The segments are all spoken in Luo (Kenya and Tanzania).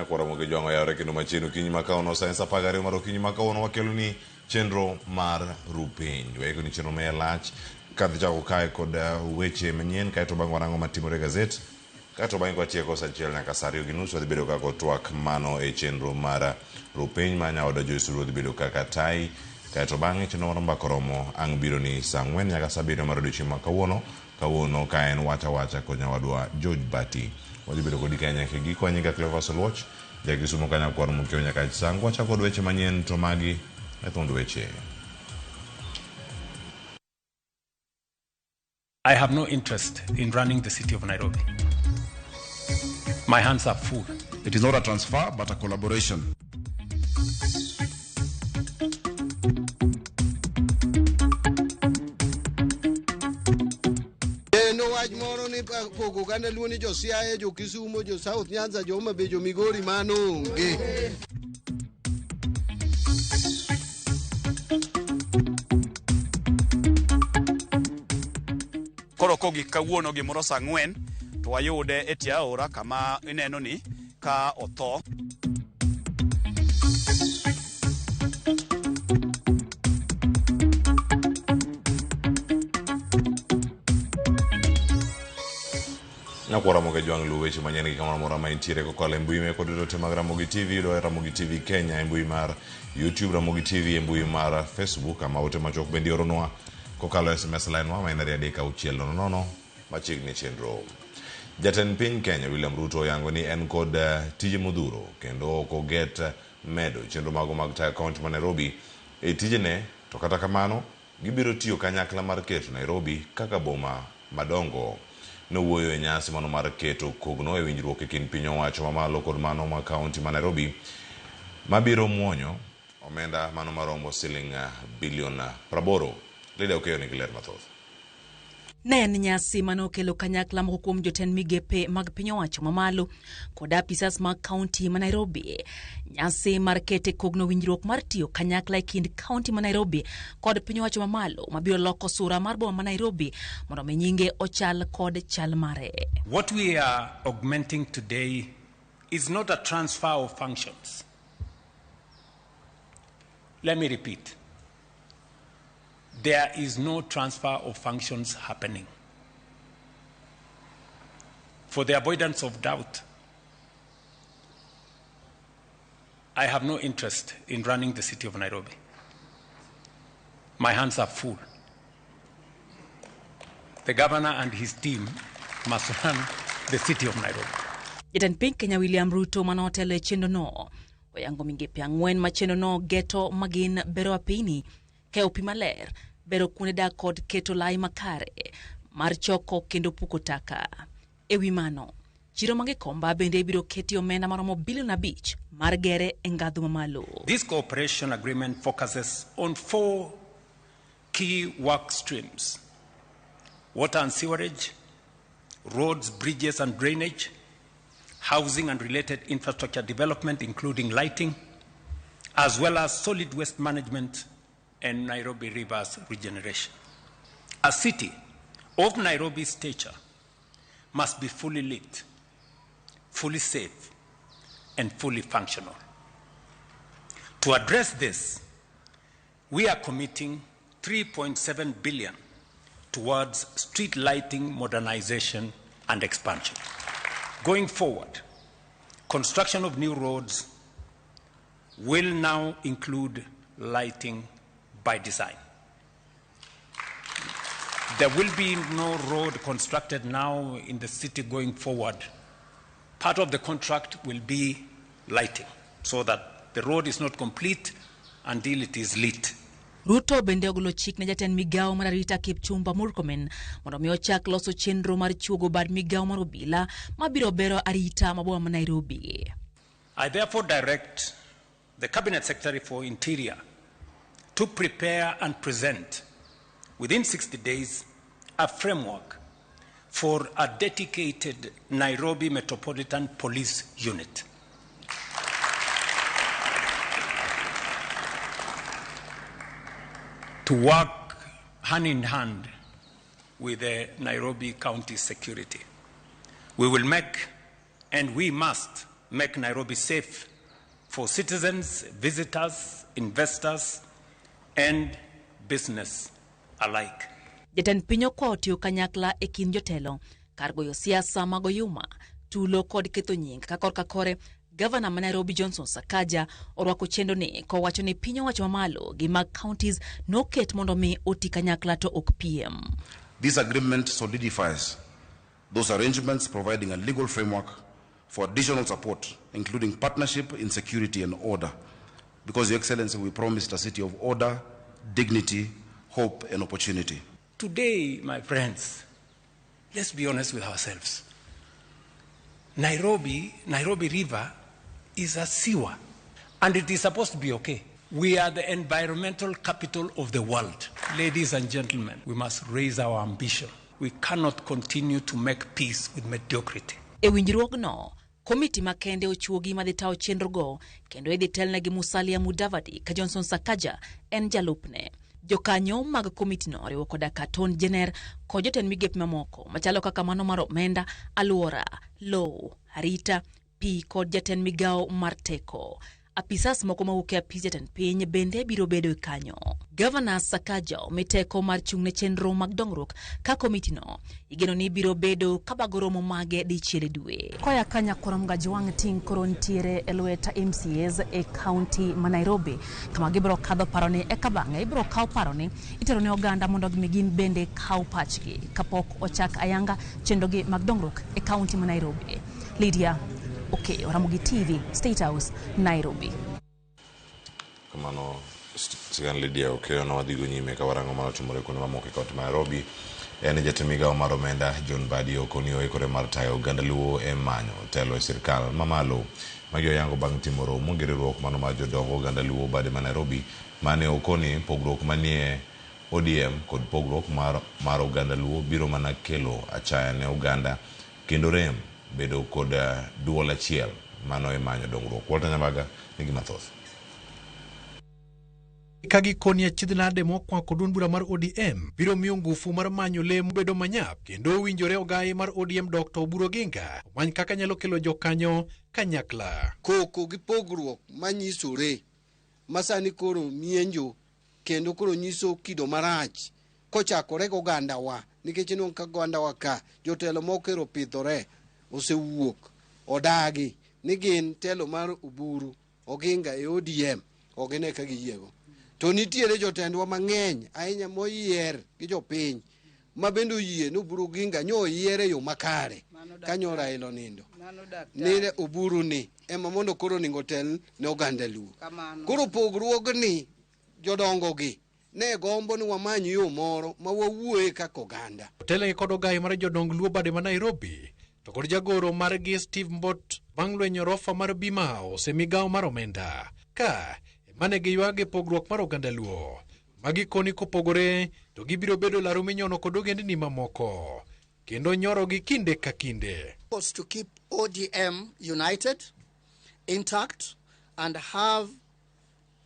Nyakwar Ramogi Jwang' oyawore kendo machiegni okinyi ma kawuono sa en sa 12 mar okinyi ma kawuono wakeloni chenro mar ru piny. Waikoni chenro ma iye lach kadhi chako kae kod weche manyien kaeto bang'e warango matimore e gazet kaeto bang'e kwatieko sa achiel nyaka sa ariyo gi nus wadhi bedo kaka otwak mano e chenro mar ru piny ma nyaoda Joyce Oluo dhi bedo kaka tai kaeto bang'e chenro mar mbaka oromo ang' biro ni sa ang'wen nyaka sa abiriyo mar odiochieng' ma kawuono Kawuono ka en wach awacha kod nyawadwa George Bati. Wadhi bedo kodi kae nyaka e giko. Anyinga Cleophas Oluoch, ja Kisumo ka nyakwar Mokeo Nyakach Sango. Wachako kod weche manyien to magi e thund weche. I have no interest in running the city of Nairobi. My hands are full. It is not a transfer, but a collaboration. Kendo wach moro ni pogo oganda luo ni jo Siaya, jo Kisumo, jo South Nyanza, jo Homa Bay, jo Migori mano onge. Koro kogik kawuono gimoro saa ang'wen to wayude e tie aora kama ineno ni ka otho. Nyakwar Ramogi Jwang' luw weche manyien gi kamoro amora ma intiere kokalo e mbui mekwa duto te mag Ramogi TV, yudo e Ramogi TV Kenya e mbui mar YouTube, Ramogi TV e mbui mar Facebook, kama ote machuok bende ioronwa kokalo e SMS line wa ma en 23600 machiegni chenro. Jatend piny Kenya William Ruto oyango ni en kod tije modhuro kendo ok oget medo chenro mago mag tayo kaunti ma Nairobi e tijene to kata kamano gibiro tiyo kanyakla mar keto Nairobi kaka boma madongo. Nowuoyo e nyasi mano mar keto kogno e winjruok e kind piny owacho mamalo kod mano ma kaunti ma Nairobi mabiro muonyo omenda mano maromo siling bilion 80. Lydia Okeyo nigi ler mathoth. Ne en nyasi mane okelo kanyakla moko kuom jotend migepe mag piny owacho mamalo kod apisas mag kaunti ma Nairobi. Nyasi mar kete kogno winjruok mar tiyo kanyakla e kind kaunti ma Nairobi kod piny owacho mamalo mabiro loko sura mar boma ma Nairobi mondo mi nyinge ochal kod chal mare. What we are augmenting today is not a transfer of functions. Let me repeat. There is no transfer of functions happening. For the avoidance of doubt, I have no interest in running the city of Nairobi. My hands are full. The governor and his team must run the city of Nairobi. Jatend piny Kenya William Ruto mane otelo e chenrono oyango migepe ang'wen ma chenrono geto magin bero apini, keyo pi maler, bero kuonde dak kod keto lai makare mar choko kendo puko taka. E wi mano, chiro ma Gikomba bende ibiro ketie omenda maromo bilion 5 mar gere e ngadhu mamalo. This cooperation agreement focuses on 4 key work streams: water and sewerage, roads, bridges and drainage, housing and related infrastructure development, including lighting, as well as solid waste management and Nairobi Rivers regeneration. A city of Nairobi's stature must be fully lit, fully safe, and fully functional. To address this, we are committing 3.7 billion towards street lighting modernization and expansion. Going forward, construction of new roads will now include lighting by design. There will be no road constructed now in the city going forward. Part of the contract will be lighting, so that the road is not complete until it is lit. Ruto bende ogolo chik ne jatend migawo mar arita Kipchumba Murkomen mondo mi ochak loso chenro mar chuogo bad migawo mar obila mabiro bero arita ma boma ma Nairobi. I therefore direct the Cabinet Secretary for Interior to prepare and present within 60 days a framework for a dedicated Nairobi Metropolitan Police Unit. To work hand in hand with the Nairobi County Security. We will make, and we must Make Nairobi safe for citizens, visitors, investors, and business alike. Jatend piny okwayo tiyo kanyakla e kind jotelo kar goyo siasa mag oyuma, tulo kod ketho nying ka korka kore. Gavana ma Nairobi Johnson Sakaja orwako chenro ni kowacho ni piny owacho mamalo gi mag counties noket mondo mi oti kanyakla to ok piem. This agreement solidifies those arrangements, providing a legal framework for additional support, including partnership in security and order. Because, Your Excellency, we promised a city of order, dignity, hope, and opportunity. Today, my friends, let's be honest with ourselves. Nairobi, Nairobi River is a sewer, and it is supposed to be okay. We are the environmental capital of the world. Ladies and gentlemen, we must raise our ambition. We cannot continue to make peace with mediocrity. E winjruogno, komiti makende ochuogi madhi tayo chenrogo kendo idhi telnegi Musalia Mudavadi ka Johnson Sakaja en jalupne. Jokanyo mag komitino oriwo koda Katon Jenner kod jotend migepe mamoko machalo kaka mano mar omenda, alwora, lowo, arita, pi kod jatend migawo mar teko. Apisas moko mawuok e apis jatend piny bende biro bedo kanyo. Gavana Sakaja omi teko mar chung' ne chenro mag dongruok ka komitino igeno ni biro bedo kabago romo mage dichiel e dwe. Koya kanya korom Gajwang' ting' koro nitiere e lwet MCAs e kaunti ma Nairobi kama gibiro kadho paroni eka bang'e ibiro kaw paroni itero ne oganda mondo mi gin bende kaw pachgi kapok ochak ayanga chenrogi mag dongruok e kaunti ma Nairobi. Lydia Okeyo, Ramogi TV, State House, Nairobi. Kamano sigand Lydia Okeyo no wadhigo nyime ka warango mano timore kuonde mamoko e kaunti ma Nairobi. En jatend migawo mar omenda John Mbadi okoni oikore mar tayo oganda Luo e manyo telo e sirkal mamalo. Magi oyango bang' timo romo gi riwruok mano mar jodongo oganda Luo bade ma Nairobi mane okoni pogruok manie ODM kod pogruok mar oganda Luo biro mana kelo achaya ne oganda kendo rem bedo kod duol achiel mano e manyo dongruok. Walter Nyambaga nigi mathoth. Ka gikoni achiedh nade mokwako duond bura mar ODM biro miyo ngufu mar manyo lemo bedo manyap kendo owinjore ogayi mar ODM Dr. Oburu Oginga omany kaka nyalo kelo jokanyo kanyakla. Koko gi pogruok manyisore masani koro mienjo kendo koro nyiso kido marach kochakore gi ogandawa nikech inwang'o ka ogandawa ka jotelo moko ero pidhore osewuok odagi ni gin telo mar Oburu Oginga e ODM ok gine ka giyiego. To nitiere jotendwa mang'eny ahinya moyier gi jopiny ma bende oyie ni Oburu Oginga nyo oyier e yo makare kanyo Raila onindo ni Oburu ni ema mondo koro oningo otel ne oganda Luo. Koro pogruogni jodongo gi ne gombo ni wamany yo moro ma wawuoye kaka oganda. Otelnegi kod ogayi mar jodong Luo bade ma Nairobi to kod jagoro margi Steve Mbot bang' lwenyo rofa mar Bima House e migawo mar omenda ka mane giywag e pogruok mar oganda Luo. Magi koni kopogore to gibiro bedo laro minyono kod ogendni mamoko kendo nyorogi kinde ka kinde. Was to keep ODM united, intact, and have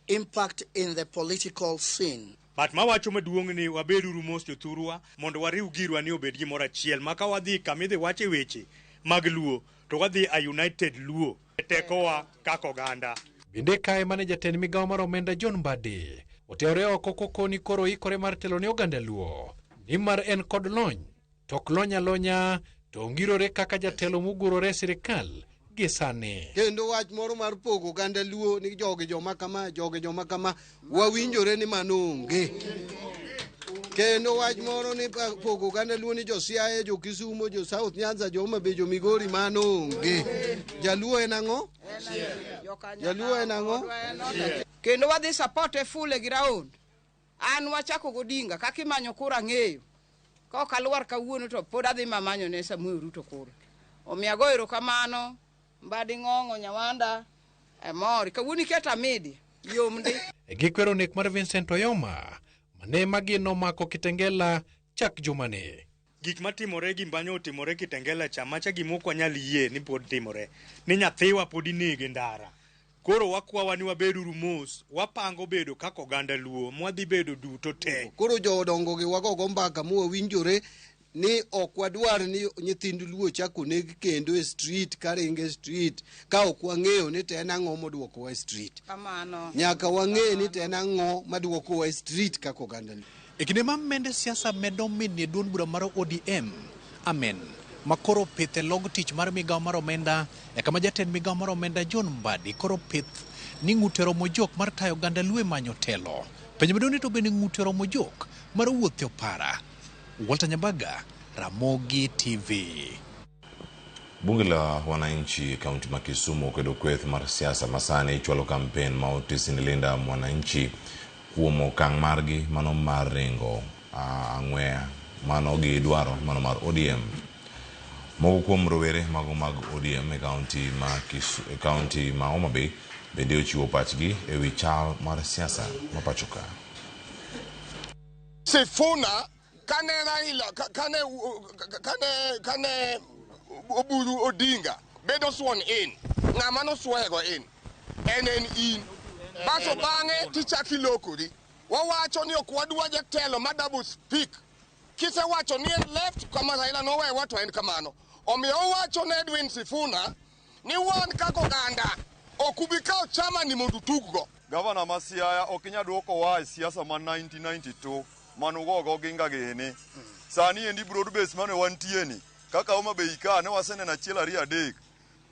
impact in the political scene. But mawacho maduong' ni wabeduru mos jothurwa mondo wariw girwa ni obed gimoro achiel ma ka wadhi kama idhi wache weche mag Luo to wadhi a united Luo tekowa kaka oganda. Bende kae mane jatend migawo mar omenda John Mbadi oteore oko kokoni koro ikore mar telo ne oganda Luo nimar en kod lony to ok lony alonya to ongirore kaka jatelo mogurore e sirikal gi sani. Kendo wach moro mar pogo oganda Luo ni jogi joma kama, jogi joma kama, wawinjore ni mano onge. Kendo wach moro ni pogo oganda Luo ni jo Siaya, jo Kisumo, jo South Nyanza, jo Homa Bay, jo Migori, mano onge. Jaluo en ang'o? Jaluo en ang'o? Kendo wadhi support e full gi round. An wachako godinga kaka imanyo kura ng'eyo. Ka ok alwar kawuono to pod adhi mamanyo ne Samuel Ruto kura. Omiyo ago erokamano Mbadi Ng'ong'o Nyawanda Amor. Kawuono iketo amidi yom ndi. Gikwero nek mar Vincent Oyoma mane magino mako Kitengela chak jumani. Gik matimore gi mbanyo otimore Kitengela cha macha gima ok wanyal yie ni pod timore. Ni nyathiwa pod inege ndara. Koro wakwawa ni wabeduru mos, wapango bedo kaka oganda Luo, mwadhi bedo duto te. Koro jodongo gi wagogo mbaka mwawinjore Ni ok wadwar ni nyithind Luo chak oneg kendo e street karingo e street ka ok wang'eyo ni to en ang'o moduokowa e street. Kamano. Nyaka wang'e ni to en ang'o maduokowa e street kaka oganda Luo. E kinde ma mende siasa medo minie duond bura mar ODM, Amen, ma koro pith e log tich mar migawo mar omenda e kama jatend migawo mar omenda John Mbadi koro pith ni ng'ute romo jok mar tayo oganda Luo e manyo telo. Penjo maduong' ni to bende ng'ute romo jok mar wuotho e opara? Walter Nyambaga, Ramogi TV. Bunge la wananchi kaunti ma Kisumu okwedo kweth mar siasa masani chwalo kampen ma otisi ni Linda Mwananchi kuom okang' margi mano mar ringo ang'weya mano gi dwaro mano mar ODM. Moko kuom rowere mago mag ODM e kaunti ma Homa Bay bende ochiwo pachgi e wi chal mar siasa ma pacho ka. Sifuna kane Raila kane Oburu Odinga bedo sworn in, ng'ama noswear in en in. Baso bang'e tichak ilokori. Wawacho ni ok wadwa jatelo ma double speak. Kisewacho ni en left kama Raila nowewa to en kamano. Omiyo owacho ne Edwin Sifuna ni wan kaka oganda ok ubi kawo chama ni mondo utuggo. Gavana ma Siaya ok inyal dwokowa e siasa ma 1992 manugogo Oginga gini. Sani endi broad base mane wantie ni kaka Homa Bay ka ne waseneno 1 2 3.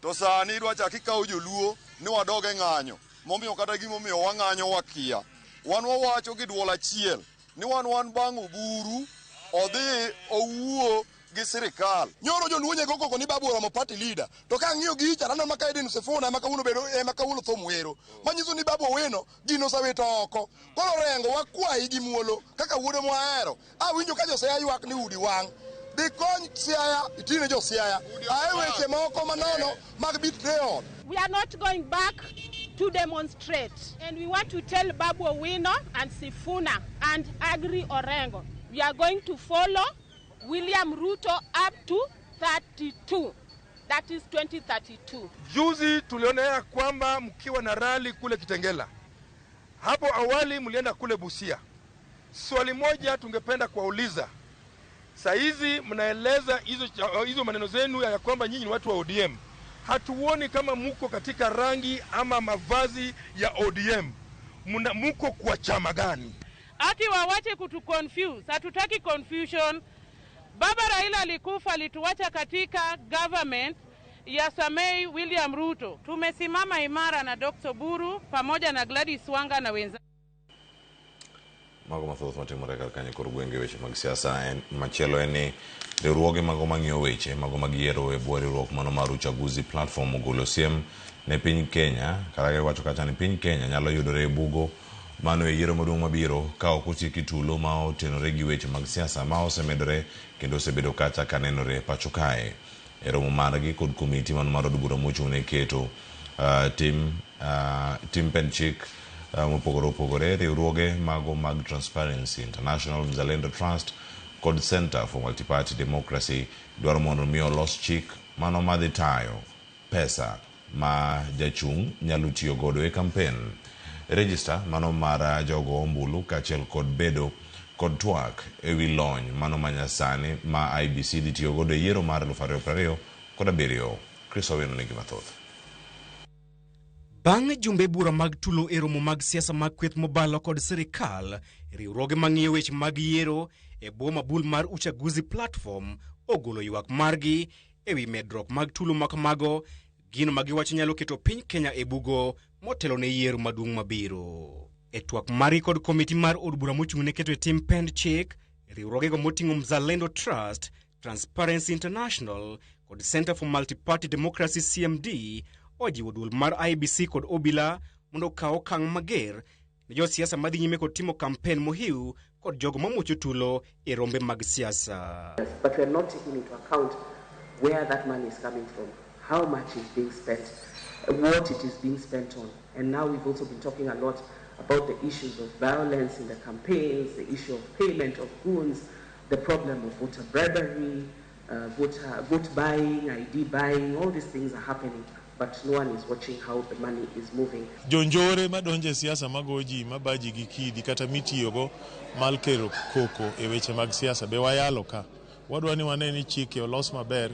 To sani idwa chak ikawo joluo ni wadog e ng'anyo. Momiyo kata gimomiyo wang'anyo wakia. Wan wawacho gi duol achiel ni wan bang' Oburu odhi owuo gi sirikal. Nyoro joluo nyego koko ni Babu oromo party leader. To ka ang'iyo gi icha aneno maka Edwin Sifuna ema kawuono bedo ema kawuono thum wero. Manyiso ni Babu Owino gino osewito oko. Koro Orengo wakwayi gi muolo kaka wuode mwahero. Awinjo ka jo Siaya ywak ni udi wang'. Dhi kony Siaya itine jo Siaya. Ae weche moko manono mag betrayal. We are not going back to demonstrate. And we want to tell Babu Owino and Sifuna and Agri Orengo, we are going to follow William Ruto up to 32. That is 2032. Juzi tuliona ya kwamba mkiwa na rally kule Kitengela. Hapo awali mlienda kule Busia. Swali moja tungependa kuwauliza. Saizi mnaeleza hizo maneno zenu ya kwamba nyinyi ni watu wa ODM. Hatuoni kama muko katika rangi ama mavazi ya ODM. Muko kwa chama gani? Ati wawache kutu confuse. Hatutaki confusion. Baba Raila alikufa, alituacha katika government ya Samei William Ruto. Tumesimama imara na Dr. Buru pamoja na Gladys Wanga na wenzake. Mago mathoth matimore kar kanyo kor gwenge weche mag siasa en machielo en ni riwruoge mago mang'iyo weche mago mag yiero e bwo riwruok mano mar Uchaguzi Platform ogolo siem ne piny Kenya kata giwacho kacha ni piny Kenya nyalo yudore e bugo mano e yiero maduong' mabiro ka ok otieki tulo ma otenore gi weche mag siasa ma osemedore kendo osebedo kacha ka nenore pacho kae. E romo margi kod komiti mano mar od bura mochung' ne keto tim pend chik mopogore opogore, riwruoge mago mag Transparency International, Mzalendo Trust kod Center for Multiparty Democracy dwaro mondo mi olos chik mano madhi tayo pesa ma jachung' nyalo tiyo godo e kampen. Register mano mar jogo ombulu kaachiel kod bedo kod twak ewi lony mano manyasani ma IEBC dhi tiyo godo e yiero mar 2027. Chris Owino nigi mathoth. Bang' jumbe bura mag tulo e romo mag siasa mag kweth mobalo kod sirikal, riwruoge mang'iyo weche mag yiero e bwo mabul mar Uchaguzi Platform ogolo ywak margi ewi medruok mag tulo makamago, gino ma giwacho nyalo keto piny Kenya e bugo motelo ne yiero maduong' mabiro. E twak margi kod komiti mar od bura mochung' ne keto e tim pend chik, riwruogego moting'o Mzalendo Trust, Transparency International kod Center for Multiparty Democracy CMD ojiwo duol mar IEBC kod obila mondo okaw okang' mager ne josiasa madhi nyime kod timo kampen mohiu kod jogo mamuocho tulo e rombe mag siasa. But we are not taking into account where that money is coming from, how much is being spent, what it is being spent on. And now we've also been talking a lot about the issues of violence in the campaigns, the issue of payment of goons, the problem of voter bribery, vote buying, ID buying, all these things are happening, but no one is watching how the money is moving. Jonjore madonje siasa mago ji mabaji gi kidi kata mitiyogo mar kelo koko e weche mag siasa be wayalo ka Wadwa ni wane ni chike olos maber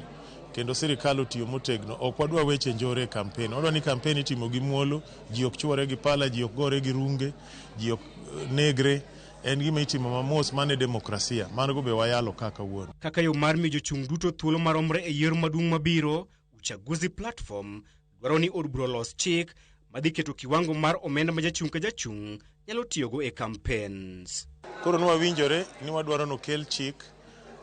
kendo sirikal otiyo motegno. Ok wadwa weche njore e kampen. Wadwa ni kampen itimo gi muolo, ji ok chwore gi pala, ji ok gore gi runge, ji ok negre. En gima itimo mamos, mano e demokrasia. Mano be wayalo ka kawuono. Kaka yo mar miyo jochung' duto thuolo maromre e yiero maduong' mabiro, Uchaguzi Platform dwaro ni od bura olos chik madhi keto kiwango mar omenda ma jachung' ka jachung' nyalo tiyogo e campaigns. Koro nwawinjore ni wadwaro nokel chik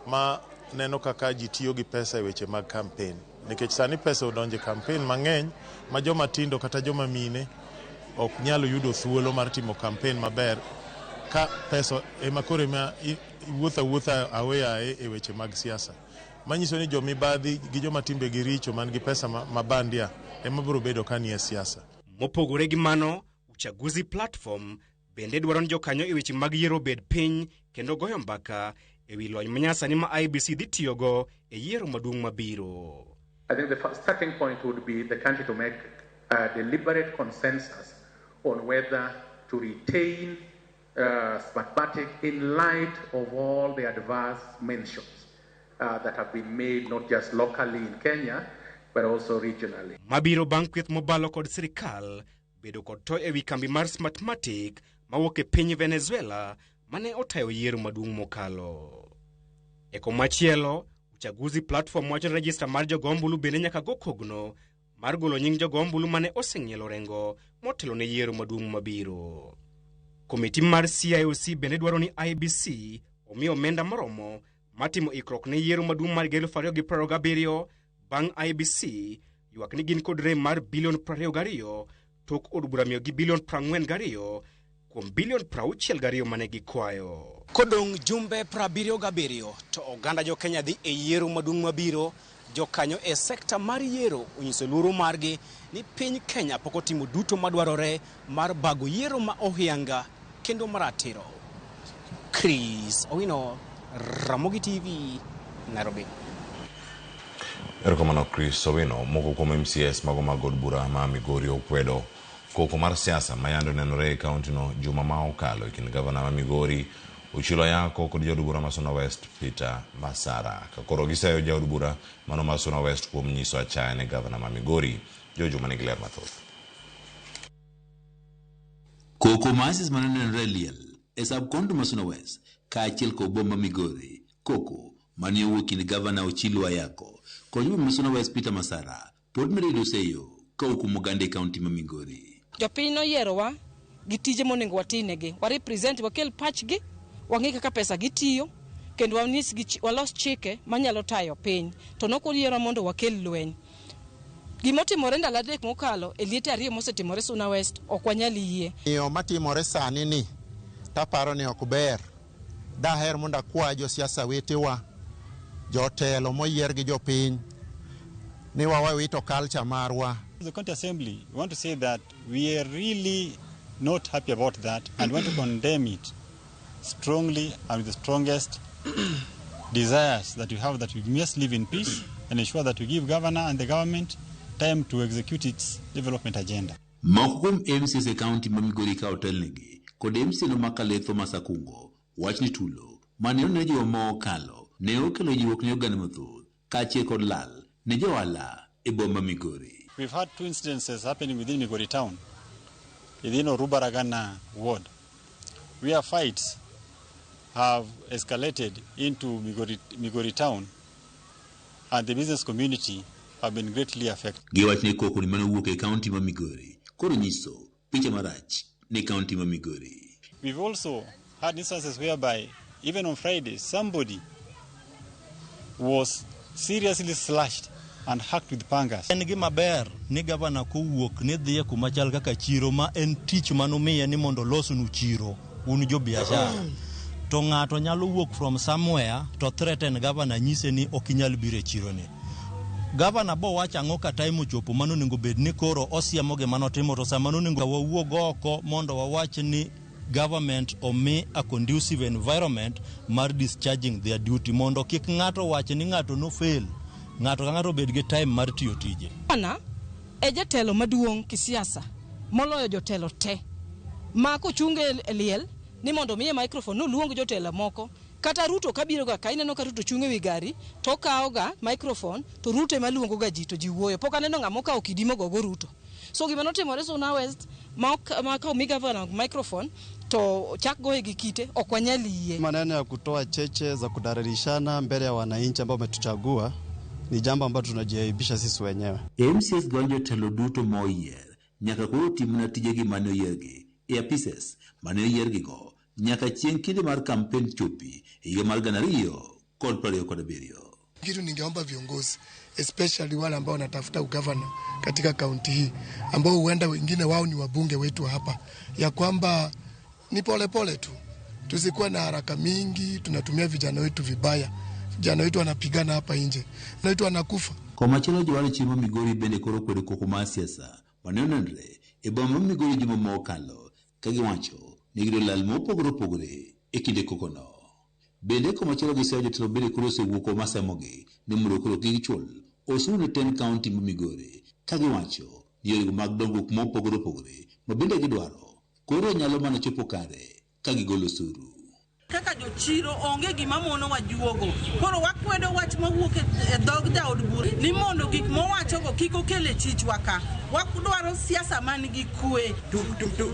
ma neno kaka ji tiyo gi pesa e weche mag kampen. Nikech sani pesa odonjo e kampen mang'eny ma joma tindo kata joma mine ok nyal yudo thuolo mar timo kampen maber ka pesa ema koro ema iwuotho awuotha aoyaye e weche mag siasa. Manyiso ni jomibadhi gi joma timbegi richo man gi pesa ma bandia ema biro bedo ka nie siasa. Mopogore gi mano, Uchaguzi Platform bende dwaro ni jokanyo e weche mag yiero obed piny kendo goyo mbaka e wi lony manyasani ma IEBC dhi tiyogo e yiero maduong' mabiro. I think the first starting point would be the country to make a deliberate consensus on whether to retain Smartmatic in light of all the adverse mentions that have been made not just locally in Kenya but also regionally. Mabiro bang' kweth mobalo kod sirikal bedo kod to ewi kambi mar Smartmatic mawuok e piny Venezuela mane otayo yiero maduong' mokalo. E komachielo, Uchaguzi Platform wacho ni rejista mar jogo ombulu bende nyaka go kogno mar golo nying jogo ombulu mane oseng'ielo orengo motelo ne yiero maduong' mabiro. Komiti mar CIOC bende dwaro ni IEBC omi omenda moromo matimo ikruok ne yiero maduong' mar 2027 bang' IEBC ywak ni gin kod rem mar bilion 22 tok od bura miyogi bilion 42 kuom bilion 62 mane gikwayo. Kodong' jumbe 77 to oganda jo Kenya dhi e yiero maduong' mabiro, jokanyo e sekta mar yiero onyiso luoro margi ni piny Kenya pok otimo duto madwarore mar bago yiero ma ohianga kendo maratiro. Chris Owino, Ramogi TV, Nairobi. Erokamano Chris Owino. Moko kuom MCAs mago mag od bura ma Migori okwedo koko mar siasa ma yande onenore e kaontino juma ma okalo e kind gavana ma Migori Ochilo Ayako kod jaod bura ma Suna West Peter Masara. Ka koro giseyo jaod bura mano ma Suna West kuom nyiso achaya ne gavana ma Migori. Joe Juma nigi ler mathoth. Koko masis mane onenore e liel e sub-county ma Suna West kaachiel kod boma Migori, koko mane owuok kind gavana Ochilo Ayako kod jabura ma Suna West Peter Masara pod medo yudo seyo kowuok kuom oganda e kaunti ma Migori. Jopiny noyierowa gi tije monego watinegi, wa represent, wakel pachgi, wang'i kaka pesa gitiyo, kendo wanyisgi, walos chike manyalo tayo piny. To nokoyierwa mondo wakel lweny. Gimotimore ndalo 3 mokalo e liete 2 mosetimore Suna West ok wanyal yie. Yo matimore sani ni taparo ni ok ber. Daher mondo akwa josiasa wetewa, jotelo moyier gi jopiny, ni wawito culture marwa. The County Assembly, we want to say that we are really not happy about that and want to condemn it strongly and with the strongest desires that we have, that we must live in peace and ensure that we give governor and the government time to execute its development agenda. Moko kuom MCAs e kaunti ma Migori ka otelnegi kod MCA no ma Kaletho Thomas Akungo wach ni tulo mane onene juma ma okalo ne okelo jiwruok ne oganda mathoth kaachiel kod lal ne johala e boma Migori. We've had 2 incidences happening within Migori town, within Orubaragana ward, where fights have escalated into Migori town, and the business community have been greatly affected. Giwach ni koko ni mane owuok e kaunti ma Migori koro nyiso picha marach ne kaunti ma Migori. We've also had instances whereby even on Friday somebody was seriously slashed and hacked with pangas. En gima ber ni gavana kowuok ni dhiye kuma chal kaka chiro ma en tich manomiye ni mondo olosnu chiro un jo biashara. To ng'ato nyalo wuok from somewhere to threaten gavana nyise ni ok inyal biro e chiro ni. Gavana bo wacho ang'o ka time ochopo mano onego bed ni koro osiemo gima notimo, to sama nonego wawuog oko mondo wawach ni government omi a conducive environment mar discharging their duty, mondo kik ng'ato wach ni ng'ato no fail, ng'ato ka ng'ato obed gi time mar tiyo tije. Gavana e jatelo maduong' kisiasa moloyo jotelo te ma kochung' e liel ni mondo miye microphone noluong jotelo moko Kata Ruto kabiro ga ka ineno ka Ruto chung' ewi gari to okawo ga microphone to Ruto ema luongo ga ji to ji wuoyo. Pok aneno ng'ama okawo kidi mogogo Ruto. So gima notimore Suna West ma ok ma ka omi gavana microphone to chak goye gi kite ok wanyal yie. Maneno ya kutoa cheche za kudhalilishana mbele ya wananchi ambao wametuchagua ni jambo ambalo tunajiaibisha sisi wenyewe. MCAs golo jotelo duto moyier nyaka koro tim mana tijegi mane oyiergi e apises mane oyiergigo nyaka chieng' kinde mar kampen chopi e higa mar 2027. Kitu ningeomba viongozi especially wale ambao wanatafuta ugavana katika kaunti hii ambao huenda wengine wao ni wabunge wetu hapa, ya kwamba ni polepole tu, tusikuwe na haraka mingi. Tunatumia vijana wetu vibaya, vijana wetu wanapigana hapa nje, vijana wetu wanakufa. Komachielo jowar chiro ma Migori bende koro kwedo koko mar siasa mane onenre e boma ma Migori juma ma okalo ka giwacho ni giyudo lal mopogore opogore e kinde kokono. Bende komachielo giseyo jotelo bende koro osewuok masemogi ni mondo koro kik chul osuru ne tend kaunti ma Migori ka giwacho ni yorego mag dongruok mopogore opogore ma bende gidwaro koro nyalo mana chopo kare ka gigolo osuru. Kaka jochiro onge gima monowa juogo. Koro wakwedo wach mawuok e dhog jaod bura ni mondo gik mowachogo kik okel e chichwa ka. Wadwaro siasa man gi kwe.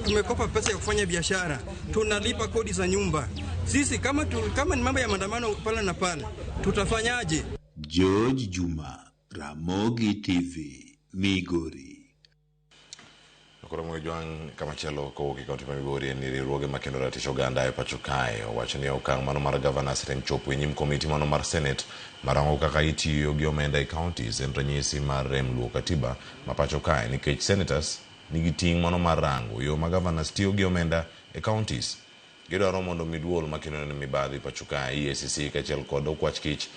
Tumekopa pesa ya kufanya biashara, tunalipa kodi za nyumba. Sisi kama, kama ni mambo ya maandamano pale na pale, tutafanyaje? George Juma, Ramogi TV, Migori. Koro Mojwang' kamachielo kowuok e kaunti ma Migori en ni riwruoge makendo ratich oganda e pacho kae owacho ni okang' mano mar gavana rem chopo e nyim komiti mano mar Senate marango kaka itiyo gi omenda e counties en ranyisi mar rem luwo katiba ma pacho kae nikech senators nigi ting' mano mar rango yo ma governors tiyo gi omenda e counties. Gidwaro mondo mi duol makendo ne mibadhi pacho kae EACC kaachiel kod okwach kich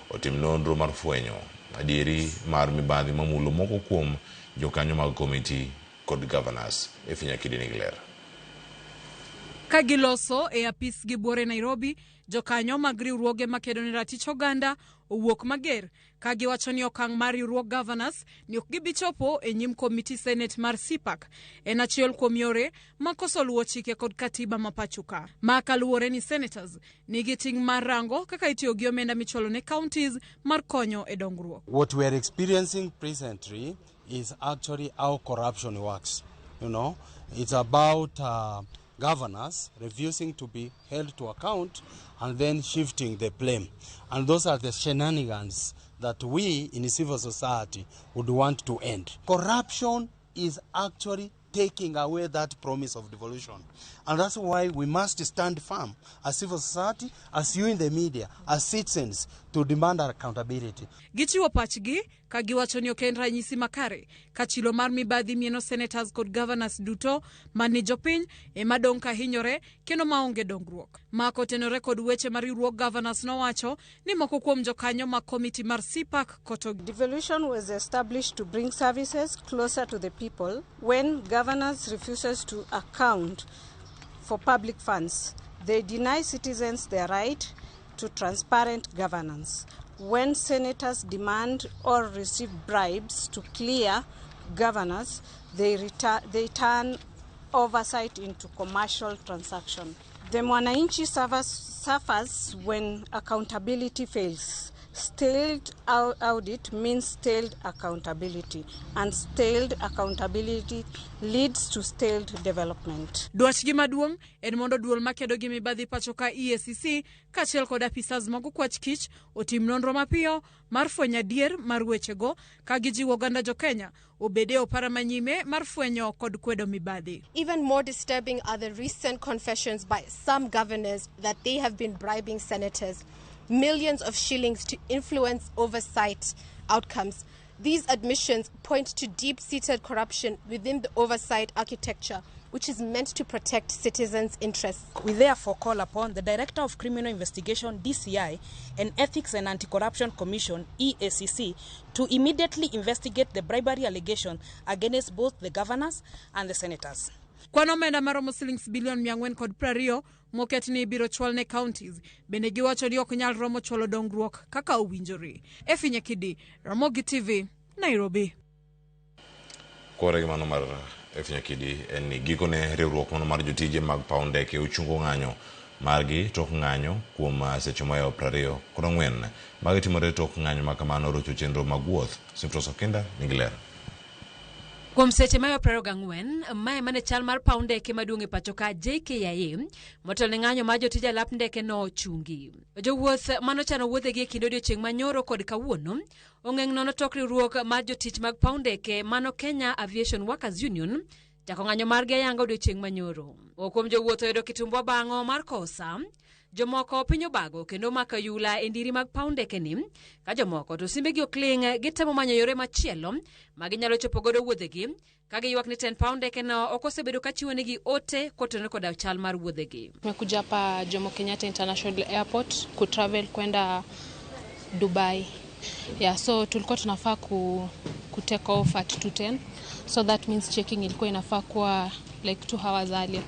otim nonro mar fwenyo adieri mar mibadhi mamulo moko kuom jokanyo mag komiti kod governors. Efinya Kidini gi ler. Ka giloso e apis gi buore Nairobi, jokanyo mag riwruoge makedo ne ratich oganda owuok mager ka giwacho ni okang' mar riwruog governors ni ok gibi chopo e nyim komiti Senate mar CPAC en achiel kuom yore ma koso luwo chike kod katiba ma pacho ka. Ma kaluwore ni senators nigi ting' mar rango kaka itiyo gi omenda michwalo ne counties mar konyo e dongruok. What we are experiencing presently is actually how corruption works. It's about governors refusing to be held to account and then shifting the blame. And those are the shenanigans that we in civil society would want to end. Corruption is actually taking away that promise of devolution. And that's why we must stand firm as civil society, as you in the media, as citizens, to demand accountability. Gichiwo pachgi ka giwacho ni ok en ranyisi makare ka chilo mar mibadhi mieno senators kod governors duto mani jopiny ema dong' ka hinyore kendo maonge dongruok. Ma kotenore kod weche ma riwruog governors nowacho ni moko kuom jokanyo mag komiti mar CPAC koto. Devolution was established to bring services closer to the people. When governors refuses to account for public funds, they deny citizens their right to transparent governance. When senators demand or receive bribes to clear governors, they turn oversight into commercial transaction. The Mwananchi suffers when accountability fails. Stalled audit means stalled accountability, and stalled accountability leads to stalled development. Dwachgi maduong' en mondo duol makedo gi mibadhi pacho ka EACC kaachiel kod apisas mag okwach kich otim nonro mapiyo mar fwenyo adier mar wechego ka gijiwo oganda jo-Kenya obed e opara manyime mar fwenyo kod kwedo mibadhi. Even more disturbing are the recent confessions by some governors that they have been bribing senators millions of shillings to influence oversight outcomes. These admissions point to deep-seated corruption within the oversight architecture, which is meant to protect citizens' interests. We therefore call upon the Director of Criminal Investigation, DCI, and Ethics and Anti-Corruption Commission, EACC, to immediately investigate the bribery allegation against both the governors and the senators. Kwan omenda maromo silings bilion 420 moket ni ibiro chwal ne counties bende giwacho ni ok nyal romo chwalo dongruok kaka owinjore. Efi Nyakidi, Ramogi TV, Nairobi. Kore gi mano mar Efi Nyakidi en ni gikone riwruok mano mar jotije mag paw ndeke ochungo ng'anyo margi tok ng'anyo kuom seche mohewo 24. Magi timore tok ng'anyo ma kamano rocho chenro mag wuoth. Simfros Okinda nigi ler. Kuom seche mayo 24, mae mane chal mar paw ndeke maduong' e pacho ka JKIA motelo ne ng'anyo mar jotij alap ndeke no ochungi. Jowuoth manochano wuodhegi e kind odiochieng' manyoro kod kawuono ong'eng' nono tok riwruok mar jotich mag paw ndeke mano Kenya Aviation Workers Union chako ng'anyo margi ayanga odiochieng' manyoro. Moko kuom jowuoth oyudo kitumbwa bang'o mar kosa jomoko piny obago kendo omako yula e ndiri mag paw ndeke ni ka jomoko to simbegi ok ling' gitemo manyo yore machielo ma ginyalo chopo godo wuodhegi ka giywak ni tend paw ndeke no ok osebedo ka chiwonegi ote kotenore koda chal mar wuodhegi. Tumekuja hapa Jomo Kenyatta International Airport kutravel kwenda Dubai. Yeah, so tulikuwa tunafaa ku take off at 2:10. So that means checking ilikuwa inafaa kuwa like 2 hours earlier.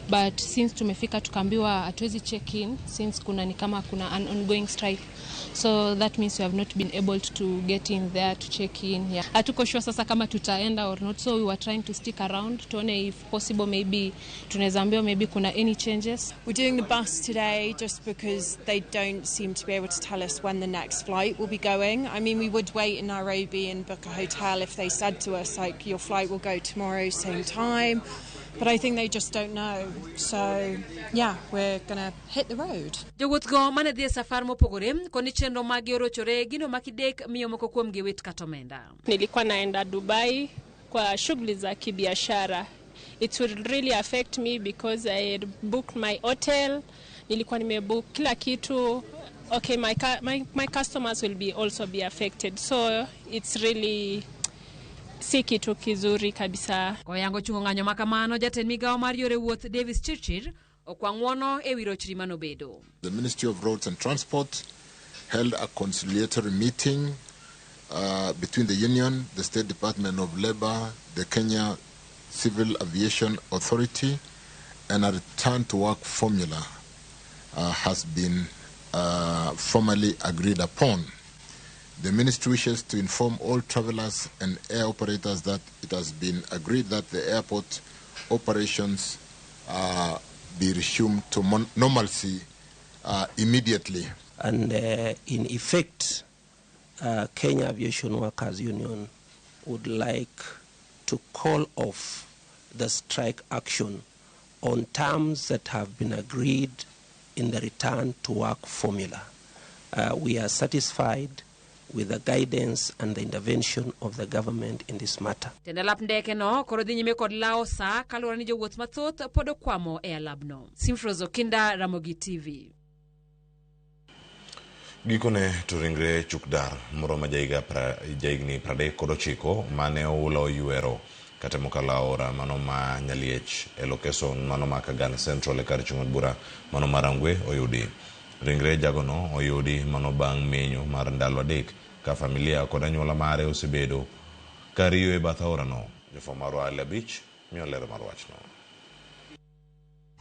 But since tumefika tukaambiwa hatuwezi check in since kuna ni kama kuna an ongoing strike. So that means we have not been able to get in there to check in. Yeah. Hatuko sure sasa kama tutaenda or not, so we were trying to stick around tuone if possible maybe tunaweza ambiwa maybe kuna any changes. We're doing the bus today just because they don't seem to be able to tell us when the next flight will be going. I mean, we would wait in Nairobi and book a hotel if they said to us, like, your flight will go tomorrow, same time. But I think they just don't know. So, yeah, we're going to hit the road. Jowuoth go mane dhi e safar mopogore koni chenro maggi orochore gino makidek miyo moko kuomgi wit kata omenda. Nilikuwa naenda Dubai kwa shughuli za kibiashara. It will really affect me because I had booked my hotel, nilikuwa nimebook kila kitu. Okay, my customers will be also be affected. So it's really si kitu kizuri kabisa. Koyango chungo ng'anyo makamano, jatend migawo mar yore wuoth Davis Chirchir okwa ng'uono e wi rochri manobedo. The Ministry of Roads and Transport held a conciliatory meeting between the union, the State Department of Labor, the Kenya Civil Aviation Authority, and a return to work formula has been formally agreed upon. The ministry wishes to inform all travelers and air operators that it has been agreed that the airport operations be resumed to normalcy immediately. And in effect, Kenya Aviation Workers Union would like to call off the strike action on terms that have been agreed in the return to work formula. We are satisfied with the guidance and the intervention of the government in this matter. Tend alap ndeke no koro dhi nyime kod lawo sa kaluwore ni jowuoth mathoth pod okwamo e alabno. Simfros Okinda, Ramogi TV. Gikone to ringre chukdar moro ma jahigni 39 mane oula oywero kata mokalo aora mano ma Nyaliech e lokeson mano ma Kagan Central e kar chung' od bura mano ma Rangwe oyudi. Ringre jagono oyudi mano bang' menyo mar ndalo 3 ka familia kod anyuola mare osebedo ka riyo e bath aorano. Jofwambo marwa Ali Abich miyo ler mar wachno.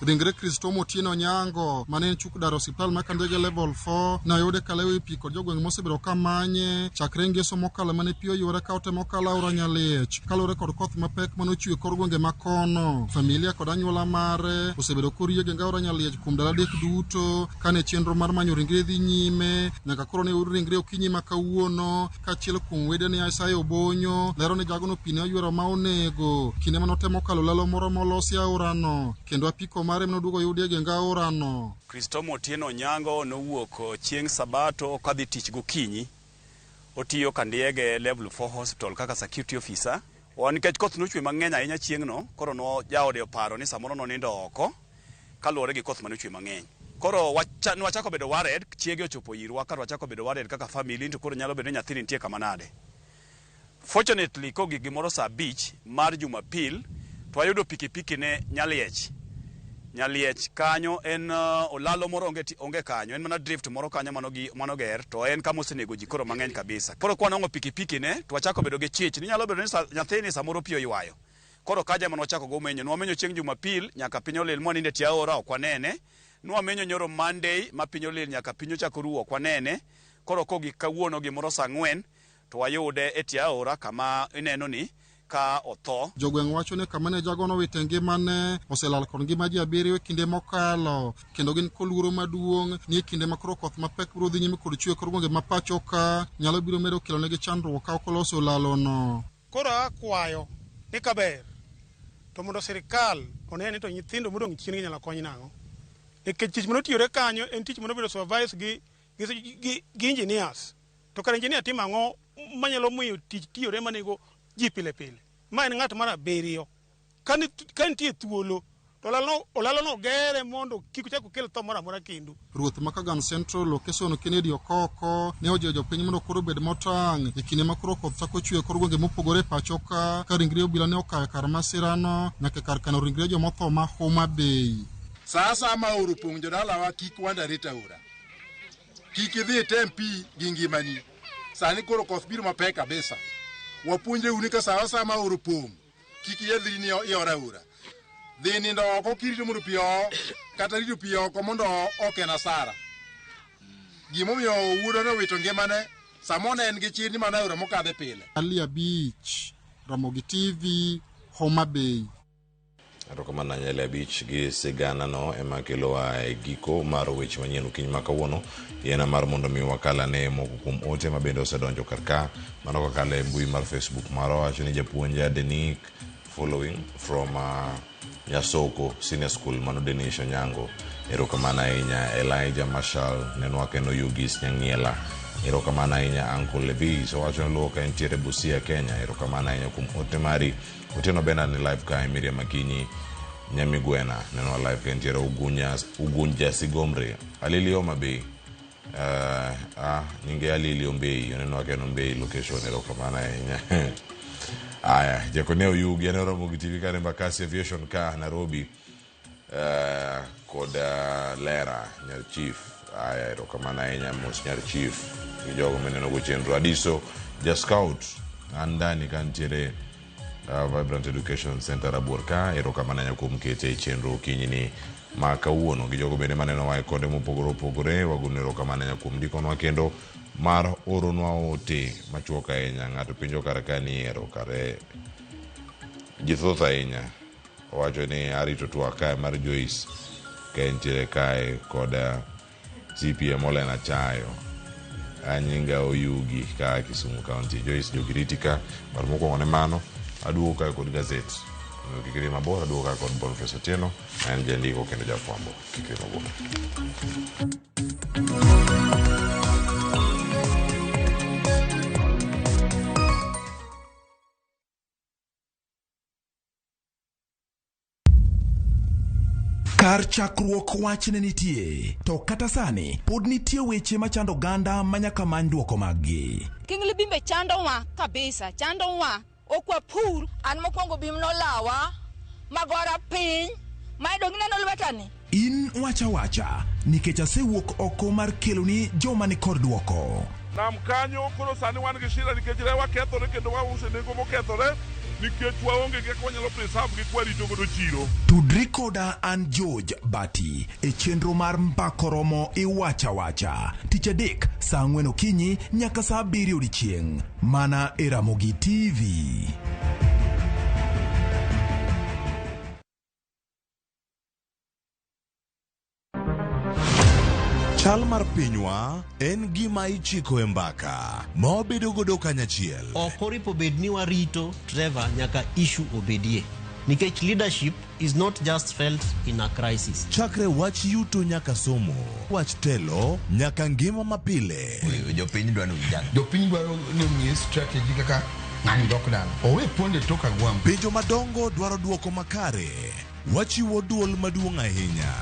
Ringre Kristomo Otieno Onyango mane en chuk dar osiptal ma Kandege level 4 ne oyude kalewo e pi kod jogweng' mosebedo ka manye chakre ngeso mokalo mane pi oywere ka otemo kalo aora Nyaliech kaluwore kod koth mapek mane ochwe kor gwenge makono. Familia kod anyuola mare osebedo koriyo geng aora Nyaliech kuom ndalo 3 duto kane chenro mar manyo ringre dhi nyime nyaka koro ne oyud ringre okinyi ma kawuono. Kaachiel kuom wedene Isaiah Obonyo lero ni jagono pi ne oywero ma onego kinde mane otemo kalo lalo moro molosi aorano kendo apiko mare manoduogo yudi e geng aorano. Kristomo Otieno Onyango nowuok chieng' Sabato kadhi tich gokinyi. Otiyo Kandiege level 4 hospital kaka security officer. Nikech koth nochwe mang'eny ahinya chieng'no, koro no jaode oparo ni samoro nonindo oko kaluwore gi koth manochwe mang'eny. Koro nwachako bedo worried, chiege ochopo irwa ka wachako bedo worried kaka family to koro nyalo bedo ni nyathini nitie kama nade. Fortunately, kogik gimoro saa 5 mar Jumapil, to wayudo pikipiki ne Nyaliech. Nyaliech kanyo en olalo moro onge kanyo, en mana drift moro kanyo manoger, to en kama osenego ji koro mang'eny kabisa. Koro kwa wanwang'o pikipiki ne, to wachako bedo gi chich ni nyalo bedo ni nyathini samoro pi oywayo. Koro kaja mane wachako go menyo, nwamenyo chieng' Jumapil nyaka piny olil mwaninde tie aora ok wanene. Nwamenyo nyoro Monday ma piny olil nyaka piny ochako ru ok wanene. Koro kogik kawuono gimoro saa 4 to wayude e tie aora kama ineno ni ka otho. Jogweng' wacho ni kama ne jago nowite ngimane oselal kod ngima ji abiriyo e kinde mokalo kendo gin kod luoro maduong' ni e kinde ma koro koth mapek biro dhi nyime kod chwe e kor gwenge ma pacho ka nyalo biro medo kelonegi chandruok ka ok oloso lalono. Koro akwayo ni kaber to mondo sirikal one ni to nyithindo modong' chien gi inyalo kony nang'o. Nikech tich manotiyore kanyo en tich manobedo supervised gi engineers. To kare engineer timo ang'o manyalo miyo tich tiyore manego ji pile pile. Ma en ng'at mar abiriyo. Ka nitie thuolo to olalo no gere mondo kik ochak okel tho moro amora kendo. Ruoth ma Kagan Central Lokeson Kennedy Okoko ne ojiwo jopiny mondo koro obed motang' e kinde ma koro koth chako chwe e kor gwenge mopogore e pacho ka ka ringre obila ne okayo kar masirano nyaka kar kano ringre jomotho ma Homa Bay. Sa asaya ma aora opong' jodalawa kik wandaret aora. Kik idhi item pi gi ngimani. Sani koro koth biro mapek kabisa. Wapuonjre uru ni ka sa asaya ma aora opong' kik iyedhri ni ioro aora. Dhi nindo oko kirito mondo pi oo kata rito pi oko mondo ok en asara. Gimomiyo wuodwa nowito ngimane samoro ne en gi chir ni mano aora mokadhe pile. Ali Abich, Ramogi TV, Homa Bay. Erokamano Anyele Abich gi sigana no ema kelowa e giko mar weche manyien okinyi ma kawuono. Yiena mar mondo mi wakal ane moko kuom ote ma bende osedonjo kar ka. Mano kokalo e mbui mar Facebook marwa wacho ni japuonj Denik following from Nyasoko Senior School mano Denish Onyango. Erokamano ahinya Elijah Marshall nenwa kendo Yugis Nyang'iela. Erokamano ahinya Uncle Levis owacho ni luwo ka entiere Busia Kenya. Erokamano ahinya kuom ote mari. Otieno Bernard ni live kae Miriam Akinyi Nyamigwena nenwa live ka entiere Ugunja Sigomre. Alili Homa Bay nyinge Alili Ombei onenwa ka en Ombei location. Erokamano ahinya. Aya, Jakonia Oyugi aneno Ramogi TV kare Mbakasi Aviation ka Nairobi kod Lera Nyar Chief. Aya, erokamano ahinya mos Nyar Chief gi jogo mineno go chenro. Adiso ja scout an ndani ka nitiere Vibrant Education Center Rabuor ka. Erokamano ahinya kuom kete e chenro okinyi ni ma kawuono gi jogo bende manenowa e konde mopogore opogore. Wagono erokamano ahinya kuom ndikonwa kendo mar oronwa ote machuok ahinya. Ng'ato penjo kar ka ni ero kare ji thoth ahinya. Owacho ni arito twak kae mar Joyce ka entiere kae kod CPM Olen Achayo. Anyinga Oyugi ka Kisumu County. Joyce Jogiriti ka mar mokwongo ne mano aduogo kae kod gazet. Kik idhi mabor aduogo kae kod Boniface Otieno ma en jandiko kendo jafwambo. Kik idhi mabor. Kar chakruok wach ne nitie, to kata sani pod nitie weche machando oganda ma nyaka many dwoko maggi. King Bimbe chandowa kabisa, chandowa. Ok wapur. An mokwongo bim nolawa, magora piny, ma dong ineno lwetani. In wacha wacha, nikech asewuok oko mar keloni joma ni kod dwoko. Nam kanyo koro sani wan gi shida nikech rewa kethore kendo wauso e nengo mokethore nikech waonge gi kaka wanyalo preserve gi kwarito godo chiro. Tudri koda an George Bati e chenro mar Mbako Romo Iwacha Wacha tich adek saa ang'wen okinyi nyaka saa abiriyo odiechieng' mana e Ramogi TV. Chal mar pinywa en gima ichiko e mbaka ma wabedo godo kanyachiel. Ok oripo bed ni warito Trevor nyaka issue obedie. Nikech leadership is not just felt in a crisis. Chakre wach yuto nyaka somo, wach telo nyaka ngima mapile. Jopiny dwaro vijana. Jopiny dwaro ni omiye strategy kaka ng'ani dok dala. Owe ponde tok agwambo. Penjo madongo dwaro dwoko makare. Wachiwo duol maduong' ahinya.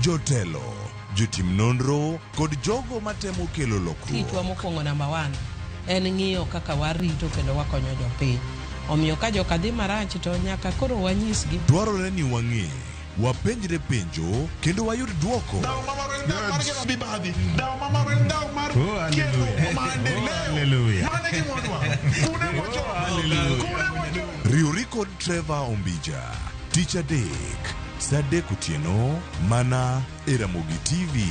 Jotelo, jotim nonro kod jogo matemo kelo lokruok. Tijwa mokwongo namba one en ng'iyo kaka warito kendo wakonyo jopiny. Omiyo ka joka dhi marach to nyaka koro wanyisgi. Dwarore ni wang'e, wapenjre penjo kendo wayud dwoko. Riwri kod Trevor Ombija tich adek saa adek otieno mana e Ramogi TV.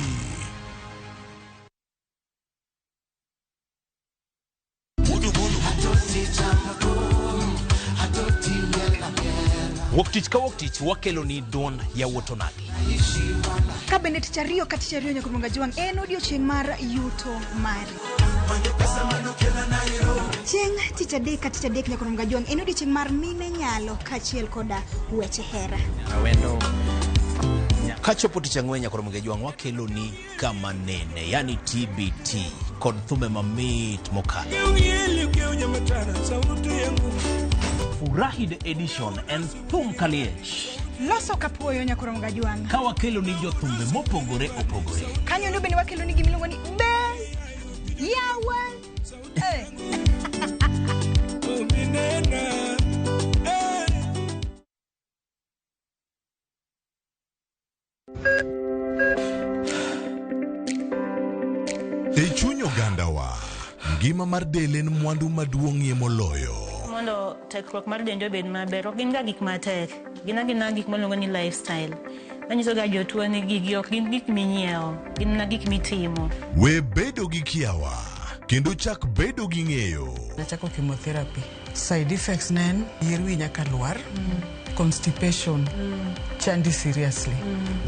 Wuok tich ka wuok tich wakeloni duond yawuot onagi. Ka bende tich ariyo ka tich ariyo nyaka Ruonga Jwang' en odiochieng' mar yuto mari. Chieng' tich adek ka tich adek nyaka Ruonga Jwang' en odiochieng' mar mine nyalo kaachiel koda weche hera. Awendo. Kachopo tich ang'wen nyaka Ruonga Jwang' wakeloni kama nene, yani TBT kod thumbe mamit mokalo. Furahi the edition en thum kaliech. Loso kapuoyo nyaka Ruonga Jwang'. Ka wakeloni jothumbe mopogore opogore. Kanyo no bende wakeloni gimiluongo ni be yawa. Eh. E chuny ogandawa, ngima mar del en mwandu maduong'ie moloyo. Mondo tekruok mar dendi obed maber, ok gin ga gik matek. Gin agina gik miluongo ni lifestyle. Manyiso ga jotuo ni gigi ok gin gik minyiewo, gin mana gik mitimo. We bedo gi kiawa kendo chak bedo gi ng'eyo. Nachako chemotherapy. Side effects ne en yier wi nyaka lwar, constipation, chandi seriously.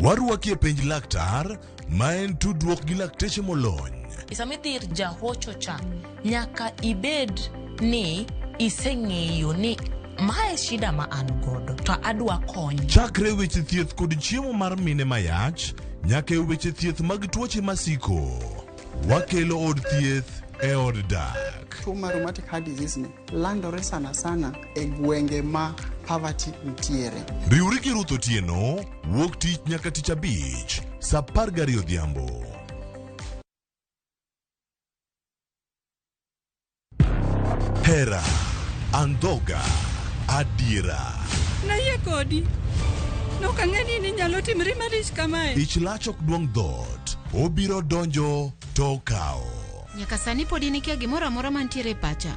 Warwaki e penj laktar ma en tudruok gi lakteche molony. Sama idhi ir jahocho cha, nyaka ibed ni iseng'eyo ni mae shida ma an godo to adwa kony. Chakre weche thieth kod chiemo mar mine mayach nyaka e weche thieth mag tuoche masiko. Wakelo od thieth e od dak. Tuo mar rheumatic heart disease ni landore sana sana e gwenge ma poverty nitiere. Riwri gi Ruth Otieno wuok tich nyaka tich abich saa 12 odhiambo. Hera, andhoga, adiera. Nayie kodi. Nok ang'e ni ninyalo timri malich kamae. Ich lach ok duong' dhoot, obiro donjo to okawo. Nyaka sani pod in ikia gimoro amora mantiere e pacha.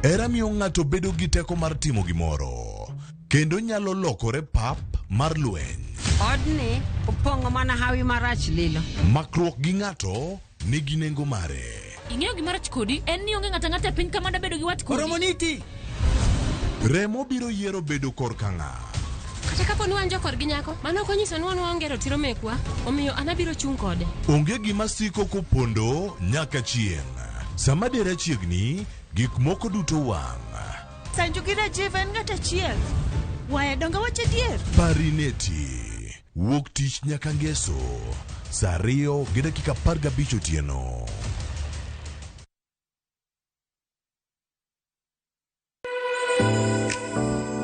Hera miyo ng'ato bedo gi teko mar timo gimoro, kendo nyalo lokore pap mar lweny. Odni opong'o mana hawi marach lilo. Makruok gi ng'ato nigi nengo mare. Ing'eyo gima rach kodi en ni onge ng'ato ang'ata e piny ka mada bedo gi wat kodi. Oromo niti. Remo biro yiero bedo korka ng'a. Kata kapo ni wan jokorgi nyako, mano ok onyiso ni wan waonge ratiro mekwa, omiyo an abiro chung' kode. Onge gima siko kopondo nyaka chieng'. Sama dera chiegni, gik moko duto wang'. Sanju gi Rajiv en ng'at achiel. Waya donge wach adier? Parineti. Wuok tich nyaka ngeso. Saa 2:15 otieno.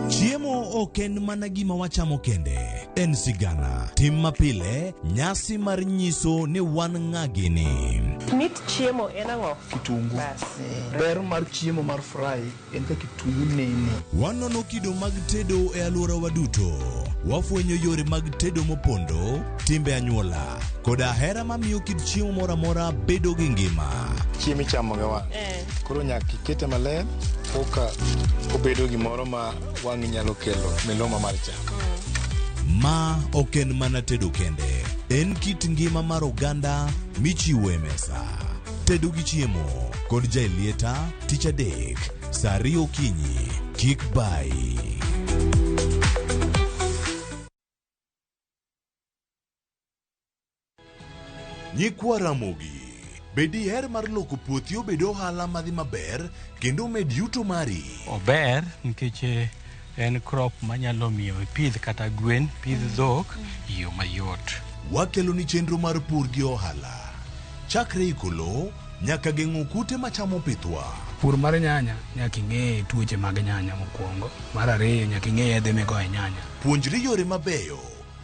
Chiemo ok en mana gima wachamo kende, en sigana, tim mapile, nyasi mar nyiso ni wan ng'a gini. Mit chiemo en ang'o? Kitungu. Ber mar chiemo mar fry en ka kitungu nene. Wanono kido mag tedo e alworawa duto. Wafwenyo yore mag tedo mopondo, timbe anyuola, koda hera mamiyo kit chiemo moro amora bedo gi ngima. Chiemo ichamo gi wang'. Koro nyaka ikete maler koka obedo gimoro ma wang'i nyalo kelo miloma mar chak. Ma ok en mana tedo kende, en kit ngima mar oganda michiwo e mesa. Tedo gi chiemo kod Jaelieta tich adek saa 2 okinyi. Kik bayi. Nyikwa Ramogi, be diher mar loko puothi obed ohala madhi maber kendo omed yuto mari? Ober nikech en crop manyalo miyo ipidh kata gwen, pidh dhok e yo mayot. Wakelo ni chenro mar pur gi ohala. Chakre iko lowo nyaka geng'o kute machamo pithwa. Pur mar nyanya nyaka ing'e tuoche mag nyanya mokwongo. Mar ariyo nyaka ing'e yedhe migoyo e nyanya. Puonjri yore mabeyo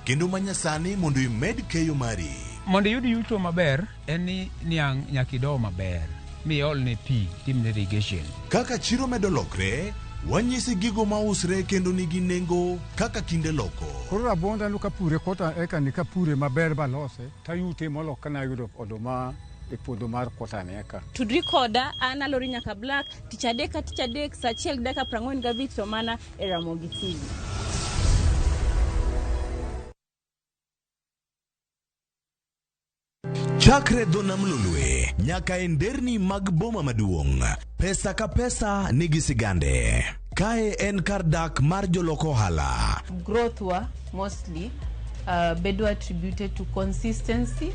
kendo manyasani mondo imed keyo mari. Mondo iyud yuto maber en ni niang' nyaka ido maber miolne pi timne irrigation. Kaka chiro medo lokre, wanyisi gigo mausre kendo nigi nengo kaka kinde loko. Koro rabuonda no kapure kota eka ni kapure maber balose tayute molo kana ayudo oduma e puodho mar kota ni eka. Tudri koda an Alori Nyaka Black tich adek ka tich adek saa 1:45 to mana e Ramogi TV. Chakre dho nam Lolwe nyaka e nderni mag boma maduong', pesa ka pesa nigi sigande. Kae en kar dak mar jolok ohala. Growth wa mostly bedo attributed to consistency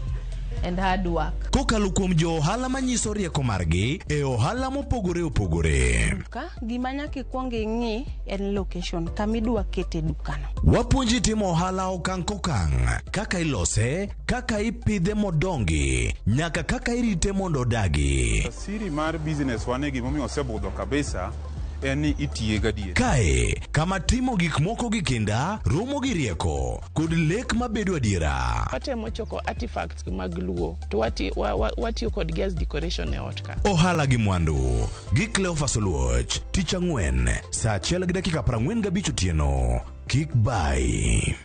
and hard work. Kokalo kuom jo ohala manyiso rieko margi e ohala mopogore opogore. Duka, gima nyaka ikwong ing'i en location kama idwa kete dukano. Wapuonji timo ohala okang' kokang', kaka ilose, kaka ipidhe modongi, nyaka kaka irite mondo odagi. Siri mar business wa ni gimomiyo osebudho kabisa en ni itiye gadier. Kae, kama timo gik moko gi kinda romo gi rieko kod lek mabedo adiera. Watemo choko artifacts mag Luo to watiyo kodgi as decoration e ot ka. Ohala gi mwandu gi Cleophas Oluoch, tich ang'wen, saa achiel gi dakika 45 otieno. Kik bai.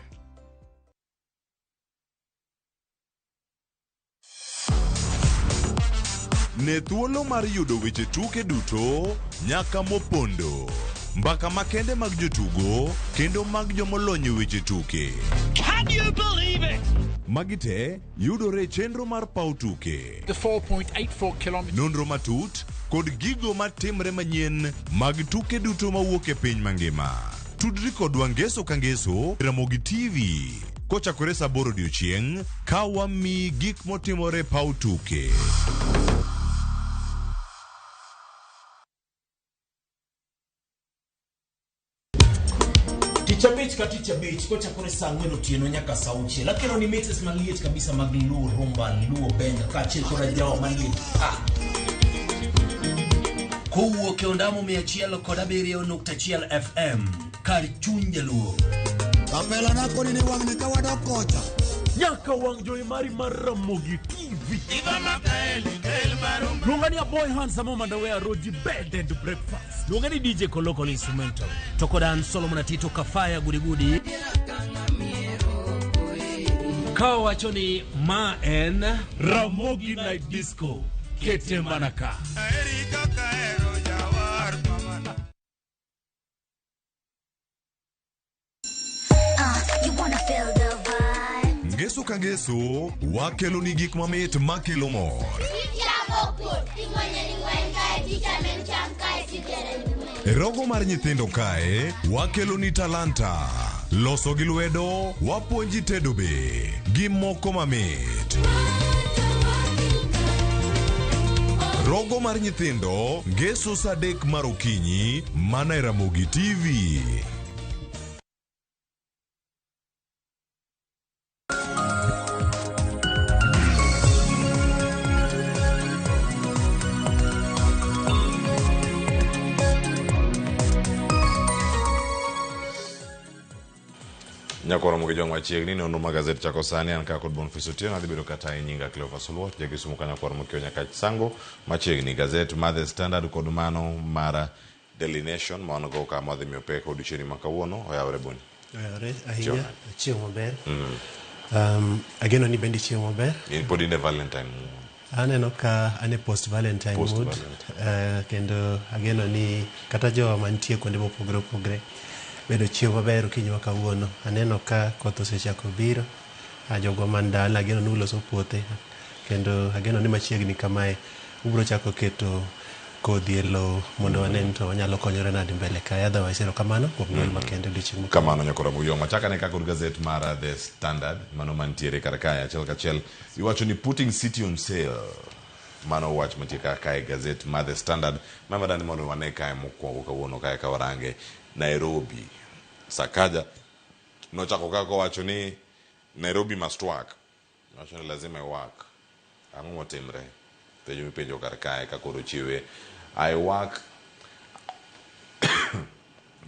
Ne thuolo mar yudo weche tuke duto nyaka mopondo. Mbaka makende mag jotugo kendo mag jomolony e weche tuke. Can you believe it? Magi te yudore e chenro mar paw tuke. The 4.84 kilometers. Nonro matut kod gigo matimre manyien mag tuke duto mawuok e piny mangima. Tudri kodwa ngeso ka ngeso e Ramogi TV kochakore saa 8 odiochieng' ka wamiyi gik motimore e paw tuke. Tich abich ka tich abich kochakore saa ang'wen otieno nyaka saa auchiel akelo ni mixes maliet kabisa mag Luo Rumba, Luo Benga kaachiel kod ajawa maliet pa. Kowuok e ondamo 107.1 FM kar chuny jaluo. Kapela nakoni ni wang'ni ka wadok kocha. Nyaka wang' jowi mari mar Ramogi TV. Luonga ni Aboy Handsome Omandawe Aroji Bed and Breakfast. Luonga ni DJ Koloko Instrumental. To kod an Solomon Atito Kafaya Gudigudi. Ka wacho ni ma en Ramogi Night Disco. Kete mana ka. You wanna feel the vibe. Ngeso ka ngeso, wakelo ni gik mamit makelo mor. E rogo mar nyithindo kae, wakelo ni talanta. Loso gi lwedo, wapuonji tedo be, gi moko mamit. Rogo mar nyithindo, ngeso saa 3 mar okinyi, mana e Ramogi TV. Nyakwaro Ramogi Jwang' machiegni nonro mag gazet chako sani an ka kod Boniface Otieno adhi bedo kata e nyinga Cleophas Oluoch jakisumu ka nyakwaro Mokio Nyakach Sango machiegni gazet mar The Standard kod mano mar Daily Nation ma wan go ka madhi miyo pek odiochieng' ma kawuono oyawre Boni. Oyawre ahinya, Chiemo. chiemo maber. Ageno ni bende chiemo maber. In pod in e Valentine mood. Aneno ka an e post Valentine Post mood. Valentine. Kendo ageno ni kata jowa mantie kuonde mopogore opogore bedo chiemo maber okinyi ma kawuono. Aneno ka koth osechako biro. Jogwa man dala ageno ni uloso puothe kendo ageno ni machiegni kamae ubiro chako keto kodhi e lowo mondo wane to wanyalo konyore nade mbele kae. Otherwise erokamano kuom gwel makende odiochieng' ma Kamano nyakwar Ramogi Jwang' wachak ane ka kod gazet mar The Standard mano mantiere kar kae achiel kachiel iwacho ni putting city on sale. Mano wach mantie kar kae gazet mar The Standard ma madani mondo wane kae mokwongo kawuono kae ka warange Nairobi. Sakaja nochako ka kowacho ni Nairobi must work. Nowacho ni lazima i work. Ang'o motimre? Penjo mipenjo kar kae ka koro chiwe I work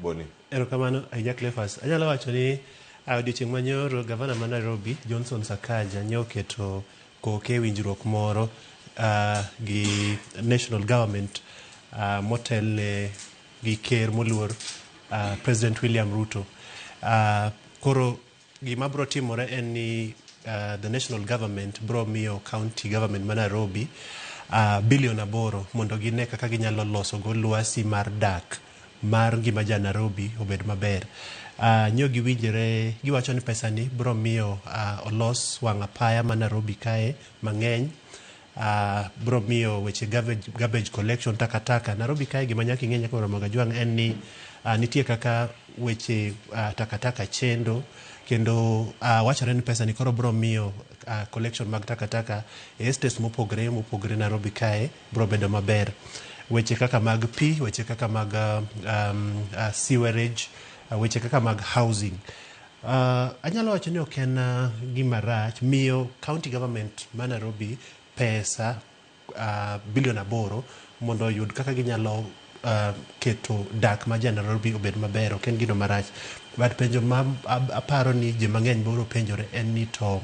Boni. Erokamano ahinya Cleophas. Anyalo wacho ni odiochieng' manyoro gavana ma Nairobi Johnson Sakaja ne oketo koke e winjruok moro gi national government motelne gi ker moluor President William Ruto. Koro gima bro timore en ni the national government bro miyo county government ma Nairobi bilion 8 mondo gine kaka ginyalo loso go lwasi mar dak mar ngima ja Nairobi obed maber. Nyo giwinjore, giwacho ni pesa ni bro miyo olos wang' apaya ma Nairobi kae mang'eny. Bro miyo weche garbage collection, takataka. Nairobi kae gima nyaka ing'e nyaka Ramogi Ajwang' en ni Nitie kaka weche takataka chendo kendo wachore ni pesa ni koro biro miyo collection mag takataka e estates mopogre mopogre Nairobi kae biro bedo maber. Weche kaka mag pi, weche kaka mag sewerage, weche kaka mag housing. Anyalo wacho ni ok en gima rach miyo county government ma Nairobi pesa bilion 8 mondo oyud kaka ginyalo keto dak ma ja Nairobi obed maber. Ok en gino marach, but penjo ma aparo ni ji mang'eny biro penjore en ni to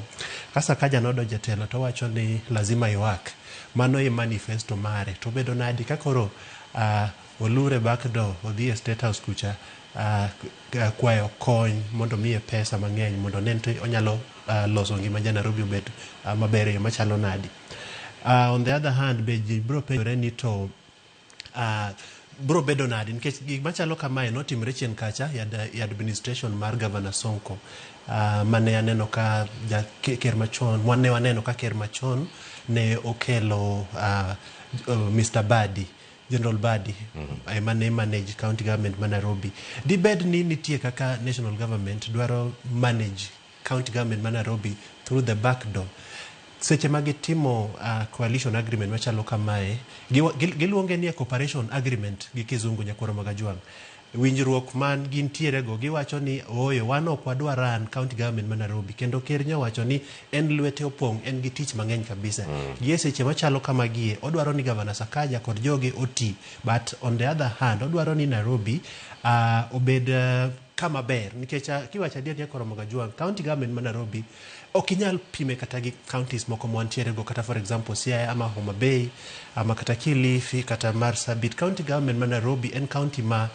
ka Sakaja nodonjo e telo to owacho ni lazima iwak, mano e manifesto mare, to obedo nadi ka koro olure back door odhi e State House kucha kwayo kony mondo miye pesa mang'eny mondo onen to onyalo loso ngima ja Nairobi obed maber e yo machalo nadi. On the other hand, be ji biro penjore ni to biro bedo nadi nikech gik machalo kamae notimre chien kacha e administration mar Governor Sonko, mane aneno ka ja ker machon, ne waneno ka ker machon ne okelo Mr. Badi, General Badi, ema ne manage county government ma Nairobi. Dibed ni nitie kaka national government dwaro manage county government ma Nairobi through the back door seche ma gitimo coalition agreement machalo kamae? Giluonge ni cooperation agreement gi kizungu, nyakwaro Magajwang'. Winjruok man gintiere go, giwacho ni ooyo, wan ok wadwa run county government ma Nairobi, kendo ker nyowacho ni en lwete opong', en gi tich mang'eny kabisa. Gi e seche machalo kamagie, odwaro ni Governor Sakaja kod joge oti, but on the other hand odwaro ni Nairobi obed kama ber, nikech kiwacho adier, nyakwaro Magajwang', county government ma Nairobi ok inyal pime kata gi counties moko mwantiere go, kata for example Siaya ama Homa Bay ama kata Kilifi kata Marsabit. County government ma Nairobi en county ma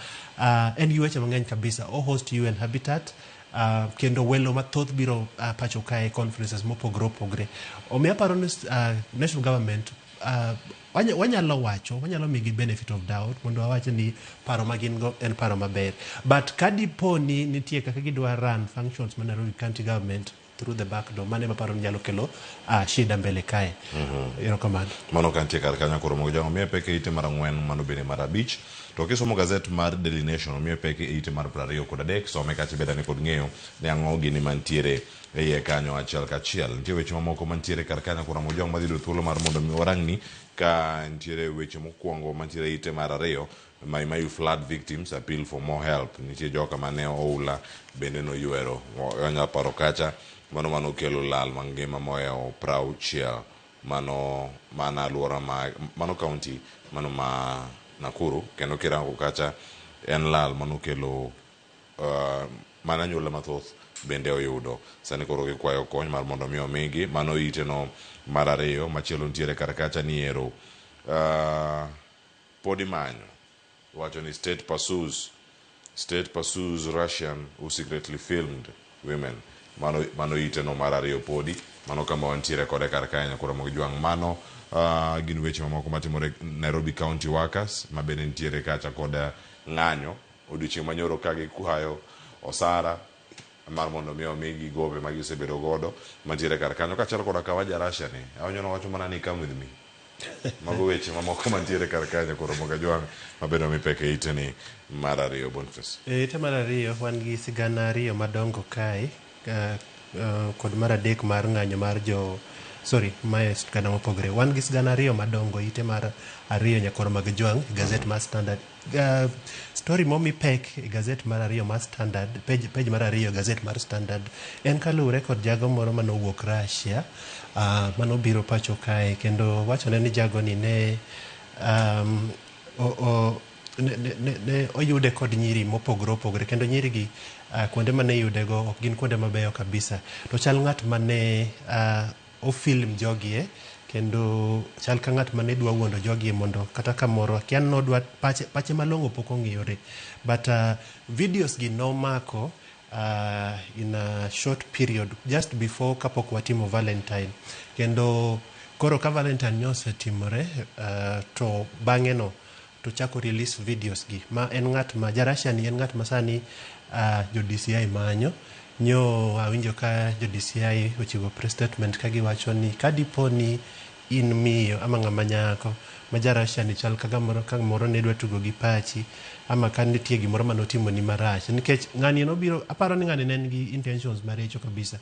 en gi weche mang'eny kabisa. O host UN Habitat, kendo welo mathoth biro pacho kae, conferences mopogore opogore. Omiyo aparo ni national government wanyalo wacho, wanyalo migi benefit of doubt mondo wawach ni paro ma gin go en paro maber, but ka dipo ni nitie kaka gidwa run functions ma Nairobi county government through the back door, mano ema paro ni nyalo kelo shida mbele kae. Erokamano. Mano kantie kar kanyo koro mogo jango miye pek e ite mar 4, mano bende mar 5. To kisomo gazet mar Daily Nation, omiye pek e ite mar 23. Some kacha bedane kod ng'eyo ni ang'o gini mantiere e iye kanyo achiel kachiel. Nitie weche mamoko mantiere kar kanyo koro mogo jango madhi yudo thuolo mar mondo mi warang'ni ka nitiere weche mokwongo mantiere e ite mar 2. Mai Mahiu flood victims appeal for more help. Nitie joka mane oula bende noywero. Wanyalo paro kacha mano manokelo lal mangima mohewo 60, mano mana alwora ma mano county mano ma Nakuru. Kendo kirango kacha en lal manokelo mana anyuola mathoth bende oyudo. Sani koro gikwayo kony mar mondo mi omigi. Mano ite no mar 2. Machielo nitiere kar kacha ni ero pod imanyo, wacho ni state pursues Russian who secretly filmed women. Mano ite no mar 2 podi mano kama wantiere kode kar kae, nyakoro mag jwang'. Mano gin weche mamoko matimore Nairobi County workers ma bende nitiere kacha kod ng'anyo odiochieng' manyoro ka gikwayo osara mar mondo mi omigi gope ma gisebedo godo mantiere kar kanyo, kaachiel koda ka waja Russia ni awinjo nowacho mana ni come with me. Mago weche mamoko mantiere kar kanyo koro Mogajwang' mabedo mipek e ite ni mar 2, Boniface. E ite mar 2 wan gi sigana ariyo madongo kae, kod mar adek mar ng'anyo mar jo, sorry, mae sigana mopogore. Wan gi sigana ariyo madongo ite mar 2, nyakwar mag Jwang', e gazet mar Standard. Story momi pek e gazet mar 2 mar Standard, page mar 2 gazet mar Standard, en kaluwore kod jago moro manowuok Russia, manobiro pacho kae, kendo wachone ni jagoni ne o, o, ne, ne, ne, ne oyude kod nyiri mopogore opogore, kendo nyiri gi kuonde mane iyudego ok gin kuonde mabeyo kabisa, to chal ng'at mane ofilm jogie, kendo chal ka ng'at mane dwa wuondo jogie mondo kata kamoro akia nodwa pache malong'o pok ong'iyore, but videos gi nomako in a short period just before kapok watimo Valentine. Kendo koro ka Valentine ne osetimore, to bang'e no to chako release videos gi, ma en ng'at ma ja Russia ni, en ng'at ma sani jo DCI manyo. Nyo awinjo ka jo DCI ochiwo press statement ka giwacho ni ka dipo ni in miyo ama ng'ama nyako ma ja Russia ni chal ka gamoro ka moro ne dwa tugo gi pachi ama ka nitie gimoro mane otimoni marach nikech ng'ani nobiro aparo ni ng'ani ne en gi intentions maricho kabisa.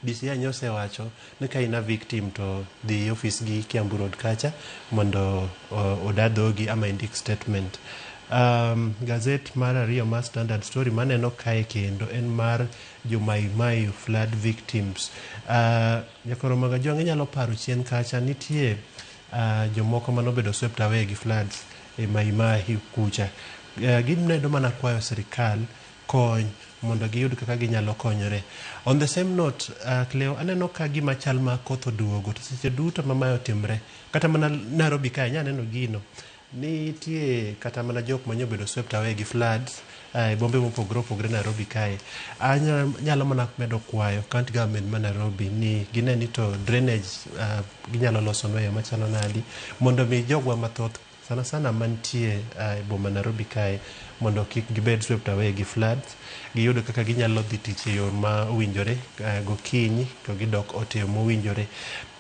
DCI nyo osewacho ni ka in a victim to dhi e ofis gi Kiambu Road kacha mondo oda dhogi ama indik statement. Gazet mar ariyo mar Standard Story maneno kae kendo en mar jo Mai Mahiu flood victims. Nyakoro Magajwang' inyalo paro chien kacha nitie jomoko manobedo swept away gi floods e Mai Mahiu kucha. Gimedo mana kwayo sirikal kony mondo giyud kaka ginyalo konyore. On the same note, Cleo, aneno ka gima chal ma koth oduogo to seche duto ma mae otimre, kata mana Nairobi kae inya neno gino, nitie kata mana jok manyo bedo swept away gi floods e bombe mopogore opogore Nairobi kae. Anyalo mana medo kwayo county government ma Nairobi ni gine ni to drainage ginyalo loso e yo machalo nadi mondo mi jogwa mathoth sana sana mantie e boma Nairobi kae mondo kik gibed swept away gi floods, giyud kaka ginyalo dhi tich e yo ma owinjore gokinyi to gidok ot e yo mowinjore.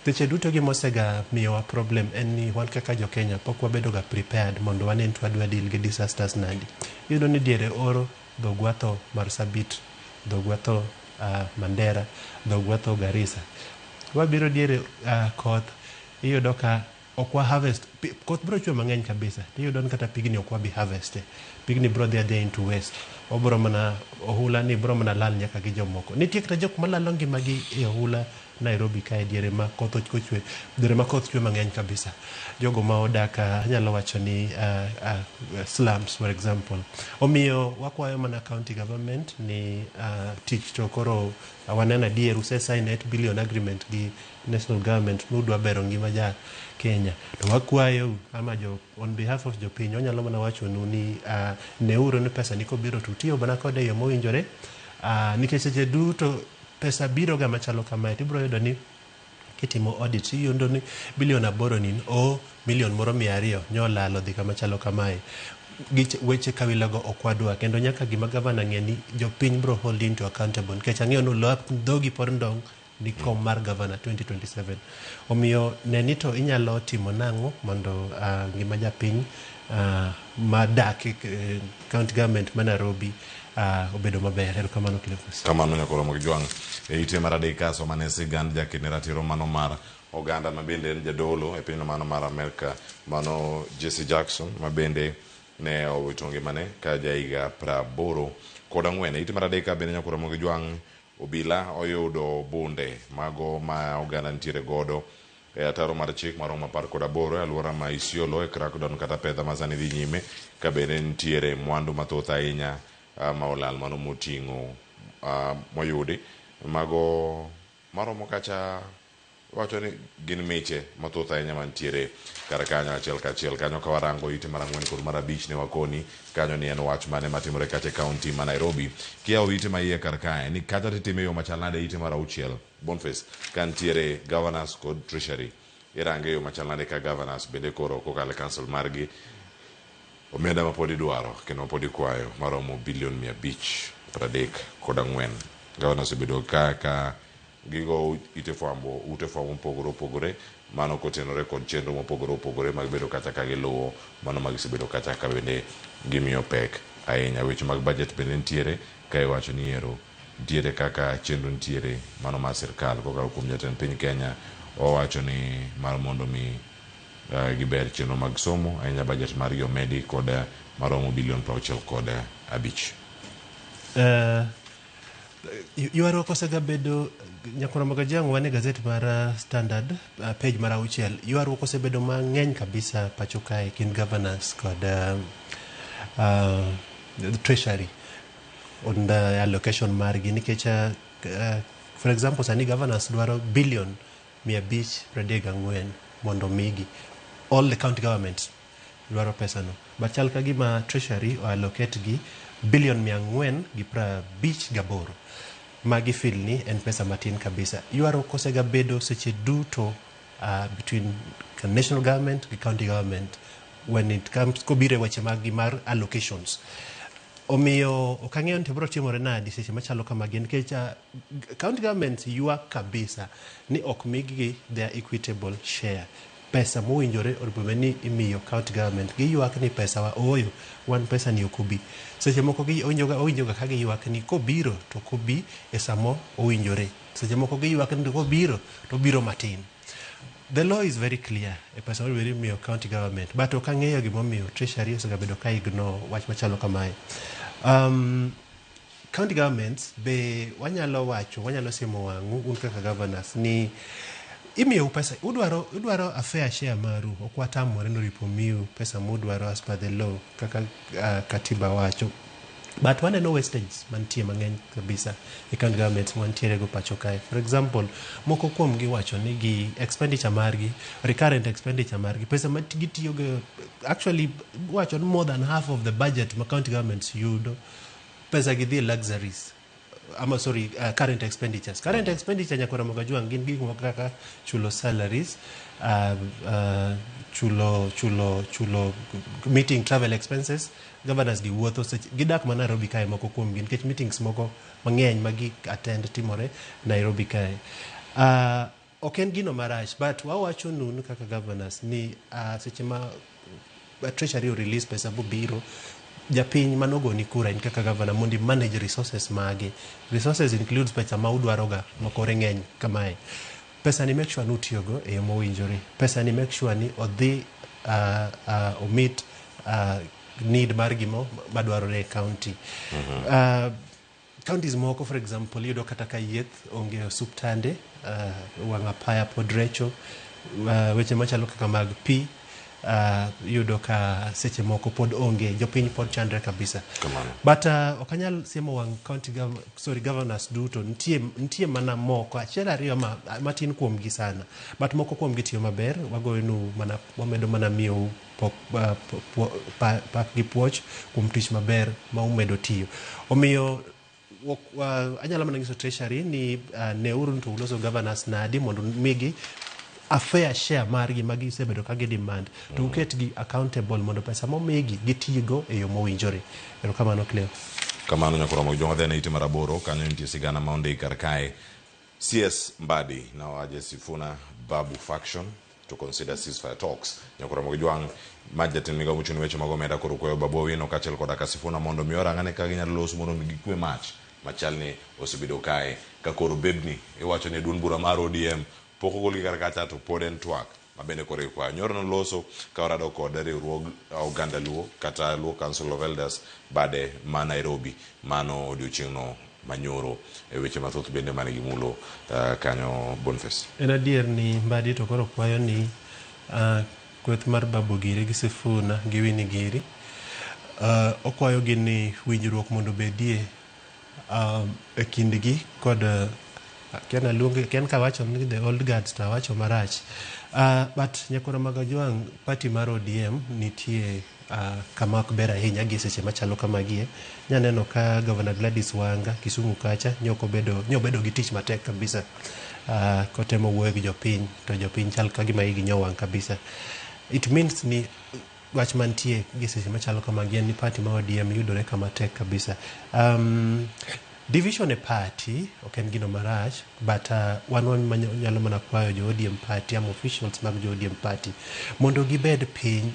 Seche duto gima osega miyowa problem en ni wan kaka jo Kenya pok wabedo ga prepared mondo wane ni to wadwa deal gi disasters nadi. Iyudo ni diere oro dhogwa tho Marsabit, dhogwa tho Mandera, dhogwa tho Garissa. Wabiro diere koth iyudo ka ok wa harvest koth biro chwe mang'eny kabisa tiyudo ni kata pigni ok wabi harvest pigni biro dhi adhiya into waste obiro mana ohula ni biro mana lal nyaka gi jomoko nitie kata jok malalo ngimagi e ohula Nairobi kae diere ma koth ochwe diere ma koth chwe mang'eny kabisa jogo ma odak anyalo wacho ni slums for example omiyo wakwayo mana county government ni tich to koro waneno adier use sign 8 billion agreement gi national government nudwa bero ngima ja Kenya to wakwayo ama jo on behalf of jopiny wanyalo mana wachonu ni neuru ni pesa ni kobiro to utiyo mana kode e yo mowinjore nikech seche duto pesa biro ga machalo kamae tibiro yudo ni kitimo audit iyudo ni bilion 8 ni o milion moro 200 nyolal odhi kama chalo kamae. Weche kawilago ok wadwa kendo nyaka gima gavana ng'e ni jopiny biro hold into accountable nikech ang'eyo ni dhogi pod ndong' ni kom mar gavana 2027 omiyo ne ni to inyalo timo nang'o mondo ngima japiny madak e county government ma Nairobi obedo maber. Erokamano Cleophas. Kamano nyakoro Jwang' e ite mar adek kaso mane sigand jaked ratiro mano mar oganda ma bende en jadolo e pinyno mano mar Amerka mano Jesse Jackson ma bende ne owito ngimane ka jahiga 84. E ite mar adek bende nyakoro Jwang' obila oyudo bunde mago ma oganda nitiere godo e ataro mar chik maromo 18 e alwora ma Isiolo e crackdown kata pedha ma sani dhi nyime ka bende nitiere mwandu mathoth ahinya ma olal mano moting'o moyudi mago maromo kacha wacho ni gin miche mathoth ahinya mantiere kar kanyo achiel kachiel kanyo ka warango ite mar 4 kod mar 5 ne wakoni kanyo ni en wach mane matimore kacha e kaunti ma Nairobi kiyawo ite ma iye kar kae ni kata titime yo machal nade ite mar 6 Boniface ka nitiere governors kod treasury irange yo machal nade ka governors bende koro kokalo e council margi omenda ma pod idwaro kendo ma pod ikwayo maromo bilion 534. Governors obedo ka gigo ite fwambo ute fwambo mopogore opogore mano kotenore kod chenro mopogore opogore mag bedo kata ka giluwo mano ma gisebedo kata ka bende gimiyo pek ahinya. Weche mag budget bende nitiere ka iwacho ni ero nitiere kaka chenro nitiere mano mar sirkal kokalo kuom jatend piny Kenya owacho ni mar mondo mi giber chenro mag somo ahinya budget margi omedi kod maromo bilion 65. Ywaruok osegabedo Nyakoro Magajang' wan e gazet mar Standard page mar 6 ywaruok osebedo mang'eny kabisa pacho kae kind governors kod treasury on the allocation margi nikech for example sani governors dwaro bilion 534 mondo migi all the county governments dwaro pesano but chal ka gima treasury o allocate gi bilion 458 magi feel ni en pesa matin kabisa. Ywaruok osegabedo seche duto between national government gi county government when it comes kobiro e weche mag gi mar allocations. Omiyo ok ang'eyo ni to biro timore nadi seche machalo kamagi nikech county governments ywak kabisa ni ok migi their equitable share. Pesa mowinjore onego bed ni imiyo county government. Giywak ni pesa wa ooyo, wan pesa ni ok obi. Seche moko owinjoga owinjoga ka giywak ni kobiro to ok obi e samo owinjore. Seche moko giywak ni kobiro to obiro matin. The law is very clear e pesa monego bed ni imiyo county government but ok ang'eyo gimomiyo treasury osegabedo ka ignore wach machalo kamae. County governments be wanyalo wacho, wanyalo siemo wang'u un kaka governors ni imiyou pesa, udwaro, udwaro a fair share maru, ok watamore ni oripo miu pesa mudwaro as per the law kaka katiba wacho. But waneno wastage mantie mang'eny kabisa e county governments mwantiere go pacho kae. For example, moko kuom gi wacho ni gi expenditure margi, recurrent expenditure margi, pesa ma gitiyo go, actually wacho ni more than half of the budget ma county governments yudo, pesa gi dhi e luxuries ama sorry, current expenditures. Current expenditure nyaka Ramogi Ajwang' gin gik moko kaka chulo salaries, chulo meeting travel expenses. Governors gi wuotho seche gidak ma Nairobi kae moko kuom gi nikech meetings moko mang'eny ma gi attend timore Nairobi kae. Ok en gino marach but wawacho nu kaka governors ni seche ma treasury o release pesa bobiro japiny manogoni kura in kaka governor mondo i manage resources mage. Resources includes pesa ma udwaroga makore ng'eny kamae. Pesa ni make sure ni utiyogo e yo mowinjore. Pesa ni make sure ni odhi omit need mar gimo madwarore e county. Counties moko for example iyudo kata ka yieth onge e osuptande, wang' apaya pod recho, weche machalo kaka mag pi iyudo ka seche moko pod onge, jopiny pod chandre kabisa. Kamano. But ok anyal siemo wang' county sorry, governors duto, nitie mana moko achiel ariyo ma, matin kuomgi sana, but moko kuomgi tiyo maber, wagoyonu mana, wamedo mana miyou pok, pak gi puoch kuom tich maber ma umedo tiyo. Omiyo anyalo mana nyiso treasury ni neuru ni to uloso governors nadi mondo migi a fair share margi ma gisebedo ka gi demand to uketgi accountable mondo pesa momigi gitigo e yo mowinjore. Erokamano Cleo. Kamano nyaka Ramogi Jwang' wadhi e ite mar aboro kanyo nitie sigana ma ondik kar kae. CS Mbadi now urges Sifuna Babu faction to consider ceasefire talks. Nyaka Ramogi Jwang' ma jatend migao mochung' ne weche mag omenda koro kwayo Babu Owino kaachiel koda ka Sifuna mondo mi orang'ane kaka ginyalo loso mondo mi gikwe mach machal ni osebedo kae ka koro bebni iwacho ni duond bura mar ODM pok ogolgi kar kacha to pod en twak ma bende koro ikwayo. Nyoro noloso ka orado kod riwruog oganda Luo kata Luo Council of Elders bade ma Nairobi mano odiochieng'no manyoro e weche mathoth bende mane gimulo kanyo Boniface. En adier ni Mbadi to koro kwayo ni kweth mar Babu giri gi Sifuna gi Winnie giri okwayo gi ni winjruok mondo obedie e kindgi kod ken kawacho ni the old guards to awacho marach. But Nyakoro Magajwang' party mar ODM nitie kama ok ber ahinya gi seche machalo kamagie. Nyaneno ka Governor Gladys Wanga Kisumu kacha nyobedo gi tich matek kabisa kotemo wuoyo gi jopiny to jopiny chal ka gima igi nyowang' kabisa. It means ni wach mantie gi seche machalo kamagi en ni party mar ODM yudore kama tek kabisa. Division e party ok en gino marach but wan wanyalo mana kwayo jo ODM party ama officials mag jo ODM party mondo gibed piny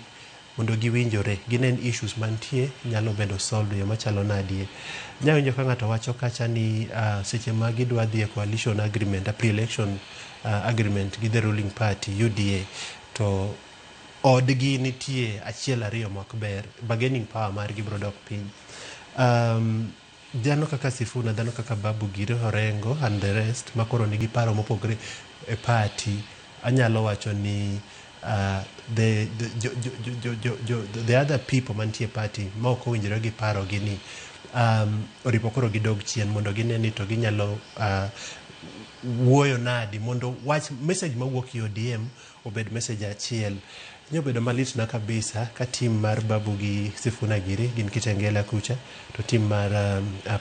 mondo giwinjore ginen issues mantie nyalo bedo solved e yo machalo nadie. Nyawinjo ka ng'ato wacho kacha ni seche ma gidwa dhi e coalition agreement, a pre-election agreement gi the ruling party UDA to odgi nitie achiel ariyo mok ber, bargaining power margi biro dok piny. Dhano kaka Sifuna, dhano kaka Babu Giri, Orengo and the rest makoro nigi paro mopogore e party, anyalo wacho ni the other people mantie party ma ok owinjore gi paro gi ni oripo koro gidog chien mondo gine ni to ginyalo wuoyo nadi mondo wach message mawuok e ODM obed message achiel. Nyobedo malit na kabisa ka team mar Babu gi Sifuna giri gin Kitengela kucha to team mar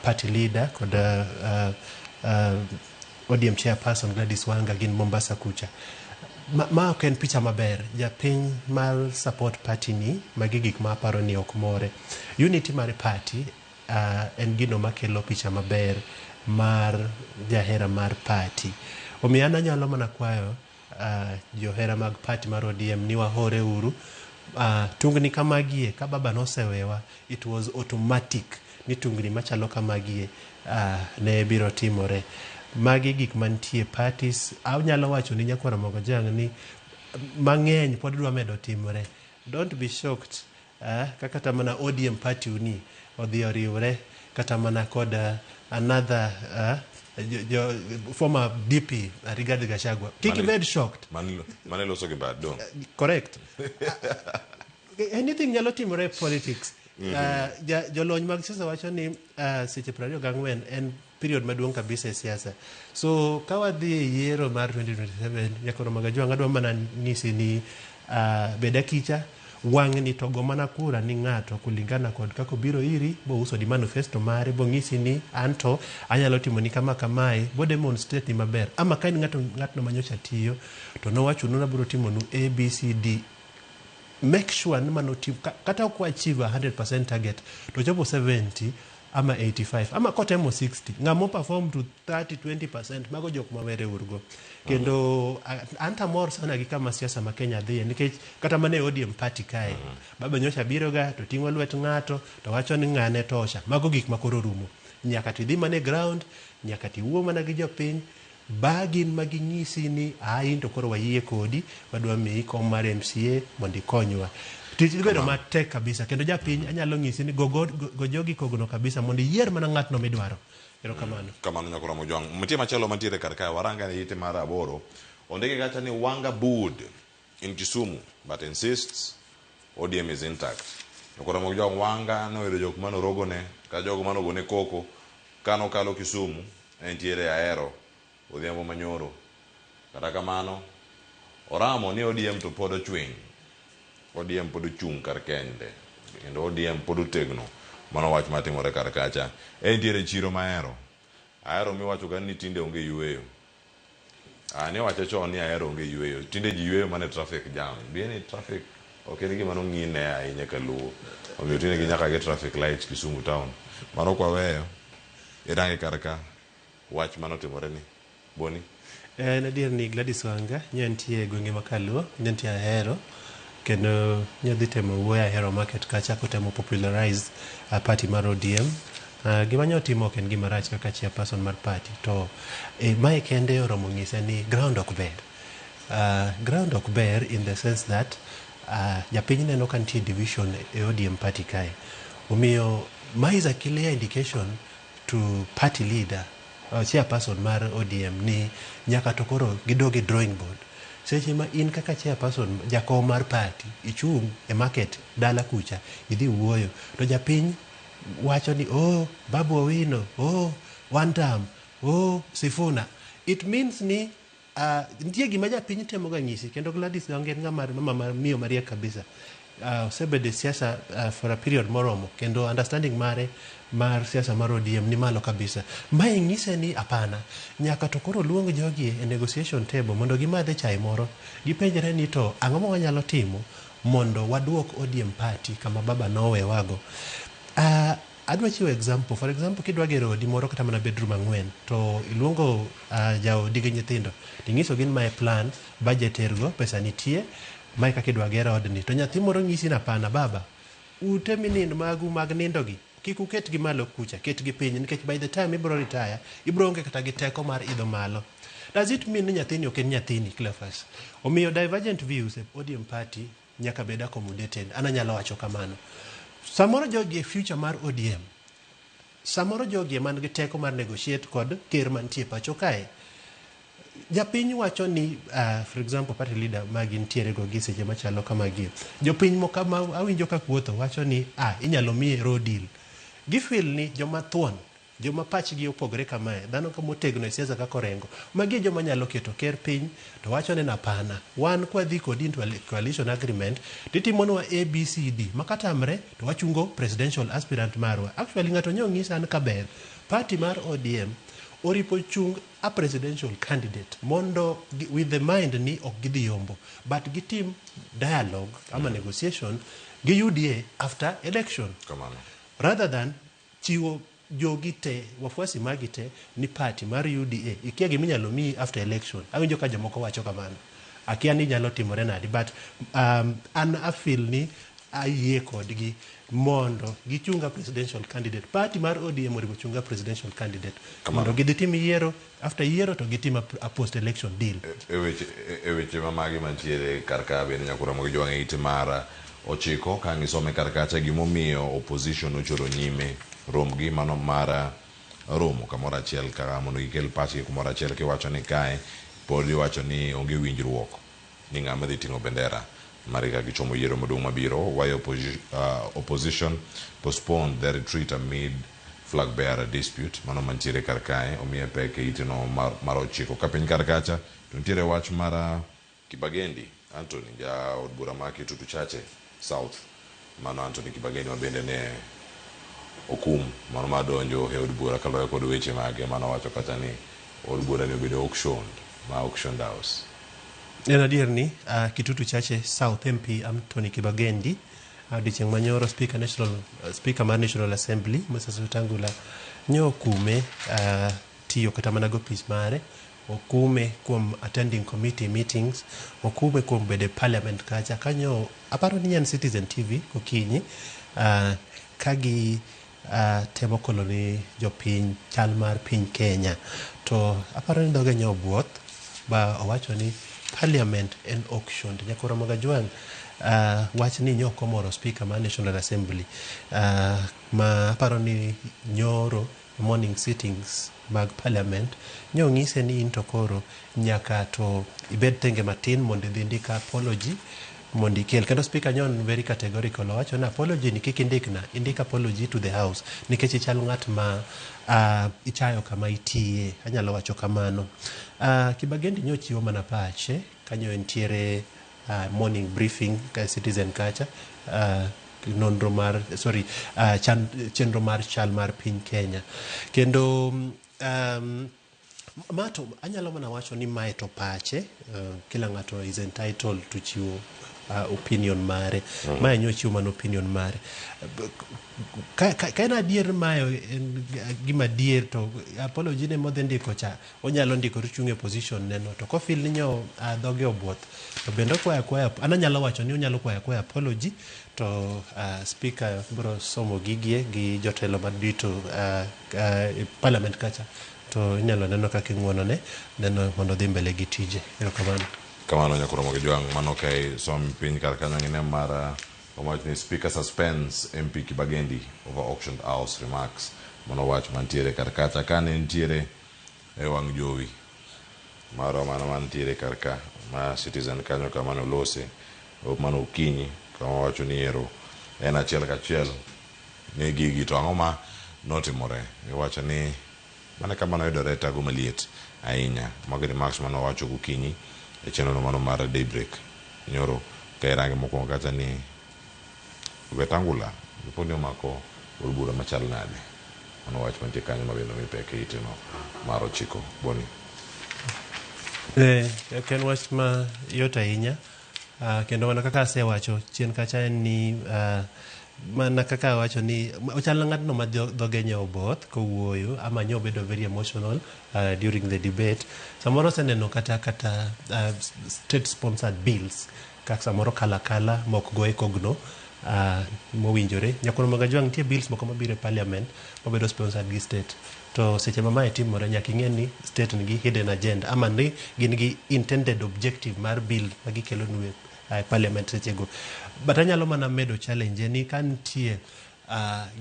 party leader kod ODM chairperson Gladys Wanga gin Mombasa kucha. Ma ok en picha maber. Japiny mar support party ni magi gik ma aparo ni ok more. Unity mar party en gino makelo picha maber mar jahera mar party. Omiyo an anyalo mana kwayo Johera mag party mar ODM ni wahore uru. Tungni kamagie ka baba nosewewa, it was automatic ni tungni machalo kamagie ne biro timore. Magi gik mantie parties. Anyalo wacho ni nyakwar Ramogi Ojwang' ni mang'eny pod dwa medo timore. Don't be shocked ka kata mana ODM party uni odhi oriwre kata mana kod another jo, former DP Rigathi Gachagua. Kik ibed shocked. Mane loso gi bad dong. Correct. Anything nyalo timore e politics. Jolony mag siasa wacho ni seche 24 en period maduong' kabisa e siasa. So ka wadhi e yiero mar 2027, Nyakoro Magajwang', adwa mana nyisi ni bed akicha wang'ni to go mana kura ni ng'ato kulingana kod kaka obiro iri bouso di manifesto mare bong'isi ni anto anyalo timo ni kama kamae bo demonstrate ni maber ama ka en ng'ato ng'atno manyocha tiyo to nowachonu nabiro timonu A B C D, make sure ni mano tim kata ok achieve 100% target to chopo 70 ama 85 ama kotemo 60, ng'ama perform to 30 20%, mago jok mawere urgo. Kendo an tamor sana gi kama siasa ma Kenya dhiye, nikech kata mana e ODM party kae, baba nyocha biro ga to ting'o lwet ng'ato to wacho ni ng'ane tosha. Mago gik ma koro rumo. Nyaka tidhi mana e ground, nyaka tiwuo mana gi jopiny ba gin ma ginyisi ni a in to koro wayie kodi, wadwa miyi kom mar MCA mondo ikonywa. Tich dhi bedo matek kabisa. Kendo japiny anyalo nyisi ni go jogi kogno kabisa mondo iyier mana ng'atno midwaro. Erokamano. Kamano Nyakoro Mojwang'. Nitie machielo mantiere kar kae, waranga ne ite mar 8. Ondike kacha ni Wanga booed in Kisumu but insists ODM is intact. Nyakoro Mojwang', Wanga noyudo jok manorogone kata jogo manogone koko kanokalo Kisumu entiere Ahero odhiambo manyoro. Kata kamano oramo ni ODM to pod ochwiny. ODM pod ochung' kar kende kendo ODM pod otegno. Mano wach matimore kar kacha. Entiere chiro mahero. Ahero miwacho ga ni tinde onge yweyo. Niwacho chon ni Ahero onge yweyo. Tinde ji yweyo mana e traffic jam. Bien ni traffic ok en gima nong'ine ahinya kaluo. Omiyo tinde gi nyaka gi traffic lights Kisumu town. Mano kwa weyo. Irange kar ka wach manotimore ni. Boni. En adier ni Gladys Wanga nyo nitie e gwenge ma Kaluo, nyo nitie Ahero, kendo nyo dhi temo wuoyo Ahero market kacha kotemo popularize party mar ODM. Gima nyo timo ok en gima rach kaka chairperson mar party, to mae kende oromo nyise ni ground ok ber. Ground ok ber in the sense that japiny neno ka nitie division e ODM party kae. Omiyo ma is a clear indication to party leader, chairperson mar ODM ni nyaka to koro gidog e drawing board. Seche ma in kaka chairperson, jakom mar party, ichung' e market dala kucha, idhi wuoyo, to japiny wacho ni oh, Babu Owino, oh, one term, oh, Sifuna. It means ni nitie gima japiny temo ga nyisi. Kendo Gladys Wanga en ng'ama mama miyo mariek kabisa. Osebedo e siasa for a period moromo, kendo understanding mare mar siasa mar ODM ni malo kabisa. Mae nyise ni hapana, nyaka to koro luong jogi e negotiation table mondo gimadhe chai moro, gipenjre ni to ang'o ma wanyalo timo mondo waduok ODM party kama baba nowewago. Adwa chiwo example. For example, kidwa gero odi moro kata mana bedroom 4, to iluongo jaodi gi nyithindo, ting'iso gin mae plan, budget ergo, pesa nitie, mae kaka idwa ger odni. To nyathi moro nyisi ni hapana baba, ute minind magu mag nindo gi, kik uket gi malo kucha, ket gi piny, nikech by the time ibro retire, ibro onge kata gi teko mar idho malo. Does it mean ni nyathini ok en nyathini, Cleophas? Omiyo divergent views e ODM party nyaka bed accommodated. An anyalo wacho kamano. Samoro jogi e future mar ODM, samoro jogi man gi teko mar negotiate kod ker mantie pacho kae. Japiny wacho ni for example, party leader ma gintiere go gi seche machalo kamagi, jopiny moko ma awinjo ka kuotho wacho ni inyalo miye raw deal. Gifeel ni joma thuon, joma pachgi opogore kamae, dhano kama otegno e siasa kaka Orengo, magi e joma nyalo keto ker piny to wacho ni hapana, wan kwadhi kodi into coalition agreement titimonwa A, B, C, D, makatamre to wachungo presidential aspirant marwa. Actually ng'ato nyo ng'isa an kaber, party mar ODM oripo chung a presidential candidate mondo with the mind ni ok gidhi yombo, but gitim dialogue ama negotiation gi UDA after election. Kamano. Rather than chiwo jogi te, wafuasi magi te ni party mar UDA, ikia gima inyalo miyi after election. Awinjo ka jomoko wacho kamano. Akia ni nyalo timore nadi but an a feel ni ayie kodgi mondo gichunga presidential candidate. Party mar ODM oripo chunga presidential candidate mondo gidhi tim yiero, after yiero to gitim a post election deal. E weche ma magi mantiere kar ka bende nyaka Ramogi Jwang' e ite mar 9 ka ngisome kar kacha gimomiyo opposition ochoro nyime romgi mano mar romo kamoro achiel kaka mondo gikel pachgi kumoro achiel kiwacho ni kae pod iwacho ni onge winjruok ni ng'ama dhi ting'o bendera mari ka gichomo yiero maduong' mabiro. Why opposition postponed their retreat amid flag bearer dispute, mano mantiere kar kae omiye pek e iteno mar 9. Ka piny kar kacha to nitiere wach mar Kibagendi Anthony jaod bura ma Kitutu Chache South, mano Anthony Kibagendi ma bende ne okum mano mar donjo e od bura kaluwore kod weche mage mano wacho kata ni od bura ni obedo auctioned ma auctioned house. En adier ni Kitutu Chache South MP Anthony Kibagendi odiochieng' manyoro speaker mar National Assembly Moses Wetangula nyo okume tiyo kata mana go ofis mare, okume kuom attending committee meetings, okume kuom bedo e parliament kacha kanyo. Aparo ni en Citizen TV gokinyi ka gi temo kolo ni jopiny chal mar piny Kenya, to aparo ni dhoge nyo obuoth ba owacho ni parliament en auction. Nyaka Ramogi Ajwang' wach ni nyo ok omoro speaker mar National Assembly ma aparo ni nyoro morning sittings mag parliament nyo ng'ise ni in to koro nyaka to ibed tenge matin mondo idhi indik apology mondo ikel. Kendo speaker nyo en very categorical, owacho ni apology ni kik indikna, indik apology to the house nikech ichal ng'at ma ichayo kama itiye, anyalo wacho kamano. Kibagendi nyo chiwo mana pache kanyo entiere morning briefing ka Citizen kacha nonro mar sorry chenro mar chal mar piny Kenya. Kendo ma to anyalo mana wacho ni mae to pache, kila ng'ato is entitled to chiwo opinion mare. Mae nyo chiwo mana opinion mare. Ka en adier mae en gima adier to apology ne modhi ndiko cha onyalo ndiko to chung' e position ne no, to kofeel ni nyo dhoge obuoth to bende okwayo akwaya, an anyalo wacho ni onyalo kwayo akwaya apology to speaker biro somo gigie gi jotelo madito e parliament kacha to inyalo neno kaka ing'uono ne neno mondo odhi mbele gi tije. Erokamano. Kamano nyaka Ramogi Jwang' mano ka isom piny kar kanyo ng'ine mar owach ni speaker suspends MP Kibagendi over auction house remarks, mano wach mantiere kar kacha kane nitiere e wang' jowi marwa mano mantiere kar ka ma Citizen kanyo kama nolose mano okinyi kama wacho ni ero en achiel kachiel ni gigi to ang'o ma notimore iwacho ni mana kama noyudore tago maliet ahinya. Mago remarks manowacho gokinyi e chenro mano mar Daybreak nyoro ka irange mokwongo kacha ni Wetangula pod ni omako od bura machal nade, mano wach mantie kanyo ma bende omi pek e iteno mar 9 Boni. Ok en wach ma yot ahinya kendo mana kaka asewacho chien kacha en ni mana kaka awacho ni ochal ng'atno ma dhoge nyo oboth kowuoyo ama nyo obedo very emotional during the debate. Samoro oseneno kata state sponsored bills kaka samoro kala kala mok goye kogno mowinjore. Nyakwar Magajwang', nitie bills moko mabiro e parliament mabedo sponsored gi state, to seche ma mae timore nyaka ing'e ni state nigi hidden agenda ama ni gin gi intended objective mar bill ma gikelonu e parliament sechego. But anyalo mana medo challenge ni ka nitie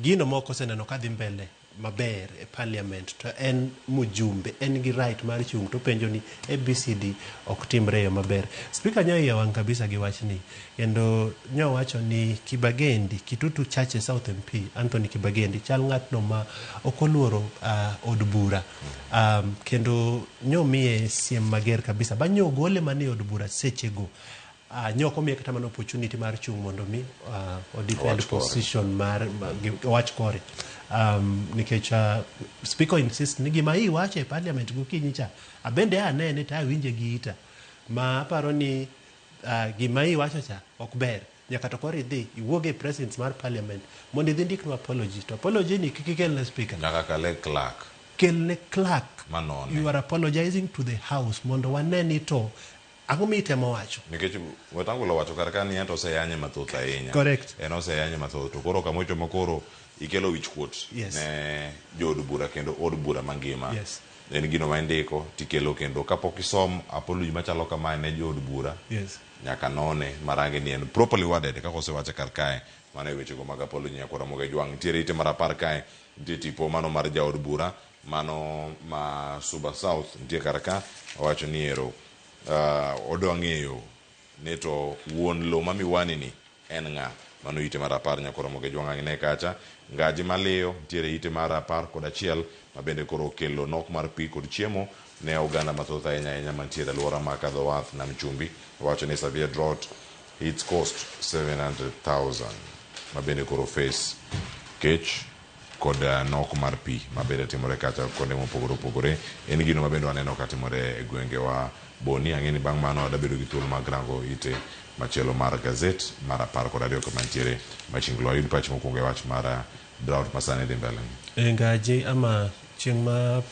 gino moko oseneno kadhi mbele maber e parliament to en mjumbe en gi right mar chung' to penjo ni ABCD ok timre e yo maber. Speaker nyo iye wang' kabisa gi wachni kendo nyo wacho ni Kibagendi, Kitutu Chache South MP Anthony Kibagendi chal ng'atno ma ok oluoro od bura kendo nyo miye siem mager kabisa ba nyo gole mana e od bura sechego. Nyo ok omiye kata mana opportunity mar chung' mondo mi o defend Owach kore. position mar owach kore nikech speaker insist ni gima iwacho e parliament gokinyi cha abende anene to awinje gi ita ma aparo ni gima iwacho cha ok ber, nyaka to koro idhi iwuog e presence mar parliament mondo idhi ndiknwa apology, to apology ni kik ikel ne speaker. Nyaka kale clerk. Kelne clerk. Manone. You are apologizing to the house mondo wane ni to Ang'o mitemo wacho? Nikech Wetangula owacho kar ka ni ento oseyanye mathoth ahinya. Correct. En oseyanye mathoth to koro kama ochomo koro ikelo wich kuot ne jood bura kendo od bura mangima. En gino ma indiko tikelo kendo kapok isom apology machalo kamae ne jood bura nyaka none marange ni en properly worded kaka osewache kar kae. Mano e wechego mag apology nyakwar Ramogi Ajwang'. Nitiere ite mar apar kae, nitie tipo mano mar jaod bura mano ma Suba South nitie kar ka owacho ni ero odwa ng'eyo ni to wuon lo ma Miwani ni en ng'a. Mano ite mar apar nyakwar Ramogi Ajwang' ang' ine kacha. Ngaji maliyo nitiere ite mar 11 ma bende koro okelo nok mar pi kod chiemo ne oganda mathoth ahinya ahinya mantiere e alwora ma kadho wath nam chumbi. Owacho ni severe drought hits cost 700,000 ma bende koro face kech kod nok mar pi ma bende timore kacha kuonde mopogore opogore. En gino ma bende waneno ka timore e gwengewa Boni. Ang'e ni bang' mano adabedo gi thuolo mag rango ite machielo mar gazet mar 12 kama nitiere Machinglo. Ayud pach mokwongo e wach mar drought ma sani dhi mbele. E ngaji ama chieng' ma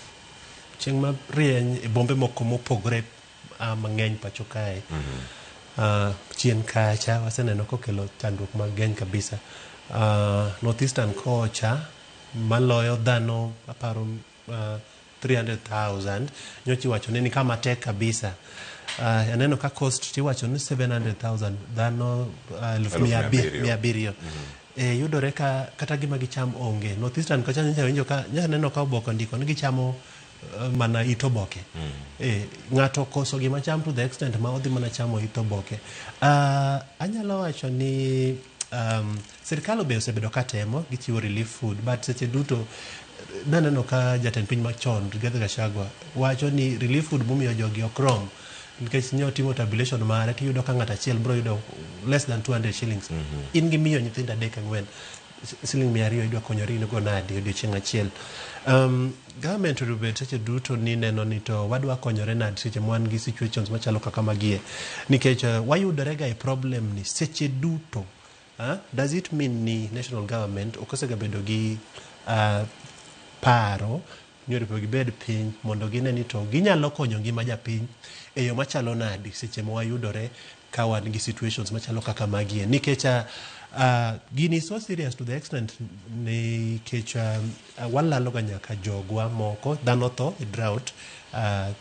chieng' ma rieny e bombe moko mopogore mang'eny pacho kae. Chien kacha waseneno kokelo chandruok mang'eny kabisa. Northeastern kocha maloyo dhano aparo 300,000 nyocha iwacho ni kama tek kabisa. Aneno ka coast tiwacho ni 700,000 dhano eluf mia abiriyo. Yudore ka kata gima gicham onge. Northeastern kocha nyocha winjo ka nyocha neno ka oboke ondiko ni gichamo mana it oboke. Ng'ato okoso gima cham to the extent ma odhi mana chamo it oboke. Anyalo wacho ni sirikal be osebedo ka temo gichiwo relief food but seche duto naneno ka jatend piny machon Rigathi Gachagua wacho ni relief food momiyo jogi ok rom nikech ne otimo tabulation mare tiyudo ka ng'ato achiel biro yudo less than 200 shillings. In gi miyo nyithindo adek ang'wen siling 200 idwa konyori go nadi odiochieng' achiel. Government onego bed seche duto ni neno ni to wadwa konyore nadi seche mwan gi situations machalo kaka magie nikech wayudore ga e problem ni seche duto. Does it mean ni national government ok osega bedo gi paro ni onego gibed piny mondo gine ni to ginyalo konyo ngima japiny e yo machalo nadi seche ma wayudore ka wan gi situations machalo kaka magie nikech gini so serious to the extent nikech walalo ga nyaka jogwa moko dhano tho e drought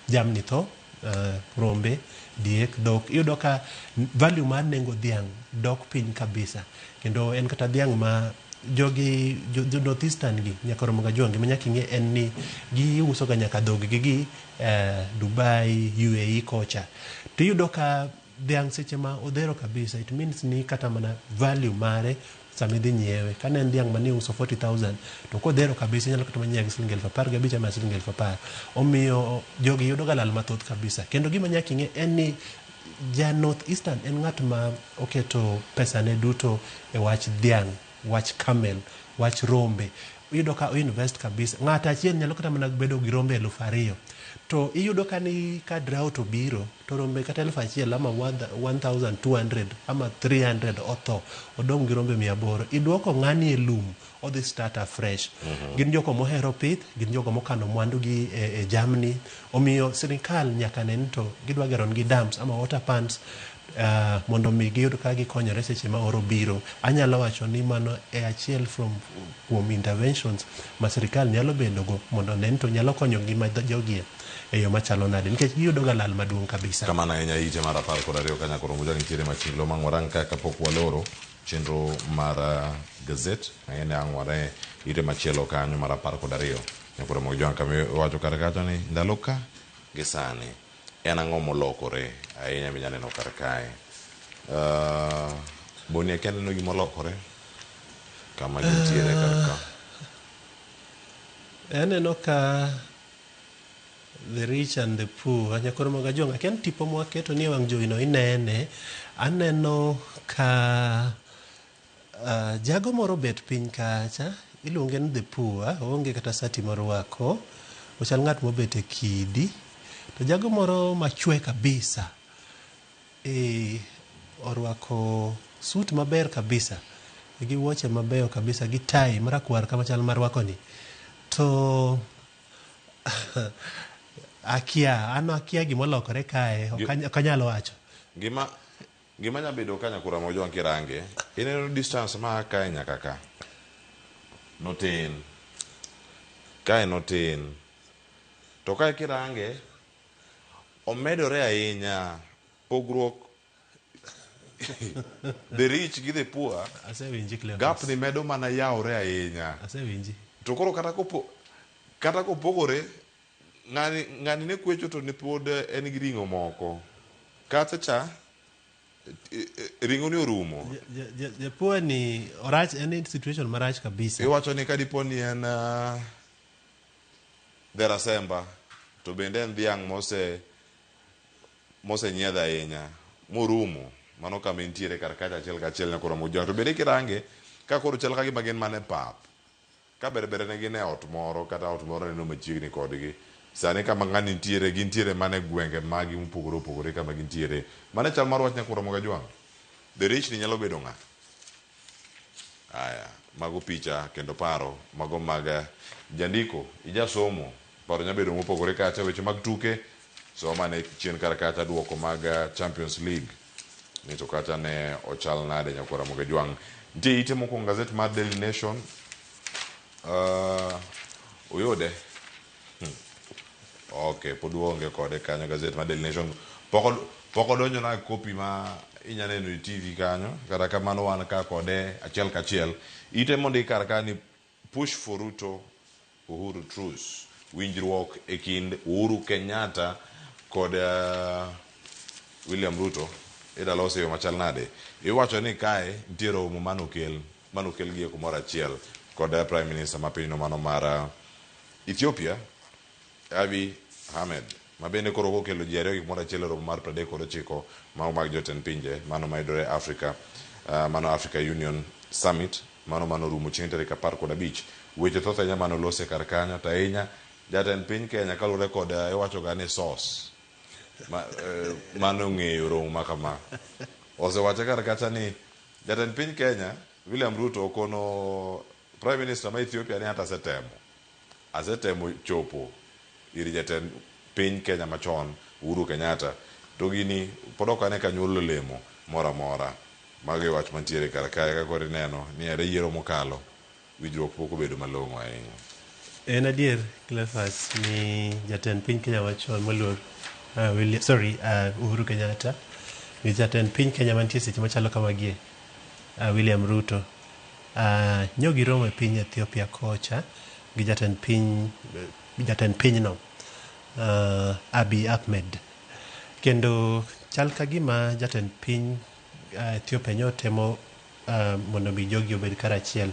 jamni tho rombe diek dhok iyudo ka value mar nengo dhiang' dok piny kabisa kendo en kata dhiang' ma jogi jo Northeastern gi nyaka romo ga jwang' gima nyaka ing'e en ni giuso ga nyaka dhog gi gi Dubai, UAE kocha to iyudo ka dhiang' seche ma odhero kabisa it means ni kata mana value mare sama idhi nyiewe kane en dhiang' mane iuso 40,000 to kodhero kabisa inyalo kata mana nyiewe gi siling 15,000 ama siling 10,000. Omiyo jogi yudo ga lal mathoth kabisa kendo gima nyaka ing'e en ni ja North Eastern en ng'at ma oketo pesane duto e wach dhiang', wach camel, wach rombe. Iyudo ka o invest kabisa. Ng'ato achiel nyalo kata mana bedo gi rombe 2,000 to iyudo ka ni ka drought obiro to rombe kata 1,000 ama 1200 ama 300 otho odong' gi rombe 800 iduoko ng'ani e lum odhi start afresh. Gin jogo mohero pith, gin jogo mokano mwandu gi e jamni. Omiyo sirikal nyaka ne ni to gidwa gero negi dams ama water pans mondo mi giyud ka gikonyore seche ma oro biro. Anyalo wacho ni mano e achiel from kuom interventions ma sirikal nyalo bedo go mondo one ni to nyalo konyo ngima jogi e yo machalo nade nikech giyudo ga lal maduong' kabisa. Kamano ahinya ite mar 12 ka nyakoro Mujak nitiere machinglo mang' warang ka kapok waloro chenro mar gazet ang'e ni ang' ware ite machielo kanyo mar 12 nyakoro Mujak kama iwacho kar kacha ni ndalo ka gi sani en ang'o molokore ahinya minya neno kar kae. Boni akia neno gima olokore kama gintiere kar ka. Aneno ka the rich and the poor nyakoro Mogajwang' akia ni tipo mwaketo ni e wang' jowi no inene. Aneno ka jago moro obet piny kacha iluonge ni the poor oonge kata sati morwako ochal ng'at mobet e kidi to jago moro machwe kabisa orwako suit maber kabisa gi wuoche mabeyo kabisa gi tai marakwar kama chal marwako ni to Akia, an akia gimolokore kae, ok anyal wacho. Gima gima nya bedo ka nyakura Mojwang kirange, ineno distance ma kae nyaka ka. Notin. Kae notin. To kae kirange, omedore ahinya. Pogruok the rich gi the poor Asewinji Cleophas. gap ni medo mana yawore ahinya. Asewinji. To koro kata kopo kata kopogore ng'ani ng'ani ne kwecho to ne pod en gi ring'o moko. Kacha cha ring'o ni orumo. Japuo ni orach, en e situation marach kabisa. Iwacho ni kadipo ni en Dherasemba to bende en dhiang' mose mosenyiedh ahinya morumo mano kama entiere kar kacha achiel kachiel nyaka oromo jwang' to bende kirange ka koro chal ka gima gin mana e pap ka ber ber ne gin e ot moro kata ot moro neno machiegni kodgi sani kama ng'ani nitiere gintiere mana e gwenge magi mopogore opogore kama gintiere mano e chal mar wach nyaka oromo gajwang' the rich ni nyalo bedo ng'a Aya, mago picha kendo paro mago mag jandiko, ijasomo, paro nya bedo mopogore kacha, weche mag tuke, som ane chien kar kacha duoko mag Champions League ni to kacha ne ochal nade nyakwar Ramogi Ajwang'. Nitie ite mokwongo gazet mar Daily Nation. Uyude? Okay, pod waonge kode kanyo gazet mar Daily Nation. Pok pok odonjo na kopi ma inya neno e TV kanyo. Kata kamano wan ka kode achiel kachiel. Ite mondik kar ka ni push for Ruto Uhuru truce. Winjruok e kind Uhuru Kenyatta kod William Ruto ida los e yo machal nade? Iwacho ni kae nitie romo manokel manokel gi e kumoro achiel kod Prime Minister ma pinyno mano mar Ethiopia Abiy Ahmed ma bende koro kokelo ji ariyo gi kumoro achiel e romo mar 39 mago mag jotend pinje mano mayudore Afrika mano Africa Union Summit mano manorumo chieng' tarik 15. Weche thoth ahinya mane olos e kar kanyo to ahinya jatend piny Kenya kaluwore kod iwacho ga ni source ma, mane ong'eyo romo ma kama osewache kar kacha ni jatend piny Kenya William Ruto okono Prime Minister ma Ethiopia ni ata asetemo asetemo chopo ir jatend piny Kenya machon Uhuru Kenyatta to gini pod ok ane ka nyuolo olemo moro amora. Mago e wach mantiere kar kae ka koro ineno ni are yiero mokalo winjruok pok obedo malong'o ahinya. En adier Cleophas ni jatend piny Kenya machon moluor William, sorry, Uhuru Kenyatta gi jatend piny Kenya mantie seche machalo kamagie William Ruto nyo giromo e piny Ethiopia kocha gi jatend piny jatend pinyno Abiy Ahmed kendo chal ka gima jatend piny Ethiopia nyo temo mondo mi jogi obed karachiel.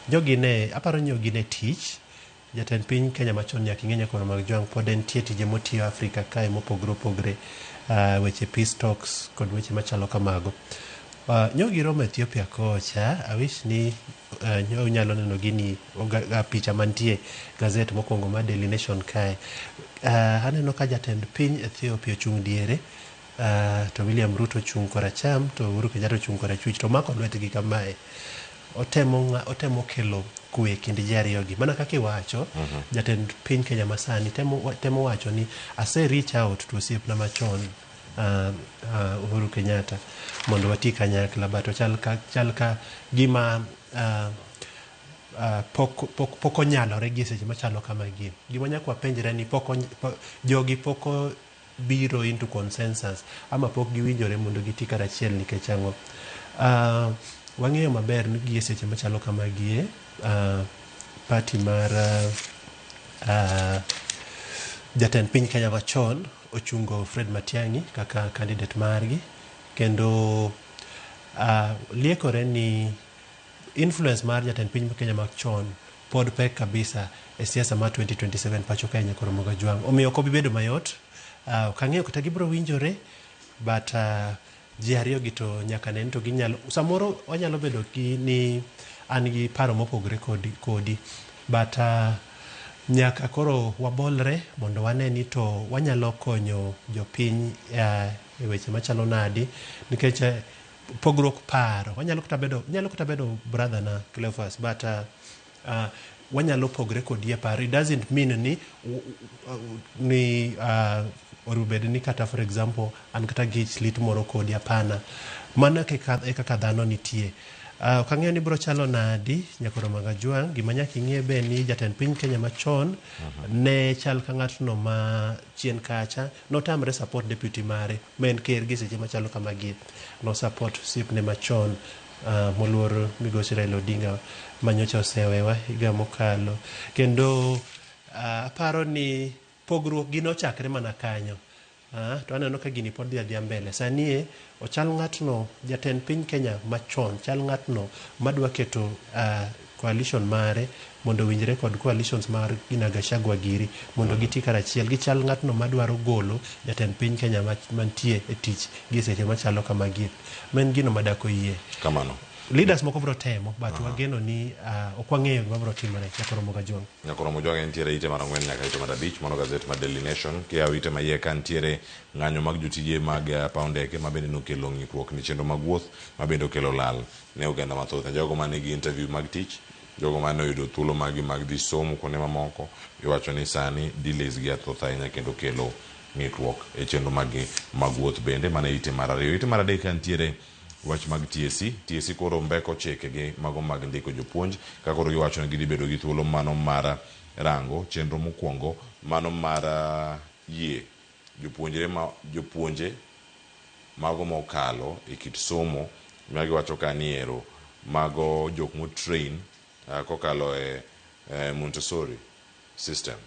Jogi ne aparo ni jogi ne tich jatend piny Kenya machon nyaka ing'e nyakwar mag Jwang' pod entie tije motiyo Afrika kae mopogore opogore weche peace talks kod weche machalo kamago. Nyo giromo Ethiopia kocha I wish ni nyo unyalo neno gini picha mantie gazet mokwongo mar Daily Nation kae. Aneno ka jatend piny Ethiopia ochung' diere to William Ruto ochung' koracham to Uhuru Kenyatta ochung' korachwich to omako lwetgi kamae. Otemo, otemo kelo kwe e kind ji ariyogi. Mana kaka iwacho, jatend piny Kenya masani temo, temo wacho ni ase reach out to osiepna machon Uhuru Kenyatta mondo wati kanyakla but ochal ka, chal ka gima pok, pok, pok onyalore gi seche machalo kamagi. Gima nyaka wapenjre ni pok, jogi pok biro into consensus ama pok giwinjore mondo giti karachiel nikech ang'o? Wang'eyo maber ni gi e seche machalo kamagie party mar jatend piny Kenya machon ochungo Fred Matiang'i kaka candidate margi kendo liekore ni influence mar jatend piny Kenya machon pod pek kabisa e siasa mar 2027 pacho kae nyaka Ramogi Ajwang'. Omiyo ok obi bedo mayot. Ok ang'eyo kata gibiro winjore but ji ariyo gi to nyaka ne ni to ginyalo samoro wanyalo bedo gi ni an gi paro mopogore kodi, kodi but nyaka koro wabolre mondo wane ni to wanyalo konyo jopiny e weche machalo nadi nikech pogruok paro wanyalo kata bedo nyalo kata bedo brother na Cleophas but Wanyalo pogre kodi e paro. It doesn't mean ni ni onego bed ni kata for example an kata gi ich lit moro kodi hapana. Mano e kaka dhano nitie. Ok ang'eyo ni biro chalo nadi Nyakoro Magajwang'. Gima nyaka ing'e be ni jatend piny Kenya machon ne chal ka ng'atno ma chien kacha notamre support deputy mare ma en ker gi seche machalo kamagi. No support osiepne machon moluor migosi Raila Odinga manyocha osewewa higa mokalo. Kendo aparo ni pogruok gi nochakre mana kanyo. To aneno ka gini pod dhi adhiya mbele. Sani e ochal ng'atno jatend piny Kenya machon chal ng'atno madwa keto coalition mare mondo owinjre kod coalitions mar gina Gachagua giri mondo giti karachiel. Gichal ng'atno madwaro golo jatend piny Kenya mantie e tich gi seche machalo kamagi. Ma en gino madak oyie. Kamano. Leaders moko biro temo but wageno ni ok wang'eyo gima biro timore Nyakoro Mogajwang'. Nyakoro Mojwang' entiere ite mar 4 nyaka ite mar 5 mano gazet mar Daily Nation. Kiyawo ite ma iye ka nitiere ng'anyo mag jotije mag paw ndeke ma bende nokelo ng'ikruok ne chenro mag wuoth ma bende okelo lal ne oganda mathoth. Jogo mane nigi interview mag tich, jogo mane oyudo thuolo maggi mag dhi somo kuonde mamoko, iwacho ni sani delays gi thoth ahinya kendo kelo ng'ikruok e chenro maggi mag wuoth bende. Mano e ite mar 2. Ite mar 3 ka nitiere wach mag TSC. TSC koro mbeko chike gi mago mag ndiko jopuonj ka koro giwacho ni gidhi bedo gi thuolo mano mar rango chenro mokwongo mano mar yie jopuonjre ma jopuonje mago mokalo e kit somo ma giwacho ka ni ero mago jok mo train kokalo e Montessori system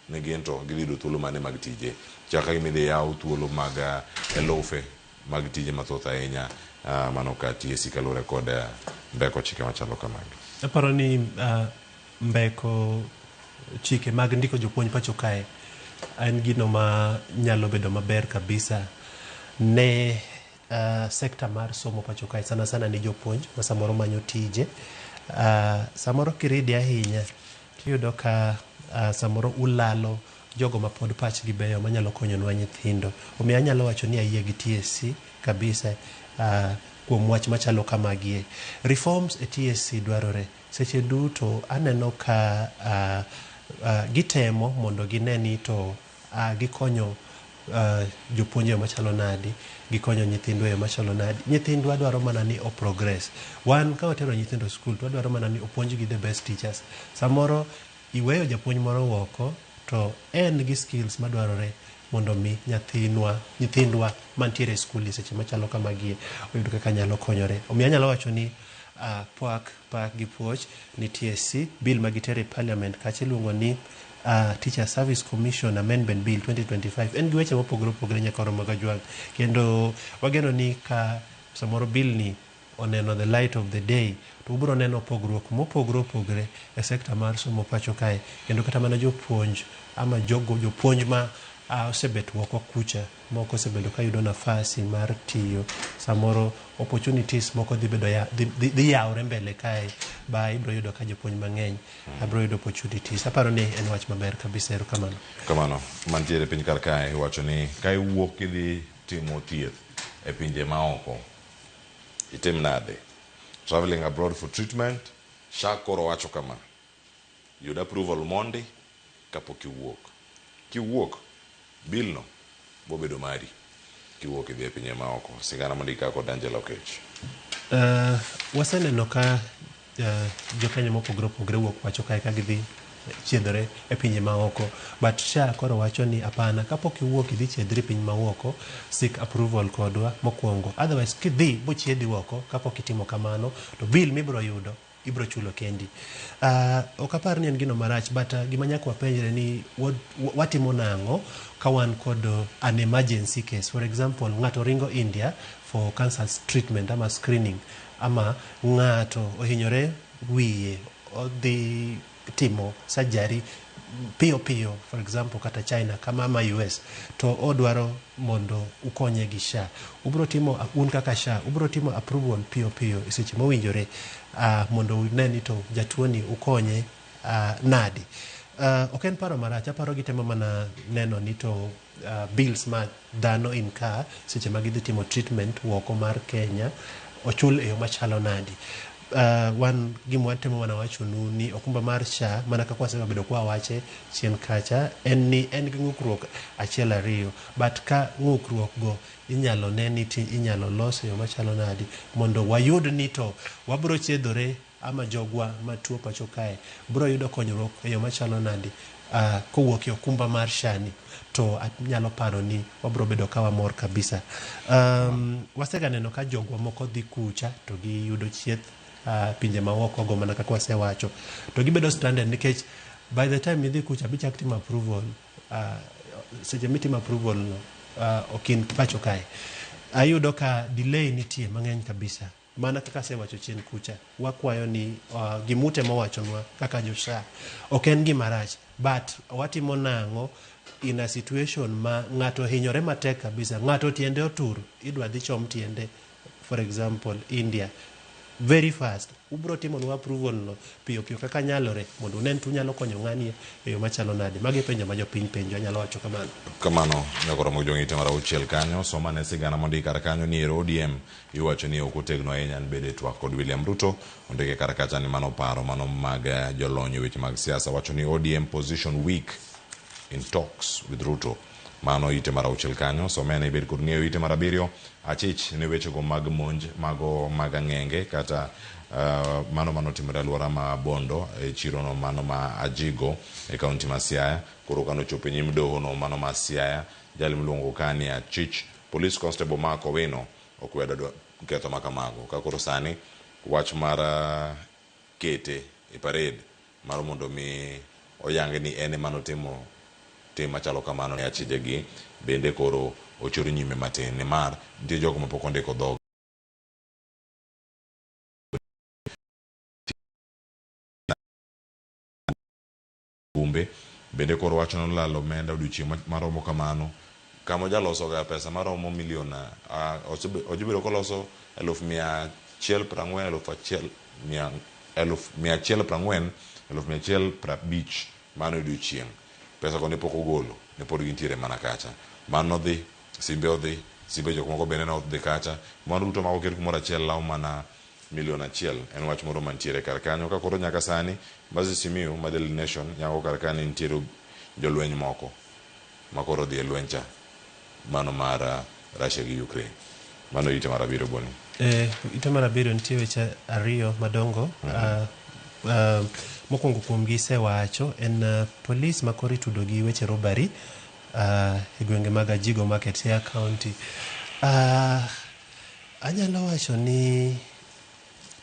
ni gin to gidhi yudo thuolo mane mag tije chaka gimidhi yaw thuolo mag elufe mag tije mathoth ahinya mano ka TSC kaluwore kod mbeko chike machalo kamagi. Aparo ni mbeko chike mag ndiko jopuonj pacho kae en gino ma nyalo bedo maber kabisa ne sekta mar somo pacho kae, sana sana ni jopuonj ma samoro manyo tije. Samoro kiridi ahinya tiyudo ka samoro ulalo jogo ma pod pachgi beyo manyalo konyonwa nyithindo. Omiyo anyalo wacho ni ayie gi TSC kabisa kuom wach machalo kamagie. Reforms e TSC dwarore. Seche duto aneno ka gitemo mondo gine ni to gikonyo jopuonj e yo machalo nadi, gikonyo nyithindwa e yo machalo nadi. Nyithindwa dwaro mana ni o progress. Wan ka watero nyithindo skul to wadwaro mana ni opuonjgi the best teachers. Samoro iweyo japuonj moro oko to en gi skills madwarore mondo mi nyithindwa mantiere e skul e seche machalo kamagie oyud kaka nyalo konyore. Omiyo anyalo wacho ni pak gi puoch ni TSC bill ma gitere e parliament kacha iluongo ni Teacher Service Commission Amendment Bill 2025 en gi weche mopogore opogore Nyakoro Magajwang', kendo wageno ni ka samoro bill ni oneno the light of the day to ubiro neno pogruok mopogore opogore e sekta mar somo pacho kae, kendo kata mana jopuonj ama jogo jopuonj ma osebet oko kucha moko osebedo ka yudo nafasi mar tiyo, samoro opportunities moko dhi bedo dhi yawre mbele kae ba ibiro yudo ka jopuonj mang'eny abiro yudo opportunities. Aparo ni en wach maber kabisa. Erokamano. Kamano mantiere piny kar kae iwacho ni ka iwuok idhi timo thieth e pinje maoko itim nade? Traveling abroad for treatment, SHA koro wacho kama: yud approval mondi kapok iwuok. Kiwuok, bill no bobedo mari kiwuok idhi e pinje maoko. Sigana mondika kod Angela Okech. Waseneno ka jokenya mopogore opogore wuok pacho kae ka gidhi chiedhore e pinje maoko, but SHA koro wacho ni hapana, kapok iwuok idhi chiedhri piny maoko, seek approval kodwa mokwongo, otherwise kidhi bochiedhi oko kapok itimo kamano to bill mibiro yudo ibiro chulo kendi. Ok apar ni en gino marach, but gima nyaka wapenjre ni watimo nang'o ka wan kod an emergency case. For example, ng'ato ringo India for cancer treatment ama screening, ama ng'ato ohinyore wiye odhi timo surgery piyo piyo, for example kata China kama ama US, to odwaro mondo ukonye gi SHA. Ubiro timo un kaka SHA, ubiro timo approval piyo piyo e seche mowinjore mondo une ni to jatuo ni ukonye nadi. Ok en paro marach, aparo gitemo mana neno ni to bills ma dhano incur seche ma gidhi timo treatment oko mar Kenya ochul e yo machalo nadi. Wan gima watemo mana wachonu ni okumba mar SHA mana kaka wasebedo kwa wache chien kacha en ni en gi ng'ukruok achiel ariyo, but ka ng'ukruok go inyalo ne ni inyalo los e yo machalo nadi mondo wayud ni to wabro chiedhore ama jogwa matuo pacho kae bro yudo konyruok e yo machalo nadi kowuok e okumba mar SHA ni, to anyalo paro ni wabro bedo ka wamor kabisa. Wasega neno ka jogwa moko dhi kucha to giyudo chieth pinje maoko go mana kaka wasewacho, to gibedo stranded nikech by the time idhi kucha bichak timo approval, seche mitimo approval no ok in pacho kae, ayudo ka delay nitie mang'eny kabisa. Mana kaka asewacho chien kucha, wakwayo ni gimutemo wachonwa kaka jo SHA ok en gima rach, but watimo nang'o in a situation ma ng'ato hinyore matek kabisa, ng'ato tiende otur, idwa dhi chom tiende, for example India, very fast, ubro timonwa approval no piyo piyo kaka nyalore mondo unen to unyalo konyo ng'ani e yo machalo nade. Magi e penjo ma jopiny penjo, anyalo wacho kamano. Kamano nyakoro mag jong'ite mar auchiel kanyo soma ne sigana mondik kar kanyo ni ero ODM iwacho ni ok otegno ahinya en bede twak kod William Ruto. Ondike kar kacha ni mano paro mano mag jolony e weche mag siasa wacho ni ODM position weak in talks with Ruto. Mano ite mar auchiel kanyo somene ibed kod ng'eyo. Ite mar abiriyo achich ne wechego mag monj mago mag ang'enge kata mano manotimore alwora ma Bondo e chirono mano ma Ajigo e kaunti ma Siaya. Koro kanochopo e nyim doho no mano ma Siaya, jal miluongo ka ni achich Police Constable Mark Owino okwedo ketho ma kamago. Ka koro sani wach mar kete e parade mar mondo mi oyang ni en ema notimo tim machalo kamano ne achijegi bende koro ochor nyime matin nimar nitie jogo mapok ondiko dhog Gumbe bende koro wacho nolalo omenda odiochieng' maromo kamano kama ojalosoga pesa maromo milion osebedo koloso 140,000 1,100 140,000 150,000 mano odiochieng'. Pesa go ne pok ogolo, ne pod gintiere mana kacha. Mano dhi, simbe odhi, simbe jok moko bende ne odhi kacha. Mano duto mago oket kumoro achiel lawo mana milion achiel. En wach moro mantiere kar kanyo. Ka koro nyaka sani, Moses Simiyu ma Daily Nation yango kar ka ni nitiere jolweny moko ma koro odhi e lweny cha mano mar Russia gi Ukraine. Mano ite mar abiriyo Boni. Ite mar abiriyo nitie weche ariyo madongo. Mokwongo kuomgi isewacho en polis ma koro itudo gi weche robbery e gwenge mag Ajigo Market, Siaya County. Anyalo wacho ni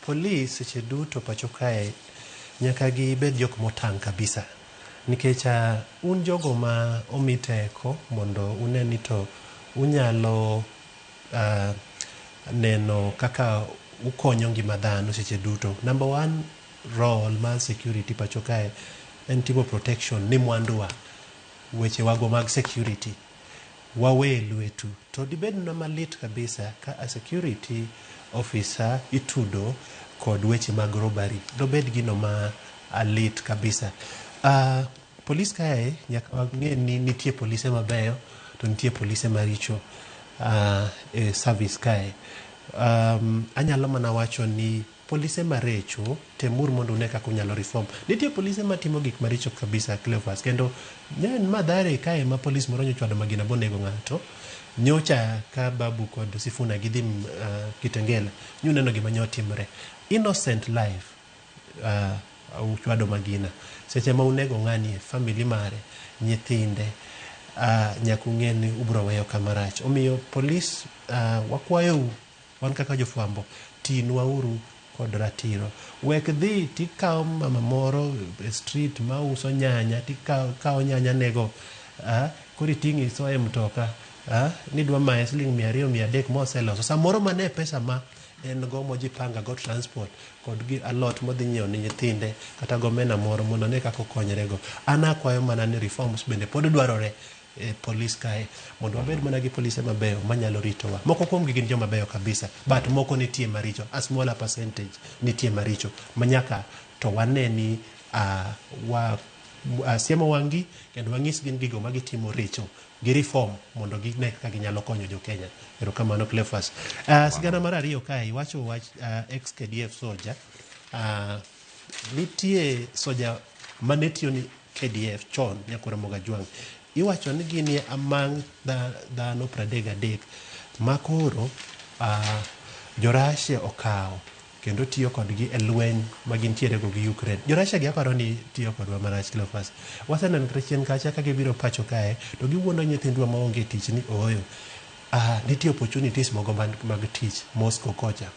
polis seche duto pacho kae nyaka gibed jok motang' kabisa nikech un jogo ma omi teko mondo une ni to unyalo neno kaka ukonyo ngima dhano seche duto. Number one role mar security pacho kae en timo protection ni mwanduwa, weche wago mag security wawe lwetu. To dibednwa malit kabisa ka a security officer itudo kod weche mag robbery. Dobed gino ma lit kabisa. Polis kae nyaka wang'e ni nitie polise mabeyo to nitie polise maricho e service kae. Anyalo mana wacho ni polise marecho temuru mondo une kaka unyalo reform. Nitie polise matimo gik maricho kabisa Cleophas, kendo ne en Mathare kae ma polis moro nyochwado magina bonego ng'ato. Nyocha ka Babu kod Sifuna gidhi Kitengela, nyuneno gima nyotimre. Innocent life uchwado magina. Seche ma unego ng'ani e family mare, nyithinde, nyaka ung'e ni ubro weyo kama rach. Omiyo polis wakwayou wan kaka jofwambo, tinwa uru kod ratiro. Wek dhi tikawo mama moro e street mauso nyanya, tikawo nyanya nego, koro iting'o isoye mtoka, nidwa maye siling 200 300 moseloso. Samoro mano e pesa ma en go mojipanga go transport kod gi alot modhi nyiewo ne nyithinde kata gomena moro mondo one kaka okonyrego. An akwayo mana ni reforms bende pod dwarore e polis kae mondo wabed mana gi polise mabeyo manyalo ritowa. Moko kuomgi gin joma beyo kabisa, but moko nitie maricho, a smaller percentage nitie maricho ma nyaka to wane ni Siemo wang'gi kendo wanyisgi ni gigo magitimo richo gi reform mondo gine kaka ginyalo konyo jo Kenya. Erokamano Cleophas. Sigana mar ariyo kae iwacho wach ex KDF soldier. Nitie soja mane tiyo ni KDF chon nyaka Ramogi Ajwang'. Iwacho ni gin among dhano 33 ma koro jo Russia okawo kendo tiyo kodgi e lweny ma gintiere go gi Ukraine. Jo Russia gi aparo ni tiyo kodwa marach Cleophas. Waseneno kata chien kacha ka gibiro pacho kae to giwuondo nyithindwa maonge tich ni ooyo. Nitie opportunities moko mag tich Moscow kocha.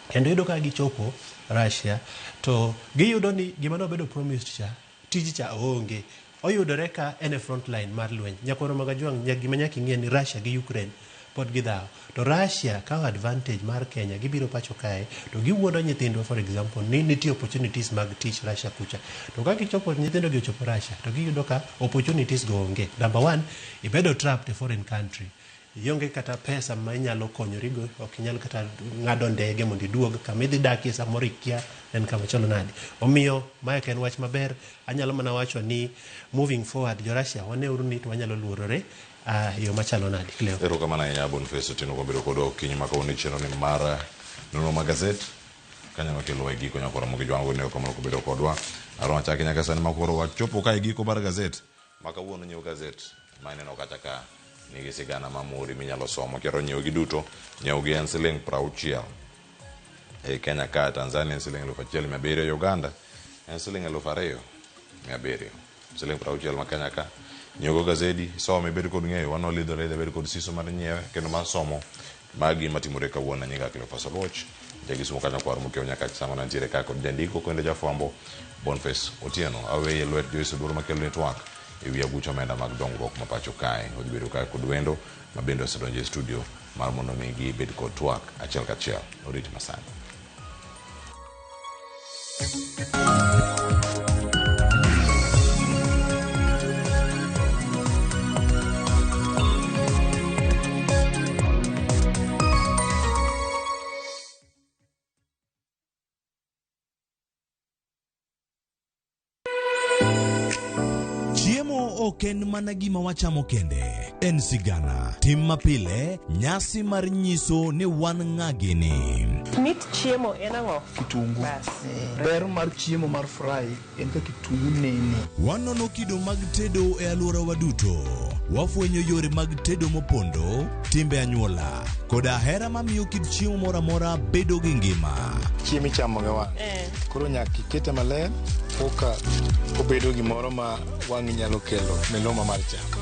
Kendo iyudo ka gichopo Russia to giyudo ni gima nobedo promised cha, tij cha onge. Oyudore ka en e front line mar lweny. Nyakwar Ramogi Ajwang' gima nyaka ing'e ni Russia gi Ukraine pod gidhawo. To Russia kawo advantage mar Kenya, gibiro pacho kae to giwuondo nyithindwa for example ni nitie opportunities mag tich Russia kucha. To ka gichopo nyithindo gi ochopo Russia to giyudo ka opportunities go onge. Number one, ibedo trapped e foreign country. Ionge kata pesa ma inyalo konyorigo, ok inyal kata ng'ado ndege mondo iduog kama idhi dakie samoro ikia en kama chalo nade. Omiyo mae ok en wach maber, anyalo mana wacho ni moving forward jo Russia waneuru ni to wanyalo luorore yo machalo nade. Cleo. Erokamano ahinya Boniface Otieno kuom bedo kodwa okinyi ma kawuono e chenro ni mar nonro mag gazet. Kanyalo kelo e giko nyaka Ramogi Jwang' gonie erokamano kuom bedo kodwa. Aro achaki nyaka sani ma koro wachopo ka e giko mar gazet. Ma kawuono nyiew gazet ma ineno kacha ka nigi sigana mamori minyalo somo. Kihero nyiew gi duto, nyiew gi en siling 60. E Kenya ka, Tanzania en siling 1700, Uganda en siling 2700. Siling 60 ma Kenya ka. Nyiew go gazedi, isome ibed kod ng'eyo, wan walidho alidha ibed kod siso mar nyiewe kendo mar somo magi matimore kawuono. Nyinga Cleophas Oluoch, Jagisumo kanyo kwar mokiewo nyaka sama nantiere ka kod jandiko kendo jafwambo Boniface Otieno. Aweye lwet Joyce Oduor makelo ni twak e wi aguch omenda mag dongruok ma pacho kae. Odhi bedo kae kod wendo ma bende osedonjo e studio mar mondo mi gibed kod twak achiel kachiel. Orit masani. Chiemo ok en mana gima wachamo kende, en sigana, tim mapile, nyasi mar nyiso ni wan ng'a gini. Mit chiemo en ang'o? Kitungu. Bas. Ber mar chiemo mar fry en ka kitungu nene. Wanono kido mag tedo e alworawa duto. Wafwenyo yore mag tedo mopondo, timbe anyuola, koda hera mamiyo kit chiemo moro amora bedo gi ngima. Chiemo ichamo gi wang'. Koro nyaka ikete maler koka obedo gimoro ma wang'i nyalo kelo miluma mar chak.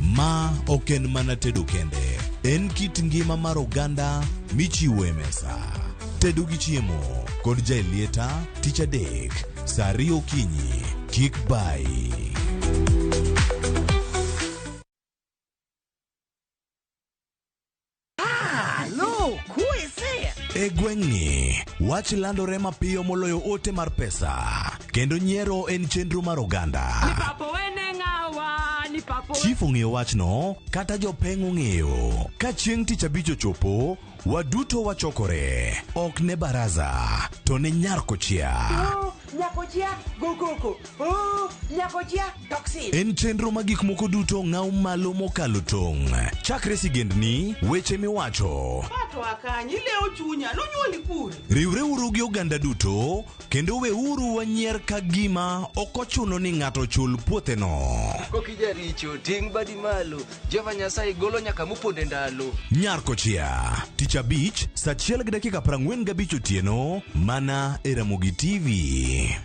Ma ok en mana tedo kende, en kit ngima mar oganda michiwo e mesa. Tedo gi chiemo kod Jaelieta tich adek saa 2 okinyi. Kik bayi. Halo, kuese. E gweng'ni, wach landore mapiyo moloyo ote mar pesa, kendo nyiero en chenro mar oganda. Papo wene ng'awa, ni papo Chief ong'eyo wachno, kata jopeng' ong'eyo. Ka chieng' tich abich ochopo, waduto wachokore. Ok ne baraza, to ne nyar kochia. Oh, nyakochia go koko. Oh, nyakochia toxin. En chenro ma gik moko duto ng'aw malo mokalo tong'. Chakre sigendni, weche miwacho, Pato akanyi leo chunya, nonyuoli kure. Riwreuru gi oganda duto kendo weuru wanyier ka gima ok ochuno ni ng'ato chul puotheno. Kokijaricho ting' badi malo, Jehova Nyasaye golo nyaka moponde ndalo. Nyar kochia, tich abich, saa 1:45 otieno, mana e Ramogi TV.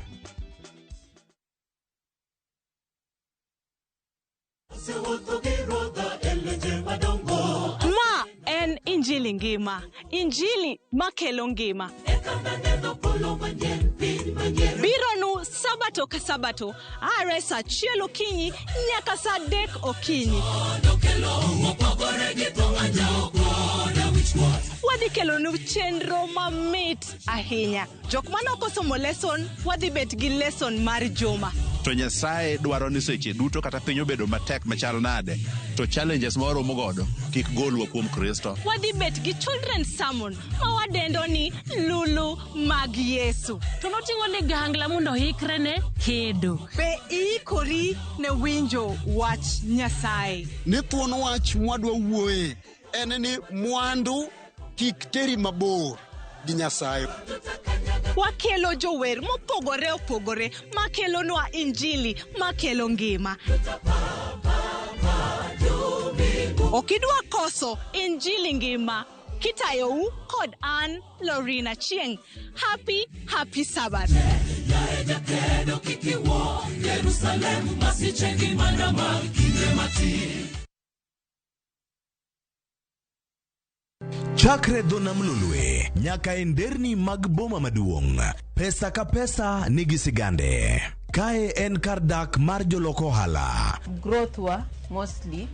Ma en Injili ngima, Injili makelo ngima. Bironu Sabato ka Sabato, are saa 1 okinyi nyaka saa 3 okinyi. Wadhi kelonu chenro mamit ahinya. Jok mane ok osomo lesson, wadhi bet gi lesson mar juma. To Nyasaye dwaro ni seche duto kata piny obedo matek machal nade, to challenges ma waromo godo kik golwa kuom Kristo. Wadhi bet gi children's sermon ma wadendo ni Lulu mag Yesu. To noting'o ligangla mondo oikre ne kedo. Be iikori ne winjo wach Nyasaye? Ni thuon wach mwadwa wuoye en ni mwandu kik teri mabor gi Nyasaye. Wakelo jower mopogore opogore makelonwa injili makelo ngima. Ok idwa koso injili ngima kitayou kod an Lorina Chieng. Happy, happy Sabbath. Chakre dho nam Lolwe nyaka e nderni mag boma maduong', pesa ka pesa nigi sigande. Kae en kar dak mar jolok ohala. Growth wa mostly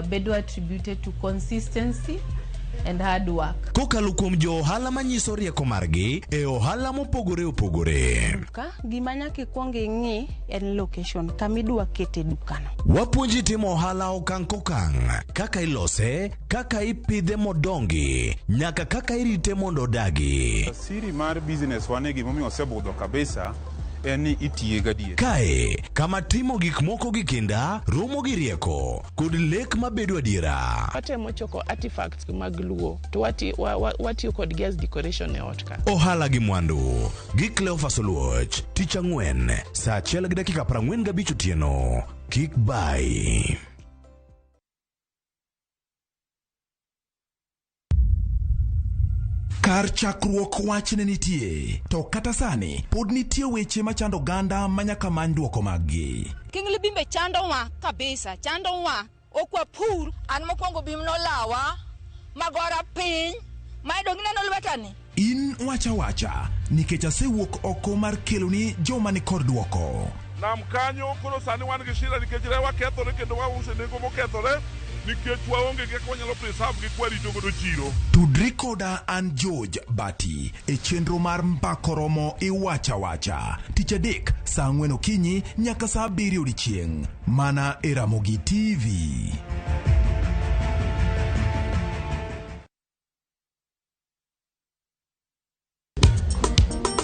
bedo attributed to consistency and hard work. Kokalo kuom jo ohala manyiso rieko margi e ohala mopogore opogore. Duka, gima nyaka ikwong ing'i en location kama idwa kete dukano. Wapuonji timo ohala okang' kokang', kaka ilose, kaka ipidhe modongi, nyaka kaka irite mondo odagi. Siri mar business wane gimomiyo osebudho kabisa en ni itiye gadier. Kae, kama timo gik moko gi kinda, romo gi rieko, kod lek mabedo adiera. Watemo choko artifacts mag Luo to watiyo kodgi as decoration e ot ka. Ohala gi mwandu gi Cleophas Oluoch, tich ang'wen, saa achiel gi dakika 45 otieno. Kik bai. Kar chakruok wach ne nitie, to kata sani pod nitie weche machando oganda ma nyaka many dwoko maggi. King Libimbe chandowa kabisa, chandowa. Ok wapur. An mokwongo bim nolawa, magora piny, ma dong ineno lwetani. In wacha wacha, nikech asewuok oko mar keloni joma ni kod dwoko. Nam kanyo koro sani wan gi shida nikech rewa kethore kendo wauso e nengo mokethore nikech waonge gi kaka wanyalo preserve gi kwarito godo chiro. Tudri koda an George Bati e chenro mar Mbako Romo Iwacha Wacha tich adek saa ang'wen okinyi nyaka saa abiriyo odiechieng' mana e Ramogi TV.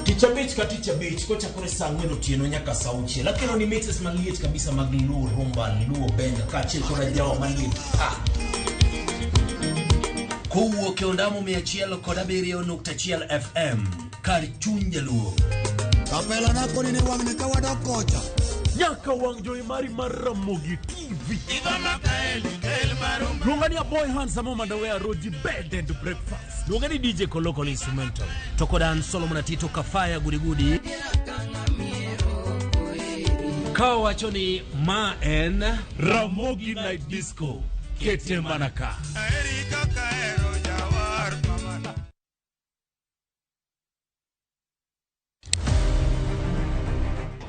Tich abich ka tich abich kochakore saa ang'wen otieno nyaka saa auchiel akelo ni mixes maliet kabisa mag Luo rumba, Luo benga kaachiel kod ajawa maliet pa. Kowuok e ondamo 107.1 FM kar chuny jaluo. Kapela nako ni wang'ni ka wadok kocha. Nyaka wang' jowi mari mar Ramogi TV. Luonga ni Aboy Handsome Mandawe Roji Bed and Breakfast. Luonga ni DJ Koloko Instrumental. To kod an Solomon Atito Kafaya Gudigudi. Ka wacho ni ma en Ramogi Night Disco. Kete mana ka.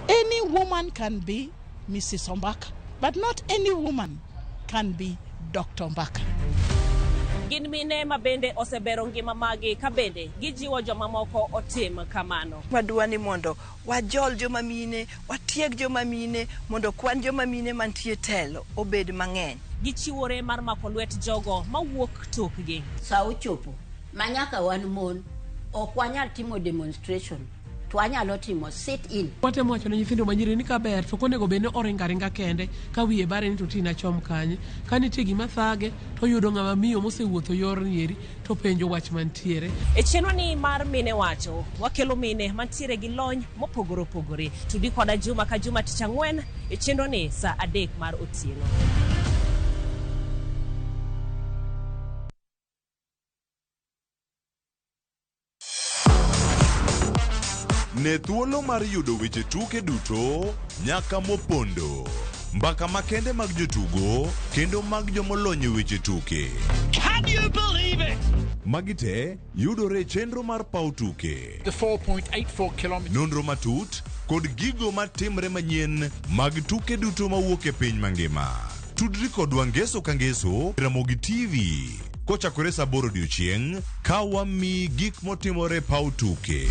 Any woman can be Mrs. Ombaka, but not any woman can be Dr. Ombaka. Gin mine ma bende osebero ngima magi ka bende gijiwo jomamoko otim kamano. Wadwa ni mondo wajol joma mine, watieg joma mine, mondo kwan joma mine mantie telo obed mang'eny. Gichiwore mar mako lwet jogo mawuok tokgi. Sa ochopo ma nyaka wan mon ok wanyal timo demonstration to wanyalo timo sit in. Watemo wacho ne nyithindo manyiri ni kaber to ok onego bed ni oringo aringa kende ka wiye bare ni to tina chom kanye. Ka nitie gima thage to oyudo ng'ama miyo mosewuotho yorni eri to penjo wach mantiere. E chenro ni mar Mine Wacho, wakelo mine mantiere gi lony mopogore opogore. Tudi koda juma ka juma tich ang'wen e chenro ni saa 3 mar otieno. Ne thuolo mar yudo weche tuke duto nyaka mopondo. Mbaka makende mag jotugo kendo mag jomolony e weche tuke. Can you believe it? Magi te yudore e chenro mar paw tuke. The 4.84 kilometers. Nonro matut kod gigo matimre manyien mag tuke duto mawuok e piny mangima. Tudri kodwa ngeso ka ngeso Ramogi TV kochakore saa 8 odiochieng' ka wamiyi gik motimore e paw tuke.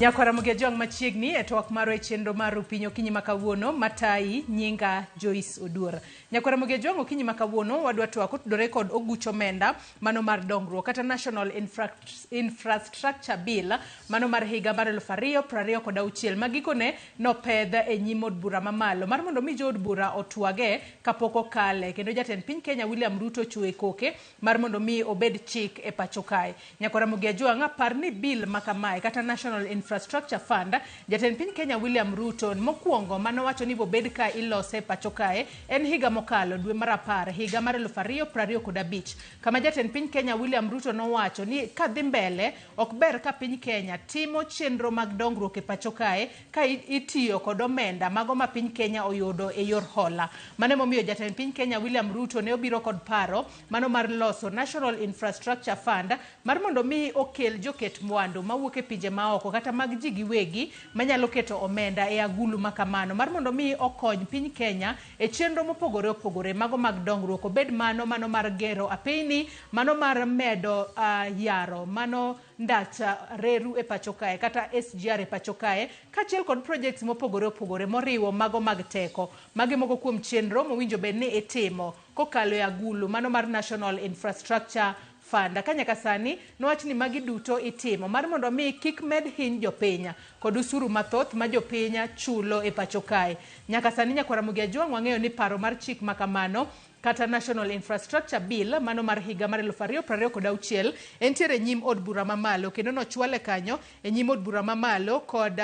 Nyakwara Ramogi Ajwang' machiegni e twak marwa e chenro mar Rupiny okinyi ma kawuono matayi nyinga Joyce Oduor. Nyakwara Ramogi Ajwang' okinyi ma kawuono wadwa twak otudore kod oguch omenda mano mar dongruok kata National Infrastructure Bill mano mar higa mar 2026 ma gikone nopedh e nyim od bura mamalo mar mondo mi jood bura otwage kapok okale kendo jatend piny Kenya William Ruto ochiwo koke mar mondo mi obed chik e pacho kae. Nyakwara Ramogi Ajwang' par ni bill ma kamae kata National Infrastructure Fund jatend piny Kenya William Ruto mokwongo manowacho ni bobed ka ilose e pacho kae en higa mokalo dwe mar 10 higa mar 2025 kama jatend piny Kenya William Ruto nowacho ni kadhi mbele ok ber ka piny Kenya timo chenro mag dongruok e pacho kae ka itiyo kod omenda mago ma piny Kenya oyudo e yor hola. Mano emomiyo jatend piny Kenya William Ruto ne obiro kod paro mano mar loso National Infrastructure Fund mar mondo mi okel joket mwandu mawuok e pinje maoko kata mag ji giwegi manyalo keto omenda e agulu ma kamano mar mondo mi okony piny Kenya e chenro mopogore opogore mago mag dongruok obed mano mar gero apeyni, mano mar medo yaro, mano ndach reru e pacho kae kata SGR e pacho kae kaachiel kod projects mopogore opogore moriwo mago mag teko. Magi moko kuom chenro mowinjo bed ni itimo kokalo e agulu mano mar National Infrastructure Fund. Ka nyaka sani nowach ni magi duto itimo mar mondo mi kik med hiny jopiny kod usuru mathoth ma jopiny chulo e pacho kae. Nyaka sani Nyakwara Ramogi Ajwang' wang'eyo ni paro mar chik ma kamano kata National Infrastructure Bill mano mar higa mar 2026 entiere e nyim od bura mamalo kendo nochwale kanyo e nyim od bura mamalo kod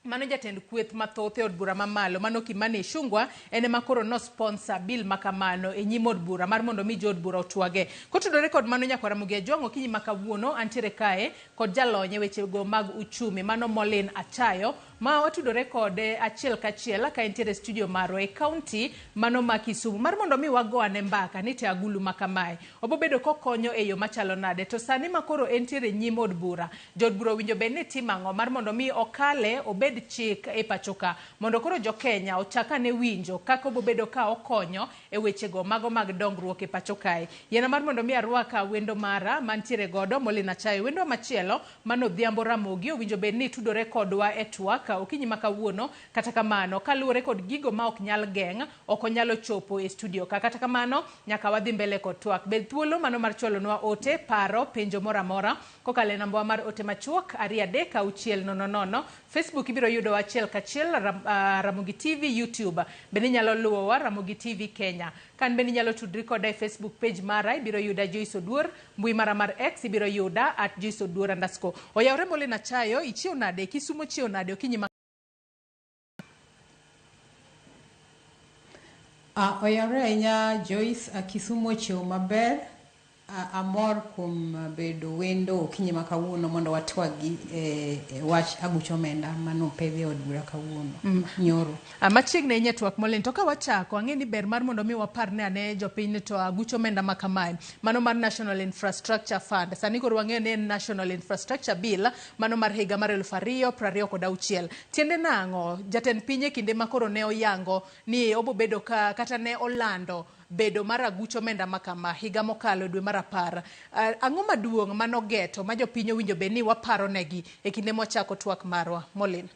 mano jatend kweth mathoth e od bura mamalo mano Kimani Ichung'wa en ema koro no sponsor bill ma kamano e nyim od bura mar mondo mi jood bura otwage. Kotudore kod mano Nyakwara Ramogi Ajwang' okinyi ma kawuono antiere kae kod jalony e wechego mag uchumi mano Molin Achayo ma watudore kode achiel kachiel ka entiere e studio marwa e kaunti mano ma Kisumu mar mondo mi wago ane mbaka ni te agulu ma kamae obobedo kokonyo e yo machalo nade to sani ma koro entiere nyim od bura jood bura owinjo bed ni timo ang'o mar mondo mi okale obed chik e pacho ka mondo koro jo-Kenya ochak ane winjo kaka obobedo ka okonyo e wechego mago mag dongruok e pacho kae. Yiena mar mondo mi arwaka wendo mara mantiere godo Molin Achayo. Wendo machielo mano Odhiambo Ramogi owinjo bed ni tudore kodwa e twak okinyi ma kawuono kata kamano kaluwore kod gigo ma ok nyal geng' ok onyalo chopo e studio ka. Kata kamano nyaka wadhi mbele kod twak. Bed thuolo mano mar chwalonwa ote, paro, penjo moro amora kokalo e namba mar ote machuok 2 3 6 0 0. Facebook ibiro yudowa achiel kachiel Ramogi TV, YouTube bende inyalo luwowa Ramogi TV Kenya. Kan bende inyalo tudri koda e Facebook page mara ibiro yuda Joyce Oduor, mbui mara mar X ibiro yuda @JoyceOduor_. Oyawre Molin Achayo, ichiew nade? Kisumo chiew nade okinyi ma Oyawre ahinya Joyce, Kisumo ochiew maber. Amor kuom bedo wendo okinyi ma kawuono mondo watwagi e wach aguch omenda manopedhi e od bura kawuono nyoro. Machiegni ahinya twak Molin, to ka wachako ang'e ni ber mar mondo mi wapar ne ane jopiny to aguch omenda ma kamae mano mar National Infrastructure Fund sani koro wang'eyo ni en National Infrastructure Bill mano mar higa mar 2026. Tiende nang'o? Jatend piny e kinde ma koro ne oyango ni obobedo ka kata ne olando bedo mar aguch omenda ma kama higa mokalo dwe mar 10. Ang'o maduong' manogeto ma jopiny owinjo bed ni waparo negi e kinde mwachako twak marwa Molin?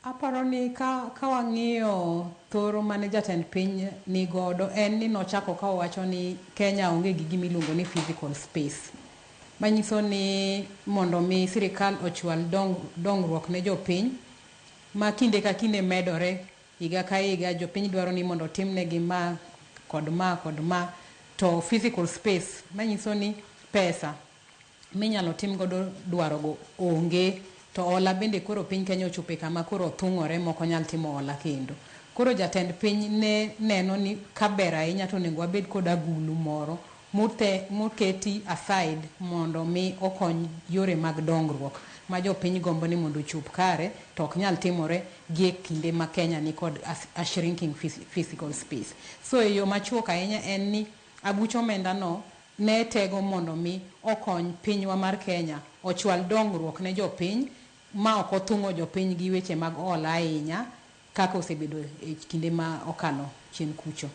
Aparo ni ka wang'iyo thoro mane jatend piny nigodo en ni nochako ka owacho ni Kenya onge gi gima iluongo ni physical space. Manyiso ni mondo mi sirikal ochwal dongruok ne jopiny ma kinde ka kinde medore higa ka higa jopiny dwaro ni mondo otimnegi ma kod ma kod ma to physical space manyiso ni pesa minyalo tim godo dwarogo onge to hola bende koro piny Kenya ochopo e kama koro othung'ore mok onyal timo hola kendo. Koro jatend piny ne neno ni kaber ahinya to onego wabed kod agulu moro moketi aside mondo mi okony yore mag dongruok ma jopiny gombo ni mondo ochop kare to ok nyal timore gi e kinde ma Kenya ni kod a shrinking physical space. So e yo machuok ahinya en ni aguch omenda no ne tego mondo mi okony pinywa mar Kenya ochwal dongruok ne jopiny ma ok othung'o jopiny gi weche mag hola ahinya kaka osebedo e kinde ma okalo chien kucho.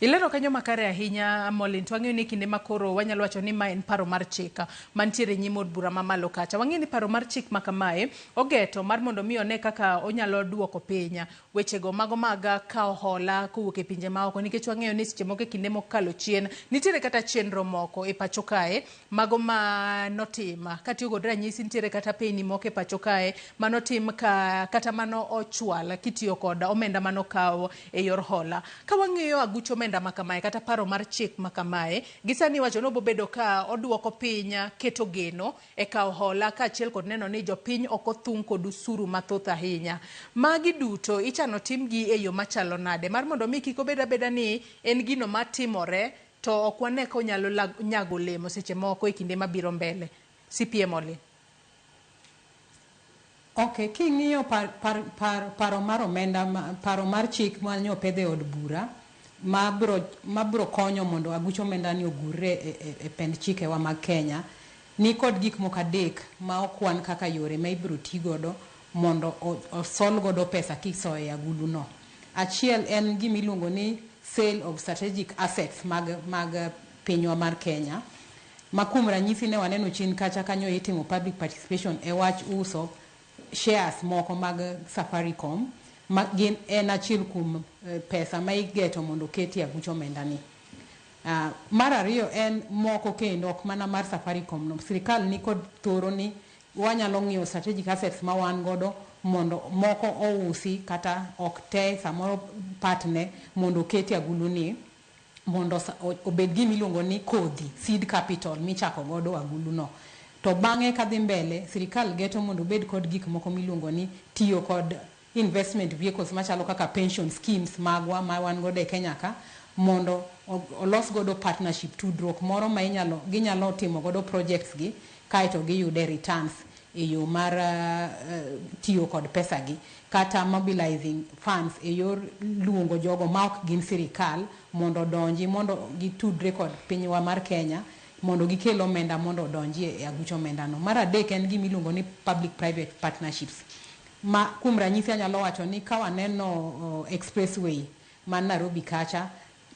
Ilero kanyo makare ahinya Molin, to wang'eyo ni kinde ma koro wanyalo wacho ni ma en paro mar chik mantiere nyim od bura mamalo kacha. Wang'eyo ni paro mar chik ma kamae ogeto mar mondo mi one kaka onyalo duoko piny wechego mago mag kawo hola kowuok e pinje maoko, nikech wang'eyo ni seche moko e kinde mokalo chien nitiere kata chenro moko e pacho kae mago ma notim katiyo kod ranyisi nitiere kata peni moko e pacho kae manotim ka kata mano ochwal kitiyo kod omenda manokaw e yor hola. Ka wang'iyo aguch omenda ma kamae kata paro mar chik ma kamae, gisani iwacho ni obobedo ka oduoko piny keto geno e kawo hola kaachiel kod neno ni jopiny ok othung' kod usuru mathoth ahinya. Magi duto ichano timgi e yo machalo nade mar mondo mi kik obed abeda ni en gino matimore to ok wane ka onyalo nyago olemo seche moko e kinde mabiro mbele. CPA Molly. Ok, king'iyo par, par, par, paro mar omenda, paro mar chik ma opedh e od bura mabro, mabro konyo mondo aguch omenda ni ogurre e pend chikewa mag Kenya, ni kod gik moko adek ma okwan kaka yore ma ibiro ti godo mondo osol godo pesa kisoyo e agulu no. Achiel en gima iluongo ni sale of strategic assets mag pinywa mar Kenya, ma kuom ranyisi ne waneno chien kacha kanyo itimo public participation e wach uso shares moko mag Safaricom, ma gin en achiel kuom pesa ma igeto mondo oketi e aguch omenda ni. Mar ariyo en moko kendo ok mana mar Safaricom no. Sirikal ni kod thoro ni wanyalo ng'iyo strategic assets ma wan godo mondo moko ousi kata ok te, samoro part ne mondo oketi e agulu ni mondo obed gima iluongo ni kodhi, seed capital michako godo agulu no. To bang'e kadhi mbele, sirikal geto mondo obed kod gik moko miluongo ni tiyo kod investment vehicles machalo kaka pension schemes magwa ma wan godo e Kenya ka, mondo olos godo partnership, tudruok moro ma ginyalo timo godo projects gi kaeto giyude returns e yo mar tiyo kod pesa gi, kata mobilizing funds e yor luongo jogo ma ok gin sirikal mondo odonji, mondo gitudre kod pinywa mar Kenya mondo gikel omenda mondo odonji e aguch omenda no. Mar adek en gima iluongo ni public private partnerships, ma kuom ranyisi anyalo wacho ni ka waneno expressway man Nairobi kacha,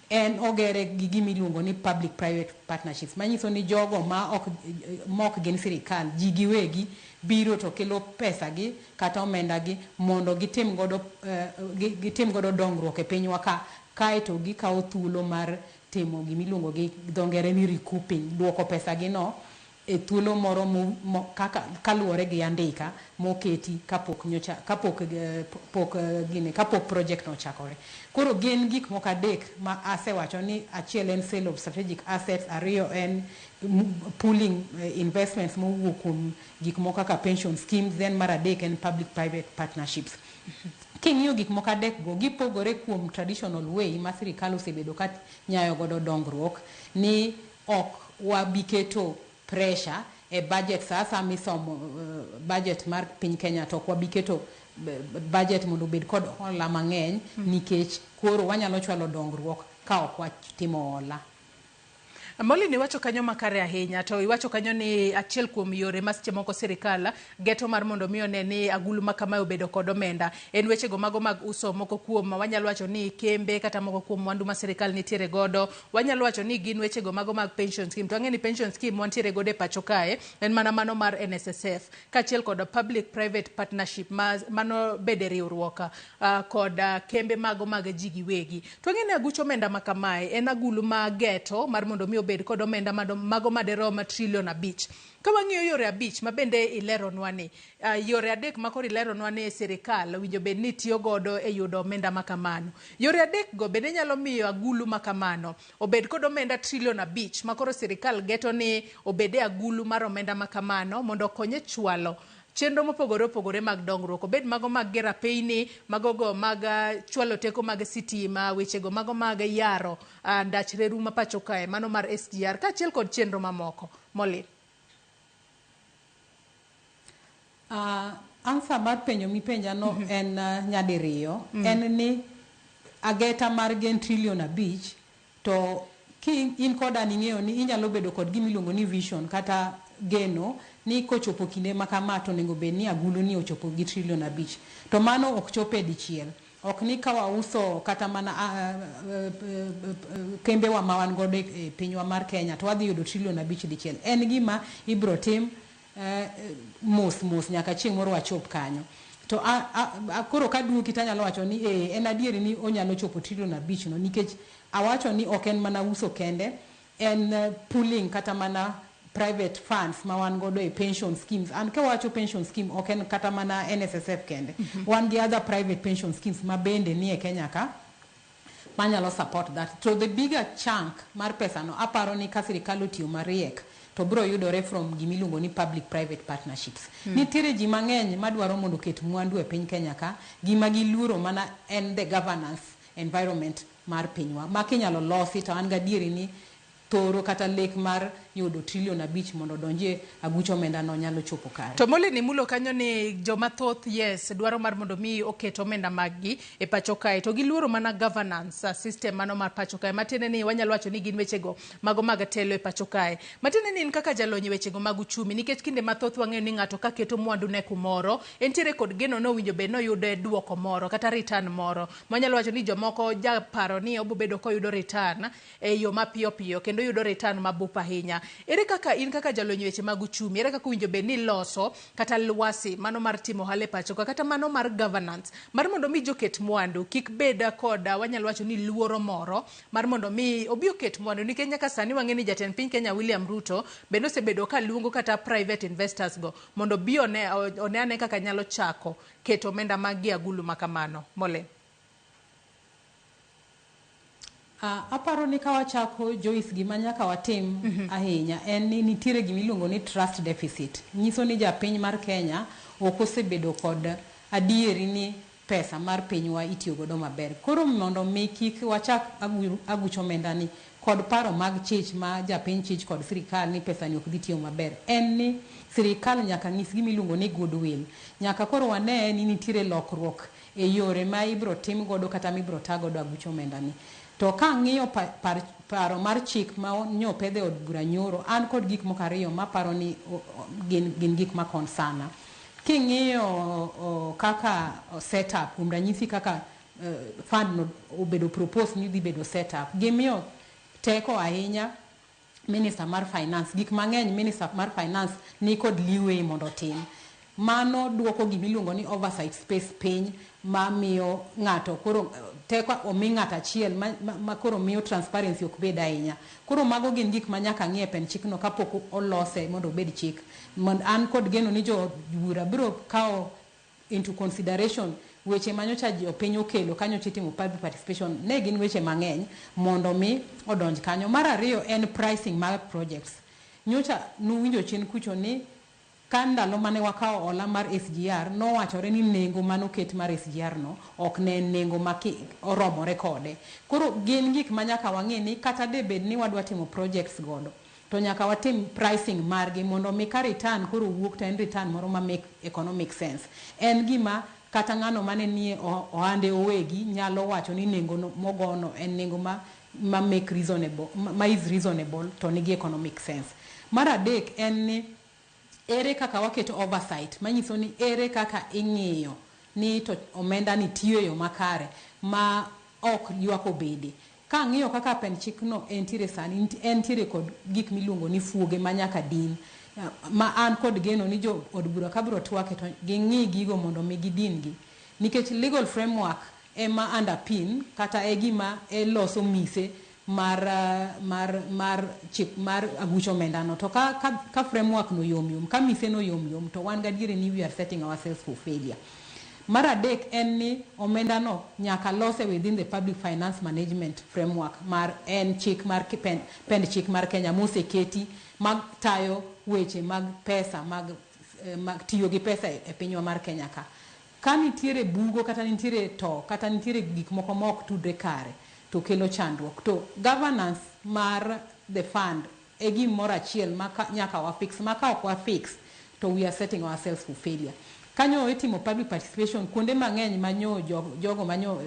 en ogere gi gima iluongo ni public private partnerships, manyiso ni jogo ma ok gin sirikal, ji giwegi biro to kelo pesa gi kata omenda gi mondo gitim godo dongruok e pinywa ka, kaeto gikawo thuolo mar timo gima iluongo gi dho ngere ni recouping, duoko pesa gi no e thuolo moro kaka kaluwore gi andika moketi kapok nyocha, kapok pok gine, kapok project no ochakore. Koro gin gik moko adek ma asewacho ni achiel en sale of strategic assets, ariyo en pooling investments mowuok kuom gik moko kaka pension schemes, then mar adek en public private partnerships. King'iyo gik moko adek go, gipogore kuom traditional way ma sirikal osebedo ka nyayo godo dongruok, ni ok wabi keto pressure e budget sasa misomo budget mar piny Kenya, to ok wabi keto budget mondo obed kod hola mang'eny nikech koro wanyalo chwalo dongruok ka ok watimo hola. Molly, iwacho kanyo makare ahinya, to iwacho kanyo ni achiel kuom yore ma seche moko sirikal geto mar mondo mi one ni agulu ma kamae obedo kod omenda en wechego mago mag uso moko kuom wanyalo wacho ni kembe kata moko kuom mwandu ma sirikal nitiere godo, wanyalo wacho ni gin wechego mago mag pension scheme. To wang'e ni pension scheme wantiere godo e pacho kae en mana mano mar NSSF kaachiel kod public private partnership mano bede riwruok kod kembe mago mag ji giwegi. To wang'e ni aguch omenda ma kamae en agulu ma geto mar mondo mi obed kod omenda mago maderom trilion 5. Ka wang'iyo yore 5 ma bende ileronwa ni yore 3 ma koro ileronwa ni sirikal owinjo bed ni tiyo godo e yudo omenda ma kamano. Yore 3 go bende nyalo miyo agulu ma kamano obed kod omenda trilion 5 ma koro sirikal geto ni obed e agulu mar omenda ma kamano mondo okonye chwalo chenro mopogore opogore mag dongruok, obed mago mag gero apeyni, mago go mag chwalo teko mag sitima, wechego mago mag yaro ndach reru ma pacho kae mano mar SGR kaachiel kod chenro mamoko. Molly. Answer mar penjo mipenja no en nyadiriyo. En ni ageta mar gen trilion 5 to ki in koda ning'eyo ni inyalo bedo kod gima iluongo ni vision kata geno ni kochopo kinde ma kama to onego bed ni agulu ni ochopo gi trilion 5, to mano ok chope dichiel. Ok ni ka wauso kata mana kembewa ma wan godo e pinywa mar Kenya to wadhi yudo trilion 5 dichiel. En gima ibro tim mos mos nyaka chieng' moro wachop kanyo. To koro kaduoki tanyalo wacho ni en adieri ni onyalo chopo trilion 5 no, nikech awacho ni ok en mana uso kende, en pooling kata mana private funds ma wan godo e pension schemes. And kawacho pension scheme, ok en kata mana NSSF kende. Wan gi other private pension schemes ma bende nie Kenya ka manyalo support that. So the bigger chunk mar pesa no, aparo ni ka sirikal otiyo mariek to biro yudore from gimiluongo ni public private partnerships. Nitiere ji mang'eny madwaro mondo oket mwandu e piny Kenya ka, gima giluoro mana en the governance environment mar pinywa. Ma kinyalo losi to an gadieri ni thoro kata lek mar yudo trilion 5 mondo odonjie aguch omenda no nyalo chopo kare. To Molly, ni mulo kanyo ni joma thoth, yes, dwaro mar mondo mi oket omenda mag-gi e pacho kae, to giluoro mana governance system mano mar pacho kae, matiende ni wanyalo wacho ni gin wechego mago mag telo e pacho kae. Matiende ni in kaka jalony e wechego mag uchumi, nikech kinde mathoth wang'eyo ni ng'ato ka keto mwandu ne kumoro, entiere kod geno ni owinjo bed ni oyude duoko moro kata return moro. Mwanyalo wacho ni jomoko japaro ni obo bedo koyudo return e yo mapiyo piyo kendo yudo return mabup ahinya. Ere kaka in kaka jalony e weche mag uchumi, ere kaka owinjo bed ni iloso kata lwasi mano mar timo ohala e pacho ka, kata mano mar governance mar mondo mi joket mwandu kik bed kod wanyalo wacho ni luoro moro mar mondo mi obi oket mwandu, nikech nyaka sani wang'e ni jatend piny Kenya William Ruto bende osebedo ka luongo kata private investors go mondo obi one ane kaka nyalo chako keto omenda mag gi agulu makamano. Mole. Aparo ni ka wachako, Joyce, gima nyaka watim ahinya en ni nitiere gima iluongo ni trust deficit. Nyiso ni japiny mar Kenya ok osebedo kod adieri ni pesa mar pinywa itiyo godo maber. Koro mondo mi kik wachak aguch omenda ni kod paro mag chich ma japiny chich kod sirikal ni pesa ni ok dhi tiyo maber, en ni sirikal nyaka nyis gima iluongo ni goodwill. Nyaka koro wane ni nitiere lokruok e yore ma ibro tim godo kata mibro ta godo aguch omenda ni. To ka ang'iyo paro mar chik ma nyopedhe od bura nyoro, an kod gik moko ariyo maparo ni gin gik ma concern. King'iyo kaka set up, kuom ranyisi kaka fund no obedo propose ni dhi bedo set up, gimiyo teko ahinya minister mar finance. Gik mang'eny minister mar finance ni kod leeway mondo otim. Mano duoko gimiluongo ni oversight space piny, ma miyo ng'ato koro teko omi ng'ato achiel ma koro miyo transparency ok bed ahinya. Koro mago gin gik ma nyaka ng'i e pend chikno kapok olose mondo obed chik. An kod geno ni jo bura biro kawo into consideration weche manyocha jopiny okelo kanyocha itimo public participation, ne gin weche mang'eny mondo mi odonj kanyo. Mar ariyo en pricing mar projects. Nyocha nuwinjo chien kucho ni ka ndalo mane wakawo hola mar SGR, nowachore ni nengo manoket mar SGR no ok ne en nengo ma oromore kode. Koro gin gik ma nyaka wang'e ni kata de bed ni wadwa timo projects godo, to nyaka watim pricing margi mondo mi ka return koro wuok to en return moro ma make economic sense. En gima kata ng'ano mane nie ohande owegi nyalo wacho ni nengo no, mogono en nengo ma make reasonable, ma is reasonable to nigi economic sense. Mar adek en ni ere kaka waketo oversight, manyiso ni ere kaka ing'iyo ni to omenda ni tiyo e yo makare ma ok ywak obede. Ka ang'iyo kaka pend chikno entiere sani, entiere kod gik miluongo ni fuoge ma nyaka din, ma an kod geno ni jo od bura ka biro twake to ging'i gigo mondo mi gidin gi. Nikech legal framework ema underpin kata e gima e loso mise mar chik mar aguch omenda no. To ka framework no yom yom, ka mise no yom yom, to wan gadieri ni we are setting ourselves for failure. Mar adek en ni omenda no nyaka lose within the public finance management framework mar en chik mar pend chik mar Kenya moseketi mag tayo weche mag pesa mag tiyo gi pesa e pinywa mar Kenya ka. Ka nitiere bugo kata nitiere to kata nitiere gik moko ma ok tudre kare to kelo chandruok. To governance mar the fund e gimoro achiel ma nyaka wa fix, ma ka ok wa fix to we are setting ourselves for failure. Kanyo itimo public participation kuonde mang'eny manyo jogo manyo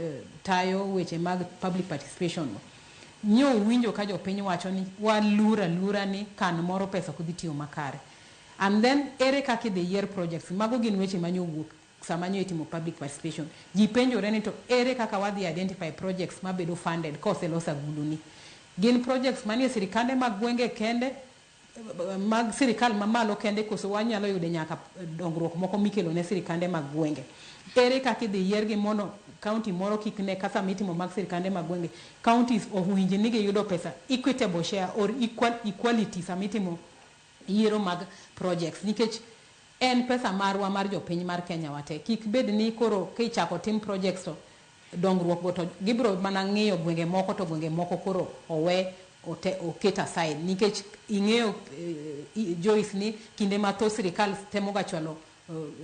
tayo weche mag public participation no. Nyo winjo ka jopiny wacho ni waluor aluora ni kan moro pesa ok dhi tiyo makare. And then ere kaka idhi yier projects, mago gin weche manyo wuok. sama nyo itimo public participation. Ji penjore ni to ere kaka wadhi identify projects mabedo funded koselos agulu ni. Gin projects manie sirikande mag gwenge kende, mag sirikal mamalo kende, koso wanyalo yude nyaka dongruok moko mikelo ne sirikande mag gwenge. Ere kaka idhi yiergi mondo county moro kik ne ka sama itimo mag sirikande mag gwenge, counties owinj ni giyudo pesa equitable share or equal, equality sama itimo yiero mag projects, nikech en pesa marwa mar jopiny mar Kenya wate. Kik bed ni koro kichako tim projects to dongruok go to gibiro mana ng'iyo gwenge moko to gwenge moko koro owe ote, oket aside, nikech ing'eyo Joyce ni kinde mathoth sirikal temo ga chwalo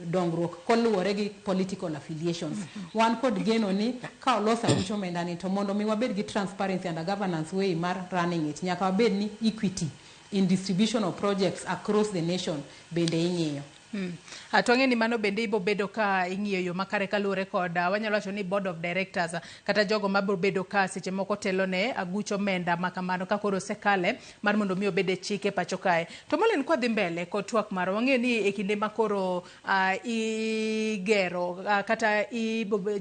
dongruok koluwore gi political affiliations. Wan kod geno ni ka olos aguch omenda ni to mondo mi wabed gi transparency and a governance way mar running it, nyaka wabed ni equity in distribution of projects across the nation bende ing'iyo. To ang'e ni mano bende ibo bedo ka ing'iyo yo makare kaluwore kod wanyalo wacho ni board of directors kata jogo mabiro bedo ka seche moko telo ne aguch omenda ma kamano ka koro osekale mar mondo mi obed e chike pacho kae. To Molin, kwadhi mbele kod twak marwa, wang'eyo ni e kinde ma koro igero kata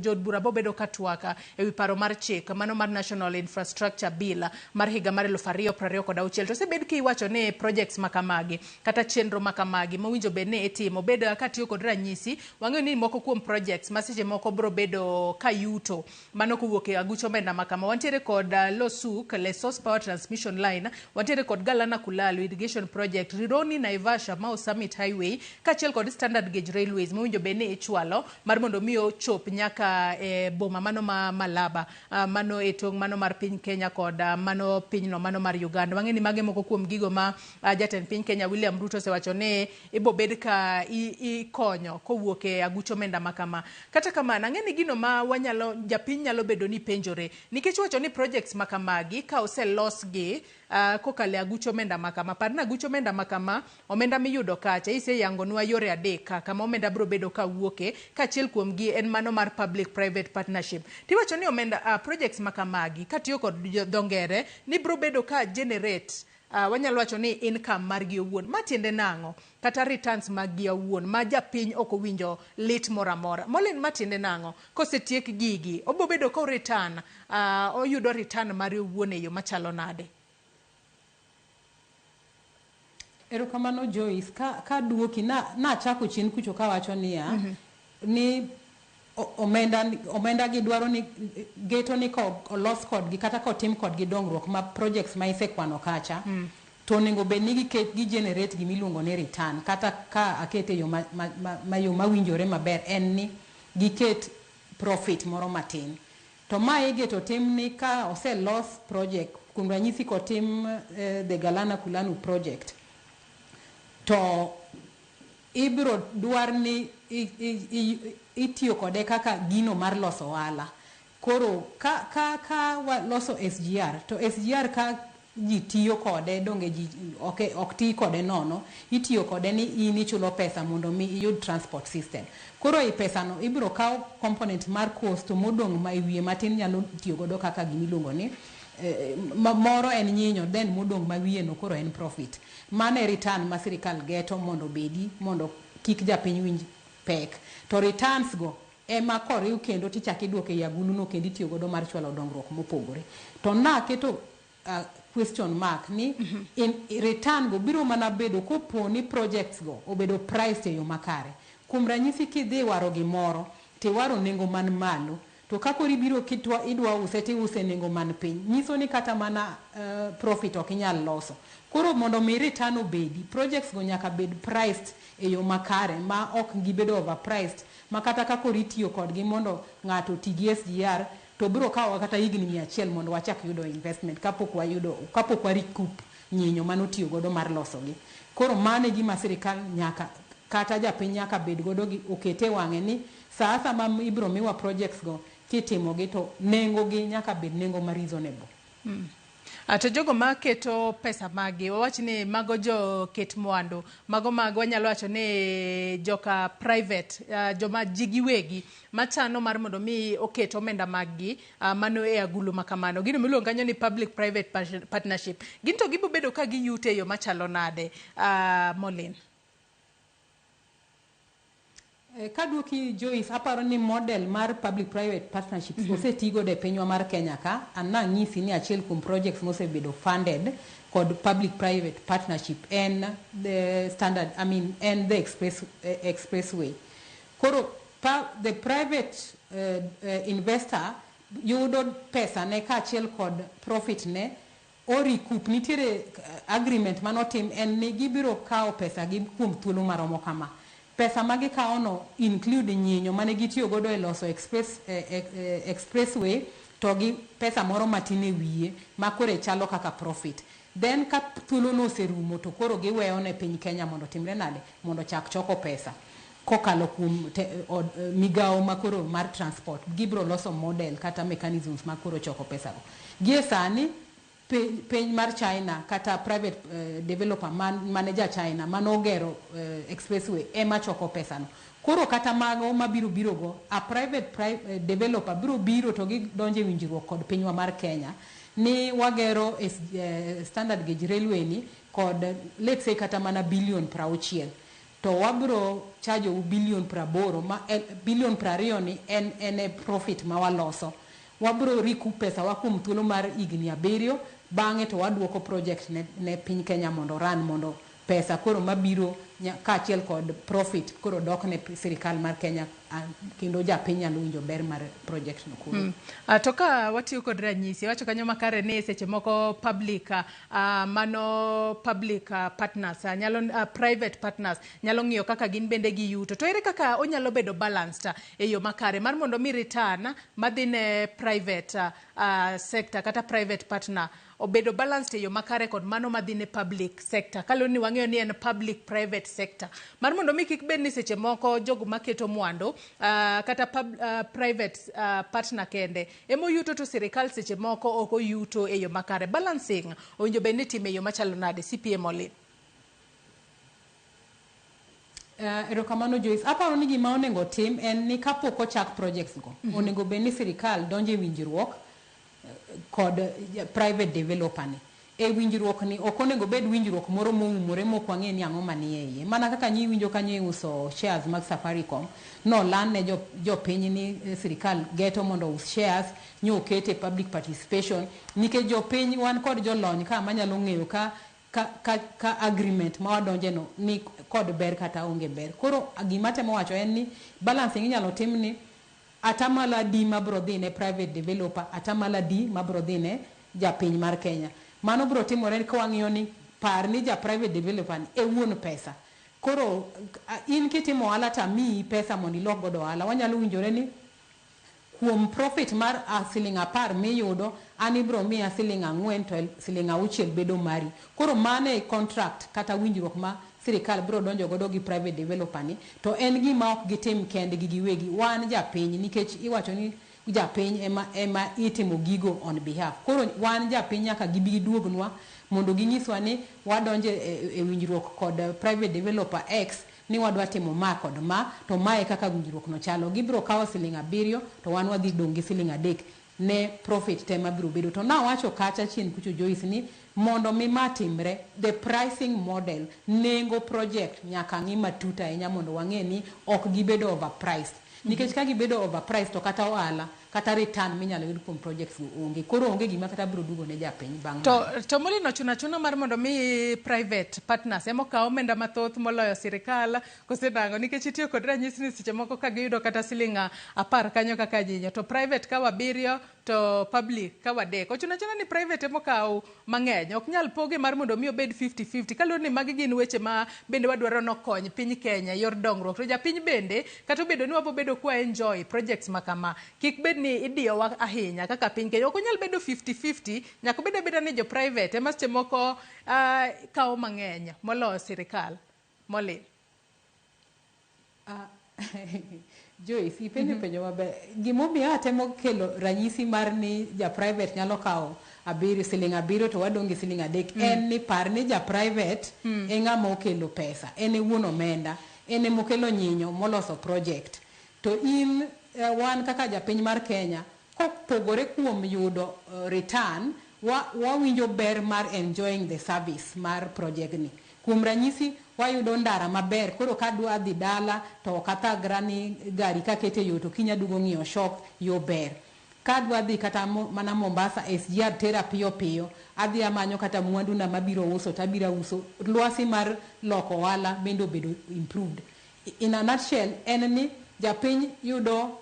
jood bura bobedo ka twak e wi paro mar chik mano mar National Infrastructure Bill mar higa mar 2026, to osebed kiwacho ni projects ma kamagi kata chenro ma kamagi mowinjo bed ni itimo bed katiyo kod ranyisi. Wang'eyo ni moko kuom projects ma seche moko biro bedo ka yuto mano kowuok e aguch omenda ma kama, wantiere kod Losuk Lesos Power Transmission Line, wantiere kod Galana Kulalu Irrigation Project, Rironi Naivasha Mau Summit Highway, kaachiel kod Standard Gauge Railways mowinjo bed ni ichwalo mar mondo mi ochop nyaka e boma mano ma Malaba, mano e tong' mano mar piny Kenya kod mano pinyno mano mar Uganda. Wang'e ni mage moko kuom gigo ma jatend piny Kenya William Ruto osewacho ni ibo bed ka ikonyo kowuok e aguch omenda ma kama. Kata kamano, ang'e ni gino ma wanyalo japiny nyalo bedo ni penjore nikech wacho ni projects ma kamagi ka oselosgi kokalo e aguch omenda ma kama, par ni aguch omenda ma kama, omenda miyudo kacha iseyangonwa yore adek ka kama omenda biro bedo ka wuoke, kaachiel kuomgi en mano mar public private partnership. Tiwacho ni omenda projects ma kamagi katiyo kod dho ngere ni biro bedo ka generate wanyalo wacho ni income margi owuon. Ma tiende nang'o? Kata returns mag gi owuon ma japiny ok owinjo lit moro amora. Molin, ma tiende nang'o? Kosetiek gigi, obo bedo ka return, oyudo return mare owuon e yo machalo nade? Erokamano Joyce. Ka duoki na nachako chien kucho kawacho niya ni omenda gi dwaro ni geto ni ko olos kodgi kata kotim kodgi dongruok ma projects ma isekwano kacha to onego bed ni giket gi generate gimiluongo ni return, kata ka akete yo ma yo mawinjore maber en ni giket profit moro matin. To ma igeto tim ni ka oselos project, kuom ranyisi kotim the Galana Kulalu project, to ibiro dwar ni itiyo kode kaka gino mar loso ohala. Koro ka waloso SGR to SGR ka ji tiyo kode, donge ji ok ti kode nono, itiyo kode ni in ichulo pesa mondo mi iyud transport system. Koro i pesa no ibiro kaw component mar cost, to modong' ma e wiye matin nyalo tiyo godo kaka gimiluongo ni moro en nyinyo, then modong' ma wiye no koro en profit. Mano e return ma sirikal geto mondo obedi mondo kik japiny winj pek. To returns go ema koriw kendo tichak iduoko ei agulu no kendo itiyo godo mar chwalo dongruok mopogore. To naketo question mark ni in return go biro mana bedo kopo ni projects go obedo priced e yo makare. Kuom ranyisi, kidhi waro gimoro tiwaro nengo man malo, to ka koro ibiro kitwa idwa use tiuse nengo man piny, nyiso ni kata mana profit ok inyal loso. Koro mondo mi return obedi, projects go nyaka bed priced e yo makare ma ok gibedo overpriced, ma kata ka koro itiyo kodgi mondo ng'ato oti gi SGR to biro kawowa kata higni 100 mondo wachak yudo investment kapok wayudo, kapok wa recoup nyinyo manotiyo godo mar losogi. Koro mano e gima sirikal nyaka kata japiny nyaka bed godo gi okete wang'e ni sa asama ibiro miwa projects go kitimogi to nengo gi nyaka bed nengo ma reasonable. To jogo maketo pesa magi, wawach ni mago jo ket mwandu, mago mag wanyalo wacho ni joka private, joma ji giwegi machano mar mondo mi oket omenda mag gi mano e agulu ma kamano. Gino miluongo kanyo ni public private partnership. Gin to gibo bedo ka giyuto e yo machalo nade, Molin? Kaduoki Joyce, aparo ni model mar public private partnerships oseti godo e pinywa mar Kenya ka. An nang'isi ni achiel kuom projects mosebedo funded kod public private partnership en the standard, I mean, en the expressway. Koro the private investor yudo pesa ne kaachiel kod profit ne o recoup. Nitiere agreement manotim en ni gibiro kawo pesa gi kuom thuolo maromo kama. Pesa ma gikawo no include nyinyo mane gitiyo godo e loso expressway to gi pesa moro matin e wiye ma koro chalo kaka profit. Then ka thuolo no oserumo to koro giweyo ne piny Kenya mondo timre nade, mondo chak choko pesa kokalo kuom migawo makoro mar transport. Gibiro loso model kata mechanisms ma koro choko pesa go. Gie sani piny mar China kata private developer mane ja China manogero expressway ema choko pesa no. Koro kata mago mabiro biro go, a private developer biro biro to gidonje winjruok kod pinywa mar Kenya ni wagero standard gauge railway ni kod let's say kata mana bilion 60 to wabiro charge u bilion 80 ma bilion 20 ni en e profit ma waloso. Wabiro recoup pesa wa kuom thuolo mar higni 7, bang'e to waduoko project ne piny Kenya mondo run, mondo pesa koro mabiro kaachiel kod profit koro dok ne sirikal mar Kenya, kendo japiny nyalo winjo ber mar project no koro. To ka watiyo kod ranyisi, wacho kanyo makare ni seche moko public mano public partners nyalo private partners nyalo ng'iyo kaka gin bende giyuto. To ere kaka onyalo bedo balanced e yo makare mar mondo mi return madhi ne private sector kata private partner obedo balanced e yo makare kod mano madhi ne public sector, kaluwore ni wang'eyo ni en public private sector, mar mondo mi kik bed ni seche moko jogo maketo mwandu kata private partner kende emoyuto to sirikal seche moko ok oyuto e yo makare. Balancing owinjo bed ni itimo e yo machalo nade, CPA Molin? Erokamano Joyce. Aparo ni gima onego tim en ni kapok ochak projects go, onego bed ni sirikal donjo e winjruok kod private developer ni. E winjruok ni ok onego bed winjruok moro moumore mok wang'e ni ang'o manie iye. Mana kaka nyiwinjo kanyo iuso shares mag Safaricom, noland ne jopiny ni sirikal geto mondo ous shares, nyokete public participation, nikech jopiny wan kod jolony ka manyalo ng'eyo ka agreement ma wadonje no ni kod ber kata onge ber. Koro gima temo wacho en ni balancing inyalo tim ni atamalo adi mabro dhi ne private developer, atamalo adi mabro dhi ne japiny mar Kenya. Mano bro timore ka wang'iyo ni par ni ja private developer ni e wuon pesa. Koro in kitimo ohala to amiyi pesa mondo ilok godo ohala, wanyalo winjore ni kuom profit mar siling 10 miyudo, an ibro miya siling 4 to siling 6 bedo mari. Koro mano e contract kata winjruok ma sirikal biro donjo godo gi private developer ni, to en gima ok gitim kendgi giwegi. Wan japiny, nikech iwacho ni japiny ema itimo gigo on behalf. Koro wan japiny nyaka gibi giduognwa mondo ginyiswa ni wadonjo e winjruok kod private developer X ni wadwa timo ma kod ma, to mae kaka winjruok no chalo. Gibiro kawo siling 7 to wan wadhi dong' gi siling 3 ne profit te mabiro bedo. To nawacho kacha chien kucho Joyce ni mondo mi ma timre, the pricing model, nengo project nyaka ng'i matut ahinya mondo wang'e ni ok gibedo overpriced. Nikech ka gibedo overpriced to kata ohala kata return minyalo yud kuom projects go onge. Koro onge gima kata biro duogo ne japiny bang' To Molin ochuno achuna mar mondo mi private partners ema okaw omenda mathoth moloyo sirikal kose nang'o? Nikech itiyo kod ranyisi ni seche moko ka giyudo kata siling 10 kanyo kaka nyinyo, to private kawo 7 to public kawo 3. Ochuno achuna ni private ema okaw mang'eny. Ok nyal poge mar mondo mi obed 50-50. Kaluwore ni magi gin weche ma bende wadwaro nokony piny Kenya e yor dongruok. To japiny bende kata obedo ni wabobedo kwa enjoy projects ma kama, kik bed ni idiyowa ahinya kaka piny Kenya. Ok onyal bedo 50-50, nyaka obed abeda ni jo private ema seche moko kawo mang'eny moloyo sirikal. Molin. Joyce, ipenjo penjo maber. Gimomiyo atemo kelo ranyisi mar ni ja private nyalo kawo 7, siling 7 to wadong' gi siling 3, en ni par ni ja private e ng'ama okelo pesa, en e wuon omenda, en emokelo nyinyo moloso project. To in wan kaka japiny mar Kenya, kopogore kuom yudo return, wawinjo ber mar enjoying the service mar project ni. Kuom ranyisi, wayudo ndara maber, koro kadwa dhi dala to ok athagra ni gari kakete yo to kiny aduogo ng'iyo shok, yo ber. Kadwa dhi kata mana Mombasa, SGR tera piyo piyo, adhi amanyo kata mwandu na mabiro uso to abiro auso. Lwasi mar loko ohala bende obedo improved. In a nutshell, en ni japiny yudo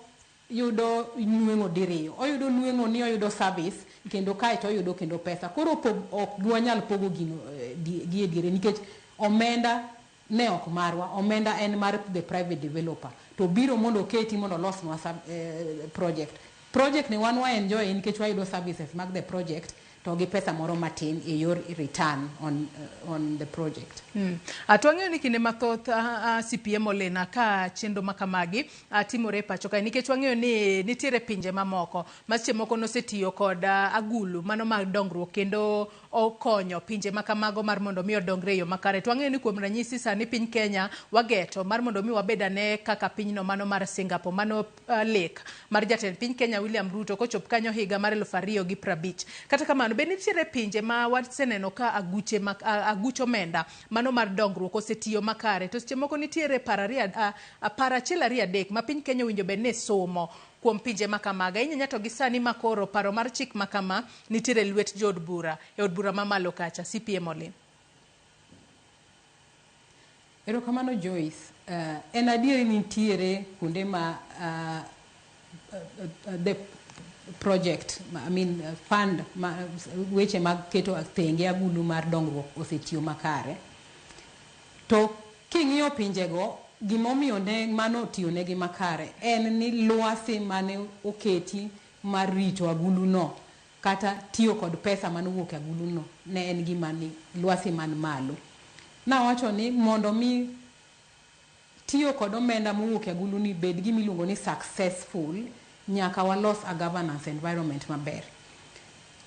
nweng'o diriyo. Oyudo nweng'o ni oyudo service kendo kae to oyudo kendo pesa. Koro ok dwanyal pogo gino gi e diere nikech omenda ne ok marwa, omenda en mar the private developer. To biro mondo oketi mondo olosnwa project. Project ni wan wa enjoy nikech wayudo services mag the project to gi pesa moro matin e yor return on the project. To wang'eyo ni kinde mathoth CPM olena ka chenro makamagi timore e pacho kae, nikech wang'eyo ni nitiere pinje mamoko ma seche moko nosetiyo kod agulu mano mag dongruok kendo okonyo pinje makamago mar mondo mi odongre e yo makare. To wang'eyo ni kuom ranyisi sani piny Kenya wageto mar mondo mi wabed ane kaka pinyno mano mar Singapore, mano lek mar jatend piny Kenya William Ruto kochop kanyo higa mar 2050. Kata kamano, be nitiere pinje ma waseneno ka aguche ma, aguch omenda mano mar dongruok osetiyo makare, to seche moko nitiere par achiel ariyo adek ma piny Kenya owinjo bed ni somo kuom pinje makamaga. Ahinya to gi sani makoro paro mar chik makama nitiere lwet jood bura e od bura mamalo kacha. CPM Olin. Erokamano Joyce. En adier ni nitiere kuonde ma the project, I mean fund ma, weche mag keto thenge agulu mar dongruok osetiyo makare. To king'iyo pinjego, gimomiyo ne mano otiyo negi makare en ni lwasi mane oketi mar rito agulu no kata tiyo kod pesa manowuok e agulu no ne en gima ni lwasi man malo. Nawacho ni mondo mi tiyo kod omenda mowuok e agulu ni bed gima iluongo ni successful, nyaka walos a governance environment maber.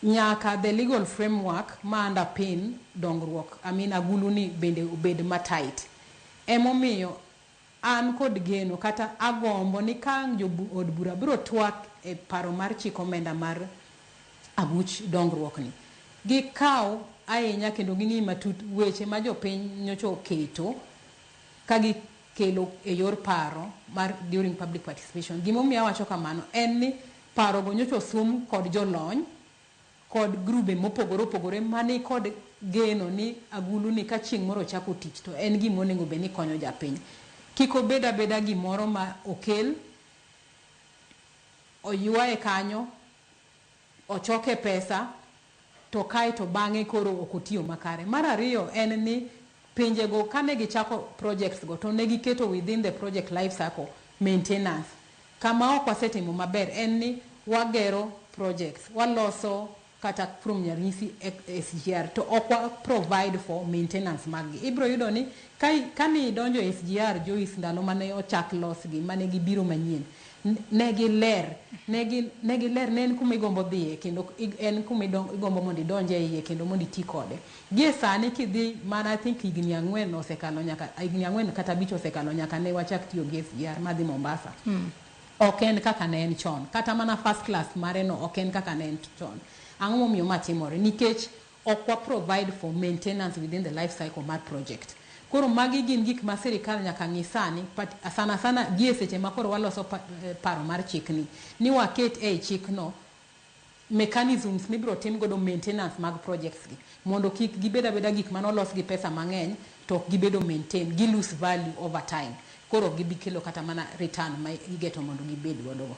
Nyaka the legal framework ma underpin dongruok, I mean agulu ni bende obed ma tight. Emomiyo an kod geno kata agombo ni ka ang' jo od bura biro twak e paro mar chik omenda mar aguch dongruok ni, gikaw ahinya kendo ging'i matut weche ma jopiny nyocha oketo ka gikelo e yor paro mar during public participation. Gimomiyo awacho kamano en ni paro go nyocha osum kod jolony kod grube mopogore opogore mani kod geno ni agulu ni ka chieng' moro ochako tich to en gima onego bed ni konyo japiny. Kik obed abeda gimoro ma okel, oywaye kanyo, ochoke pesa, to kae to bang'e koro ok otiyo makare. Mar ariyo en ni pinjego kane gichako projects go to ne giketo within the project life cycle maintenance. Kama ok wasetimo maber en ni wagero projects, waloso kata kuom ranyisi SGR to ok wa provide for maintenance mag gi. Ibiro yudo ni kane idonjo e SGR Joyce ndalo mane ochak losgi mane gibiro manyien, ne giler, ne giler, ne en kuma igombo dhiye kendo en kuma igombo mondo idonje iye kendo mondo iti kode. Gie sani kidhi mana I think higni 4 osekalo nyaka higni 4 kata 5 osekalo nyaka ne wachak tiyo gi SGR madhi Mombasa. Ok en kaka ne en chon, kata mana first class mare no ok en kaka ne en chon. Ang'o momiyo ma timore? Nikech ok wa provide for maintenance within the life cycle mar project. Koro magi gin gik ma sirikal nyaka ng'i sani, sana sana gie seche ma koro waloso paro mar chikni, ni waket ei chikno mechanisms mibiro tim godo maintenance mag projects gi, mondo kik gibed abeda gik manolos gi pesa mang'eny to ok gibedo maintain, gi lose value over time. Koro ok gibi kelo kata mana return ma igeto mondo gibed godo go.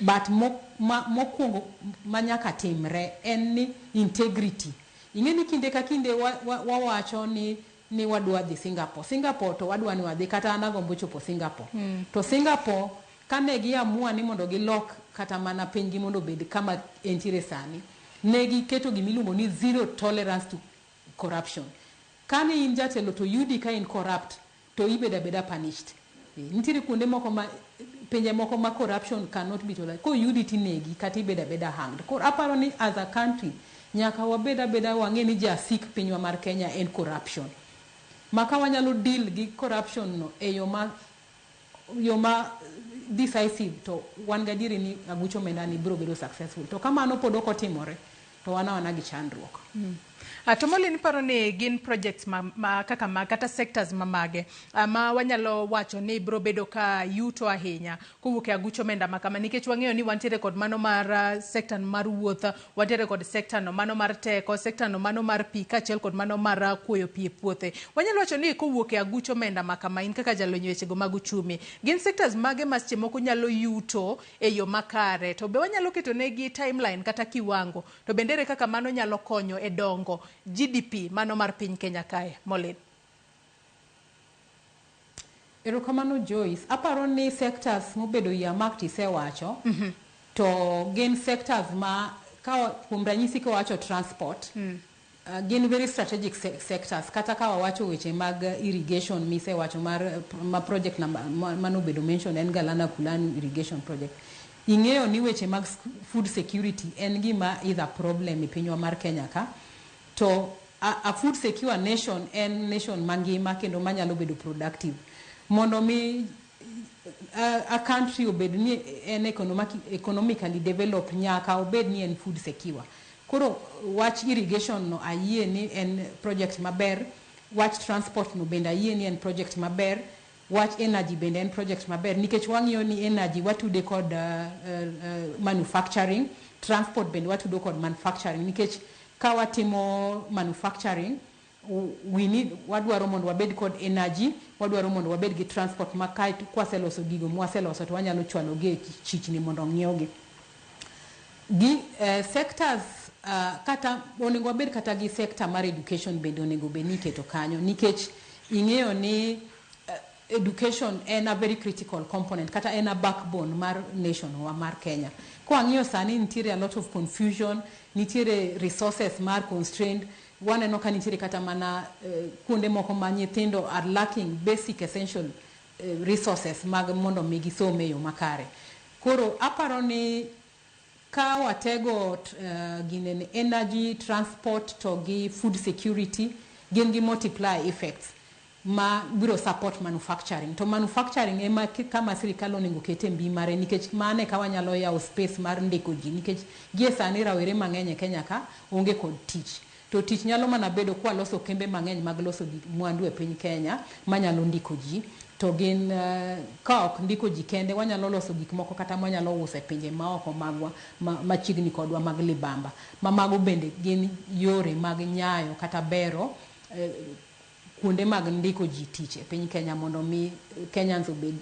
But mokwongo ma nyaka timre en ni integrity. Ing'e ni kinde ka kinde wawacho ni wadwa dhi Singapore. Singapore to wadwa ni wadhi, kata an agombo chopo Singapore. To Singapore kane giamua ni mondo gilok kata mana pinygi mondo obed kama entiere sani, ne giketo gimiluongo ni zero tolerance to corruption. Kane in jatelo to yudi ka in corrupt, to ibedo abeda punished. Nitiere kuonde moko ma pinje moko ma corruption cannot be tolerated. Koyudi tinegi kata ibedo abeda hanged. Koro aparo ni as a country nyaka wabed abeda wang'e ni jasik pinywa mar Kenya en corruption. Ma ka wanyalo deal gi corruption no e yo ma decisive to wan gadieri ni aguch omenda ni biro bedo successful. To kamano pod ok otimore to wan awana gi chandruok. To Molly, iparo ni gin projects ma kaka ma kata sectors ma mage ma wanyalo wacho ni biro bedo ka yuto ahinya kowuok e aguch omenda ma kama? Nikech wang'eyo ni wantiere kod mano mar sector mar wuoth, wantiere kod sector no mano mar teko, sector no mano mar pi, kaachiel kod mano mar kuoyo pi e puothe. Wanyalo wacho ni kowuok e aguch omenda ma kama, in kaka jalony e wechego mag uchumi, gin sectors mage ma seche moko nyalo yuto e yo makare, to be wanyalo keto negi timeline kata kiwango, to bende ere kaka mano nyalo konyo e dongo GDP mano mar piny Kenya kae, Molin? Erokamano, Joyce. Aparo ni sectors mobedo earmarked isewacho, to gin sectors ma ka kuom ranyisi kawacho transport, gin very strategic sectors. Kata ka wawacho weche mag irrigation misewacho mar ma project manobedo mention en Galana Kulanu irrigation project. Ing'eyo ni weche mag food security en gima is a problem e pinywa mar Kenya ka. To a food secure nation en nation mangima kendo manyalo bedo productive. Mondo mi a country obed ni en economically developed, nyaka obed ni en food secure. Koro wach irrigation no ayie ni en project maber, wach transport no bende ayie ni en project maber, wach energy bende en project maber, nikech wang'iyo ni energy watude kod manufacturing, transport bende watudo kod manufacturing, nikech ka watimo manufacturing we need, wadwaro mondo wabed kod energy, wadwaro mondo wabed gi transport ma kae kwaseloso gigo mwaseloso to wanyalo chwalo gi e chichni mondo ong'iewgi gi sectors. Kata onego wabed kata gi sector mar education bende onego bed ni iketo kanyo, nikech ing'eyo ni education en a very critical component kata en a backbone mar nation wa mar Kenya. Kwang'iyo sani, nitiere a lot of confusion, nitiere resources mar constrained. Waneno ka nitiere kata mana kuonde moko ma nyithindo are lacking basic essential resources mag mondo mi gisom e yo makare. Koro aparo ni ka watego ginene energy, transport to gi food security, gin gi multiply effects ma biro support manufacturing. To manufacturing ema kama sirikal onego kete mbi mare, nikech mane ka wanyalo yawo space mar ndiko ji, nikech gie sani rawere mang'eny e Kenya ka onge kod tich, to tich nyalo mana bedo kwaloso kembe mang'eny mag loso gik mwandu e piny Kenya manyalo ndiko ji. To gin ka ok ndiko ji kende, wanyalo loso gik moko kata mwanyalo uso e pinje maoko magwa machiegni kodwa mag libamba, ma mago bende gin yore mag nyayo kata bero kuonde mag ndiko ji tich e piny Kenya, mondo mi Kenyans obed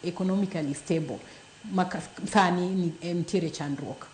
economically stable ma sani nitiere chandruok.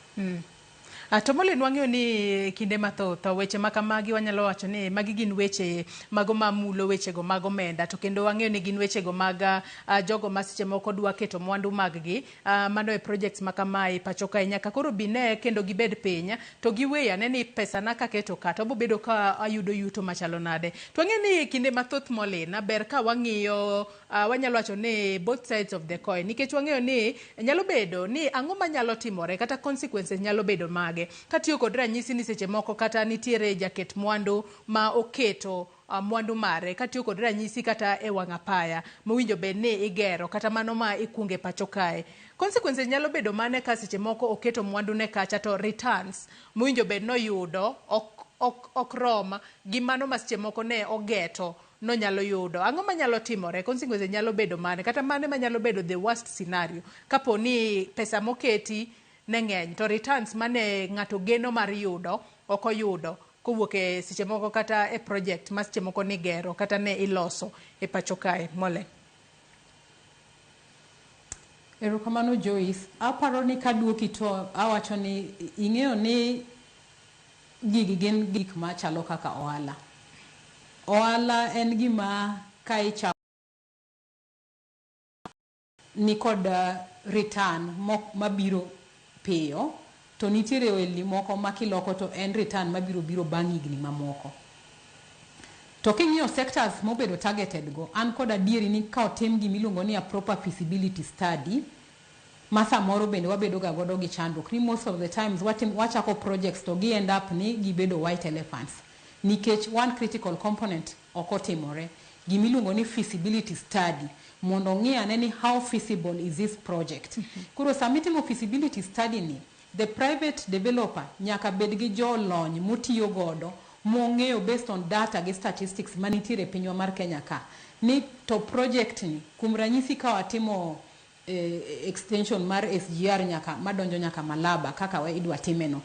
To Molin, wang'eyo ni kinde mathoth weche ma kamagi wanyalo wacho ni magi gin weche mago mamulo wechego mag omenda, to kendo wang'eyo ni gin wechego mag jogo ma seche moko dwa keto mwandu mag gi mano e projects ma kamae pacho kae. Nyaka koro bine kendo gibed piny to giweyo ane ni pesa na kaketo ka to abo bedo ka ayudo yuto machalo nade. To wang'eyo ni kinde mathoth, Molin, ber ka wang'iyo wanyalo wacho ni both sides of the coin, nikech wang'eyo ni nyalo bedo ni ang'o manyalo timore kata consequences nyalo bedo mage. Katiyo kod ranyisi ni seche moko kata nitiere jaket mwandu ma oketo mwandu mare, katiyo kod ranyisi kata e wang' apaya mowinjo bed ni igero kata mano ma ikunge pacho kae, consequences nyalo bedo mane ka seche moko oketo mwandu ne kacha to returns mowinjo bed noyudo ok rom gi mano ma seche moko ne ogeto nonyalo yudo? Ang'o manyalo timore? Consequences nyalo bedo mane, kata mane manyalo bedo the worst scenario kapo ni pesa moketi ne ng'eny to returns mane ng'ato geno mar yudo ok oyudo kowuok e seche moko kata e project ma seche moko nigero kata ne iloso e pacho kae, Mole? Erokamano, Joyce. Aparo ni kaduoki to awacho ni ing'eyo ni gigi gin gik machalo kaka ohala. Ohala en gima ka ichako ni kod return mabiro piyo, to nitiere ohelni moko ma kiloko to en return mabiro biro bang' higni mamoko. To king'iyo sectors mobedo targeted go, an kod adieri ni ka otim gimiluongo ni a proper feasibility study, ma samoro bende wabedo ga godo gi chandruok ni most of the times wachako projects to gi end up ni gibedo white elephants, nikech one critical component ok otimore, gimiluongo ni feasibility study, mondo ong'i ane ni how feasible is this project. Koro sama itimo feasibility study ni, the private developer nyaka bed gi jolony motiyo godo. mong'eyo based on data gi statistics manitiere e pinywa mar Kenya ka ni to project ni kuom ranyisi ka watimo extension mar SGR nyaka madonjo nyaka Malaba kaka wa idwa timeno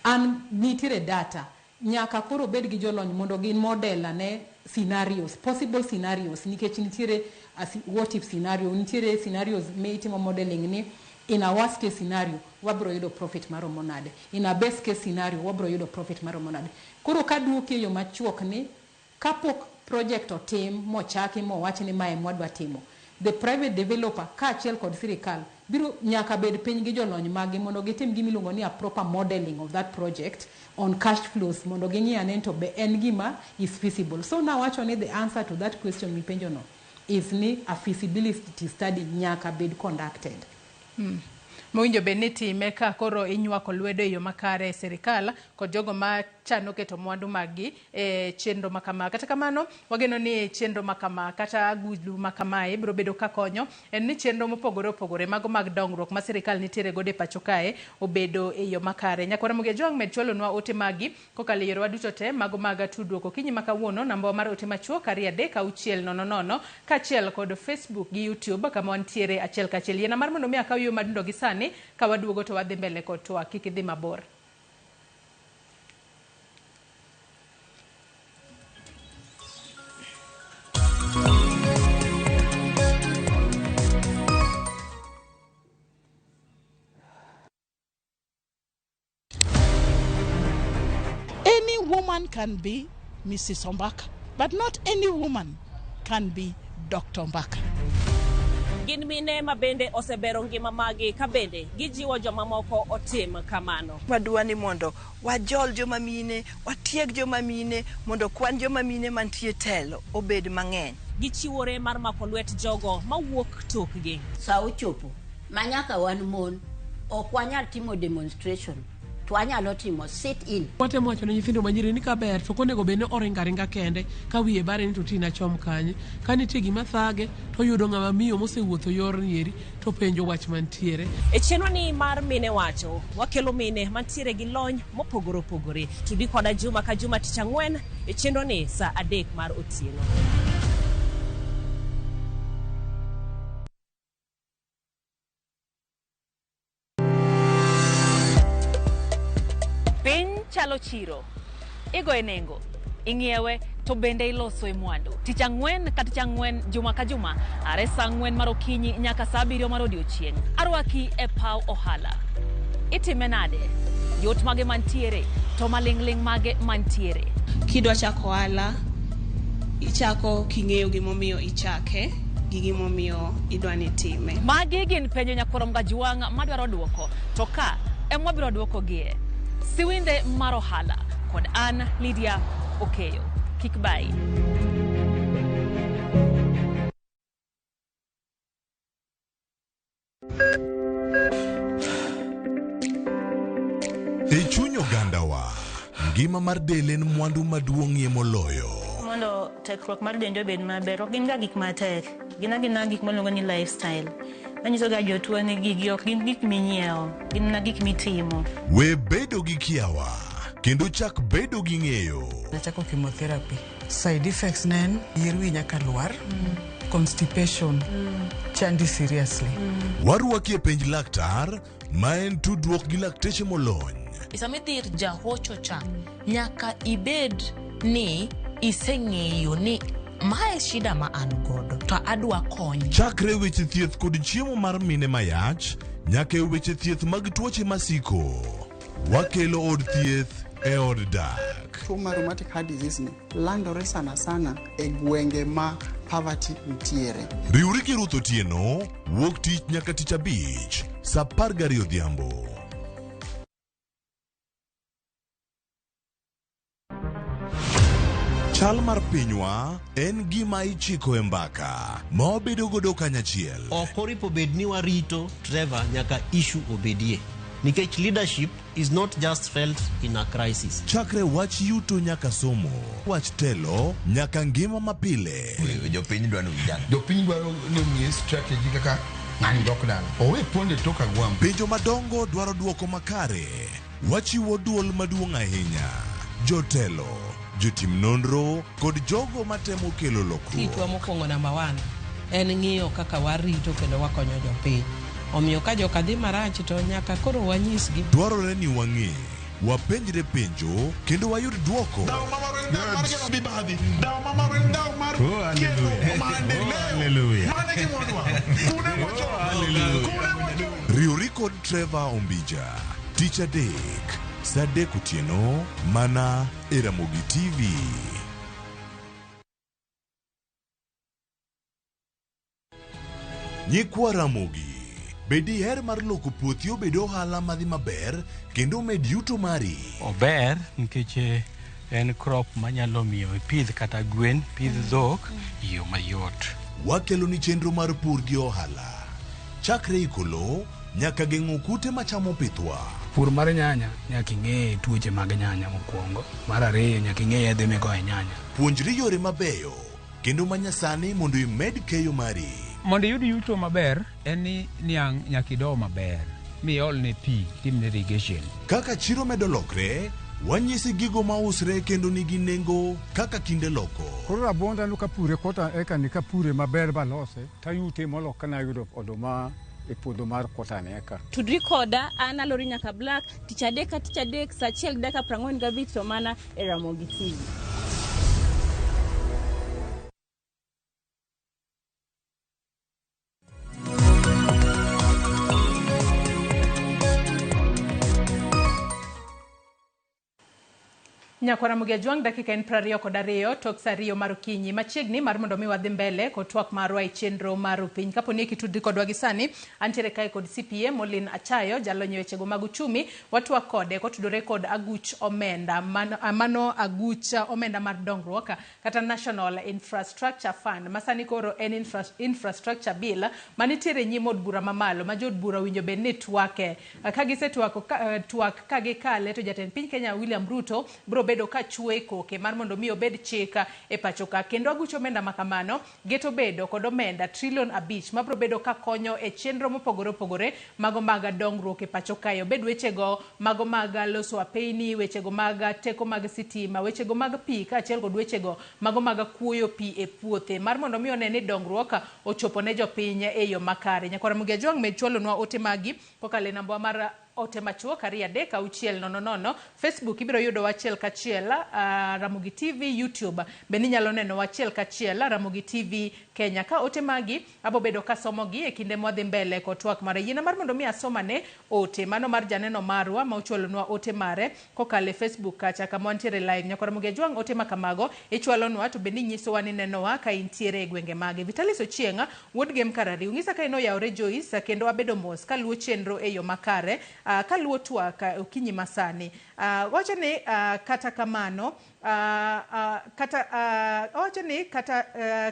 an nitiere data nyaka koro bed gi jolony mondo gin model ane scenarios, possible scenarios, nikech nitiere what if scenario, nitiere scenarios mitimo modeling ni in a worst case scenario wabro yudo profit maromo nade, in a best case scenario wabro yudo profit maromo nade. Koro kaduoki e yo machuok ni kapok project otim mochaki mowach ni mae mwadwa timo, the private developer kaachiel kod sirikal biro nyaka bed piny gi jolony maggi mondo gitim gimiluongo ni a proper modeling of that project on cash flows mondo ging'i ane to be en gima is feasible. So nawacho ni the answer to that question mipenjo no is ni a feasibility study nyaka bed conducted. Mowinjo bed ni time ka koro inywako lwedo e yo makare e sirikal kod jogo ma chano keto mwandu maggi e chenro makama. Kata kamano, wageno ni chenro makama kata agulu makamae biro bedo ka konyo en ni chenro mopogore opogore mago mag dongruok ma sirikal nitiere godo e pacho kae obedo e yo makare. Nyakwara Mogi Ojwang' med chwalonwa ote magi kokalo e yorewa duto te mago mag tudruok okinyi ma kawuono. Namba mar ote machuok 2 3 6 0 0 kaachiel kod Facebook gi YouTube kama wantiere achiel kachiel. Yiena mar mondo mi akaw yo madundo gi sani ka waduogo to wadhi mbele kod twak, kik idhi mabor. Any woman can be Mrs. Ombaka, but not any woman can be Dr. Ombaka. Gin mine ma bende osebero ngima magi ka bende gijiwo jomamoko otim kamano. Wadwa ni mondo wajol joma mine, watieg joma mine, mondo kwan joma mine mantie telo obed mang'eny. Gichiwore mar mako lwet jogo mawuok tokgi. Sa ochopo ma nyaka wan mon ok wanyal timo demonstration to wanyalo timo sit in. Watemo wacho ne nyithindo manyiri ni kaber to ok onego bed ni oringo aringa kende ka wiye bare ni to ti nachom kanye. Ka nitie gima thage to oyudo ng'ama miyo mosewuotho yorni eri to penjo wach mantiere. E chenro ni mar Mine Wacho, wakelo mine mantiere gi lony mopogore opogore. Tudi koda juma ka juma tich ang'wen e chenro ni saa 3 mar otieno. Piny chalo chiro, igoye nengo, ing'iewe to bende iloso e mwandu. Tich ang'wen ka tich ang'wen, juma ka juma, are saa 4 mar okinyi nyaka saa 7 mar odiochieng'. Arwaki e paw ohala. Itime nade? Yot mage mantiere, to maling'ling' mage mantiere. Kidwa chako ohala, ichako king'eyo gimomiyo ichake gi gimomiyo idwa ni itime. Magi gin penjo nyakwar Mgajwang' madwaro duoko, to ka ema wabiro duokogie. Siwinde mar ohala kod an Lydia Okeyo. Kik bai. E chuny ogandawa, ngima mar del en mwandu maduong'ie moloyo. Mondo tekruok mar dendi obed maber, ok gin ga gik matek, gin agina gik miluongo ni lifestyle. Manyiso ga jotuo ni gigi ok gin gik minyiewo, gin mana gik mitimo. We bedo gi kiawa, kendo chak bedo gi ng'eyo. Nachako chemotherapy. Side effects ne en yier wi nyaka lwar, constipation, chandi seriously. Warwaki e penj laktar, ma en tudruok gi lakteche molony. Sama idhi ir jahocho cha, nyaka ibed ni iseng'eyo ni mae shida ma an godo to adwa kony. Chakre weche thieth kod chiemo mar mine mayach, nyaka e weche thieth mag tuoche masiko. Wakelo od thieth e od dak. Tuo mar rheumatic heart disease ni landore sana sana e gwenge ma poverty nitiere. Riwri gi Ruth Otieno, wuok tich nyaka tich abich, saa 12 odhiambo. Chal mar pinywa en gima ichiko e mbaka ma wabedo godo kanyachiel. Ok oripo bed ni warito Trevor nyaka issue obedie. Nikech leadership is not just felt in a crisis. Chakre wach yuto nyaka somo, wach telo nyaka ngima mapile. Jopiny dwaro vijana. Jopiny dwaro ni omiye strategy kaka ng'ani dok dala. Owe ponde tok agwambo. Penjo madongo dwaro duoko makare. Wachiwo duol maduong' ahinya. Jotelo, jotim nonro kod jogo matemo kelo lokruok. Tichwa mokwongo namba one en ng'iyo kaka warito kendo wakonyo jopiny. Omiyo ka joka dhi marach to nyaka koro wanyisgi. Dwarore ni wang'e, wapenjre penjo kendo wayud dwoko. Riwri kod Trevor Ombija tich adek saa 3 otieno mana e Ramogi TV. Nyikwa Ramogi, be diher mar loko puothi obed ohala madhi maber kendo omed yuto mari? Ober nikech eh, en crop manyalo miyo ipidh kata gwen, pidh dhok e yo mayot. Wakeloni chenro mar pur gi ohala. Chakre iko lowo nyaka geng'o kute machamo pithwa. Pur mar nyanya nyaka ing'e tuoche mag nyanya mokwongo. Mar ariyo nyaka ing'e yedhe migoyo e nyanya. Puonjri yore mabeyo kendo manyasani mondo imed keyo mari. Mondo iyud yuto maber en ni niang' nyaka ido maber miolne pi timne irrigation. Kaka chiro medo lokre, wanyisi gigo mausre kendo nigi nengo kaka kinde loko. Koro rabuonda no kapure kota eka ni kapure maber balose tayute molo kana ayudo oduma e puodho mar kota ni eka. Tudri koda an Alori Nyaka Black tich adek ka tich adek saa achiel gi dakika 45 to mana e Ramogi TV. Nyakwara Ramogi Ajwang' dakika en 22 tok saa 2 mar okinyi machiegni mar mondo mi wadhi mbele kod twak marwa e chenro mar Rupiny. Kapo ni kitudri kodwa gi sani, antiere kae kod CPA Molin Achayo, jalony e wechego mag uchumi. Watwak kode kotudore kod aguch omenda mano, mano aguch omenda mar dongruok kata National Infrastructure Fund ma sani koro en infrastructure bill manitiere e nyim od bura mamalo ma jood bura owinjo bed ni twake. Ka gisetwako twak ka gikale to jatend piny Kenya William Ruto biro bedo ka chwe koke mar mondo mi obed chik e pacho ka. Kendo aguch omenda ma kamano geto bedo kod omenda trilion 5 mabiro bedo ka konyo e chenro mopogore opogore mago mag dongruok e pacho kae. Obed wechego mago mag loso apeyni, wechego mag teko mag sitima, wechego mag pi kaachiel kod wechego mago mag kuoyo pi e puothe mar mondo mi one ni dongruok ochopo ne jopiny e yo makare. Nyakwar Ramogi Ajwang' med chwalonwa ote magi kokalo e namba mar ote machuok 2 3 6 0 0. Facebook ibiro yudo achiel kachiel Ramogi TV, YouTube bende inyalo neno achiel kachiel Ramogi TV Kenya. Ka ote magi abo bedo kasomogi e kinde mwadhi mbele kod twak mare. Yiena mar mondo mi asomane ote mano mar janeno marwa ma ochwalonwa ote mare kokalo e Facebook kacha kama wantiere live. Nyakwar Ramogi Ajwang' ote makamago ichwalonwa to bende inyisowa ni nenowa ka intiere e gwenge mage. Vitalis Ochieng' wuod Gem Karariu ng'isa ka in oyawore Joyce kendo abedo mos kaluwo chenro e yo makare kaluwo twak okinyi masani. Wacho ni kata kamano kata owacho ni kata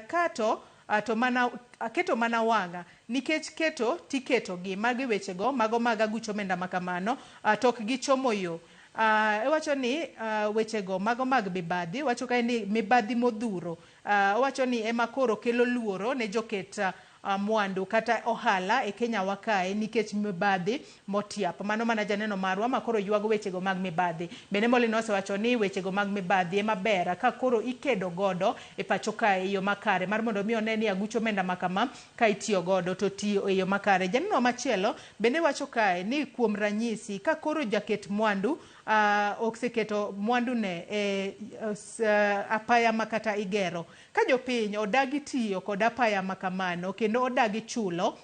kato to mana keto mana wang'a nikech keto tiketo gi magi wechego mago mag aguch omenda makamano to ok gichomo yo. Owacho ni wechego mago mag mibadhi, owacho kae ni mibadhi modhuro. Owacho ni ema koro kelo luoro ne joket mwandu kata ohala e Kenya wa kae nikech mibadhi motiap. Mano mana janeno marwa ma koro ywago wechego mag mibadhi. Bende Molin osewacho ni wechego mag mibadhi ema ber ka koro ikedo godo e pacho kae e yo makare mar mondo mi one ni aguch omenda makama ka itiyo godo to tiyo e yo makare. Janeno machielo bende wacho kae ni kuom ranyisi ka koro jaket mwandu oseketo mwandu ne e apaya makata igero, ka jopiny odagi tiyo kod apaya makamano kendo odagi chulo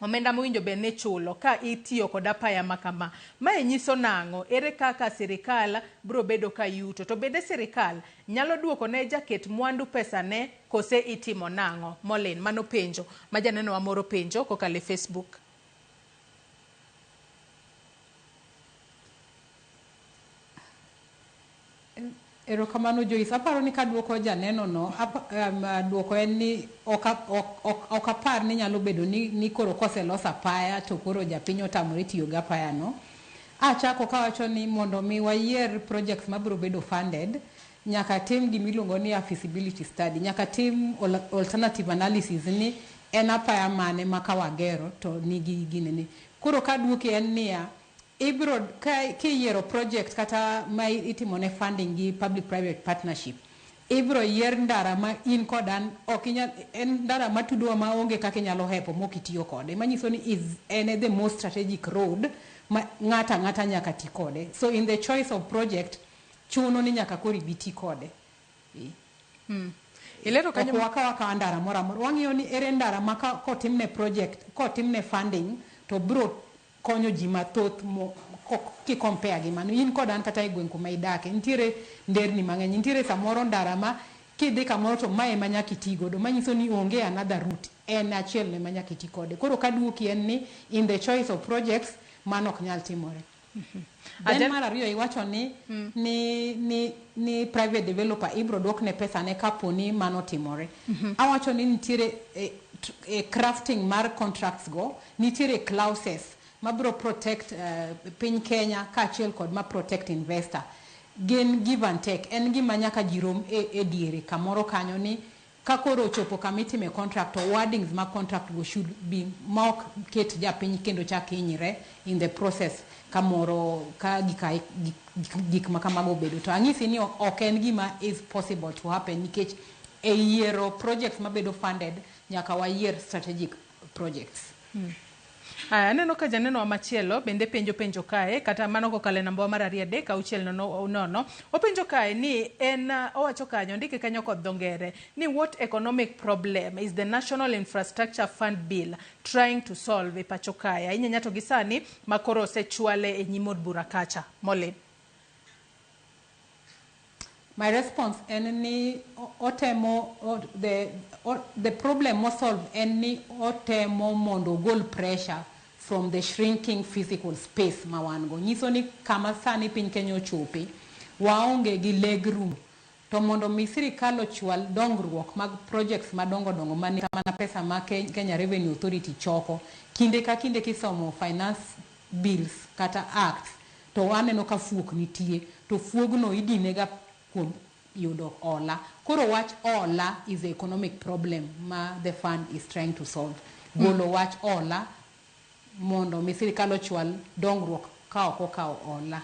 omenda mowinjo bed ni chulo ka itiyo kod apaya makama, mae nyiso nang'o? Ere kaka sirikal biro bedo ka yuto? To bende sirikal nyalo duoko ne jaket mwandu pesa ne kose itimo nang'o? Molin, mano penjo ma janeno wa moro penjo kokalo e Facebook. Erokamano Joyce. Aparo ni kaduoko janeno no, duoko en ni ok apar ni nyalo bedo ni koro koselos apaya to koro japiny otamore tiyo gi apaya no. Achako kawacho ni mondo mi wayier projects mabiro bedo funded, nyaka tim gimiluongo ni a feasibility study, nyaka tim alternative analysis ni en apaya mane ma kawagero to nigi ginene. Koro kaduoki en niya, Ibro ka kiyiero project kata ma itimo ne funding gi public private partnership, ibro yier ndara ma in kod an ok inyal, en ndara matudowa ma onge kaka inyalo hepo mok itiyo kode, manyiso ni is en the most strategic road ma ng'ato ang'ata nyaka ti kode. So in the choice of project, chuno ni nyaka koro ibi ti kode. Ilero kanyo. Ok wakaw akawa ndara moro amora, wang'iyo ni ere ndara ma kotimne project, kotimne funding, to bro konyo ji mathoth ki compare gi mano in kod an. Kata e gweng' kuma idake nitiere nderni mang'eny, nitiere samoro ndara ma kidhi kamoro to mae ema nyaka iti godo, manyiso ni onge another route, en achiel no ema nyaka iti kode. Koro kaduoki en ni in the choice of projects, mano ok nyal timore. Then mar ariyo, iwacho ni private developer ibro duokne pesa ne kapo ni mano timore. Awacho ni nitiere crafting mar contracts go, nitiere clauses mabro protect piny Kenya kaachiel kod ma protect investor. Gin give and take, en gima nyaka ji rom e diere kamoro kanyo, ni ka koro ochopo kama itime contract, to wordings mag contract go should be ma ok ket japiny kendo chak hinyre in the process kamoro ka gik ma kamago obedo. To ang'isi ni ok en gima is possible to happen, nikech e yiero projects mabedo funded nyaka wayier strategic projects. Aya, aneno ka janeno wa machielo bende penjo penjo kae, kata mano kokalo e namba wa mar 23600. Openjo kae ni en owacho kanyo, ondike kanyo kod dho ngere ni what economic problem is the National Infrastructure Fund Bill trying to solve e pacho kae, ahinya ahinya to gi sani ma koro osechwale e nyim od bura kacha Molin. My response en ni otemo the problem mosolve en ni otemo mondo ogol pressure from the shrinking physical space ma wan go. Nyiso ni kama sani piny Kenya ochope, waonge gi leg room. To mondo mi sirikal ochwal dongruok mag projects madongo dongo mane mana pesa ma Kenya Revenue Authority choko kinde ka kinde, kisomo finance bills kata acts, to waneno ka fuok nitie, to fuogno idine ga kuom yudo hola. Koro wach hola is the economic problem ma the fund is trying to solve. Golo wach hola mondo mi sirikal ochwal dongruok ka ok okawo hola.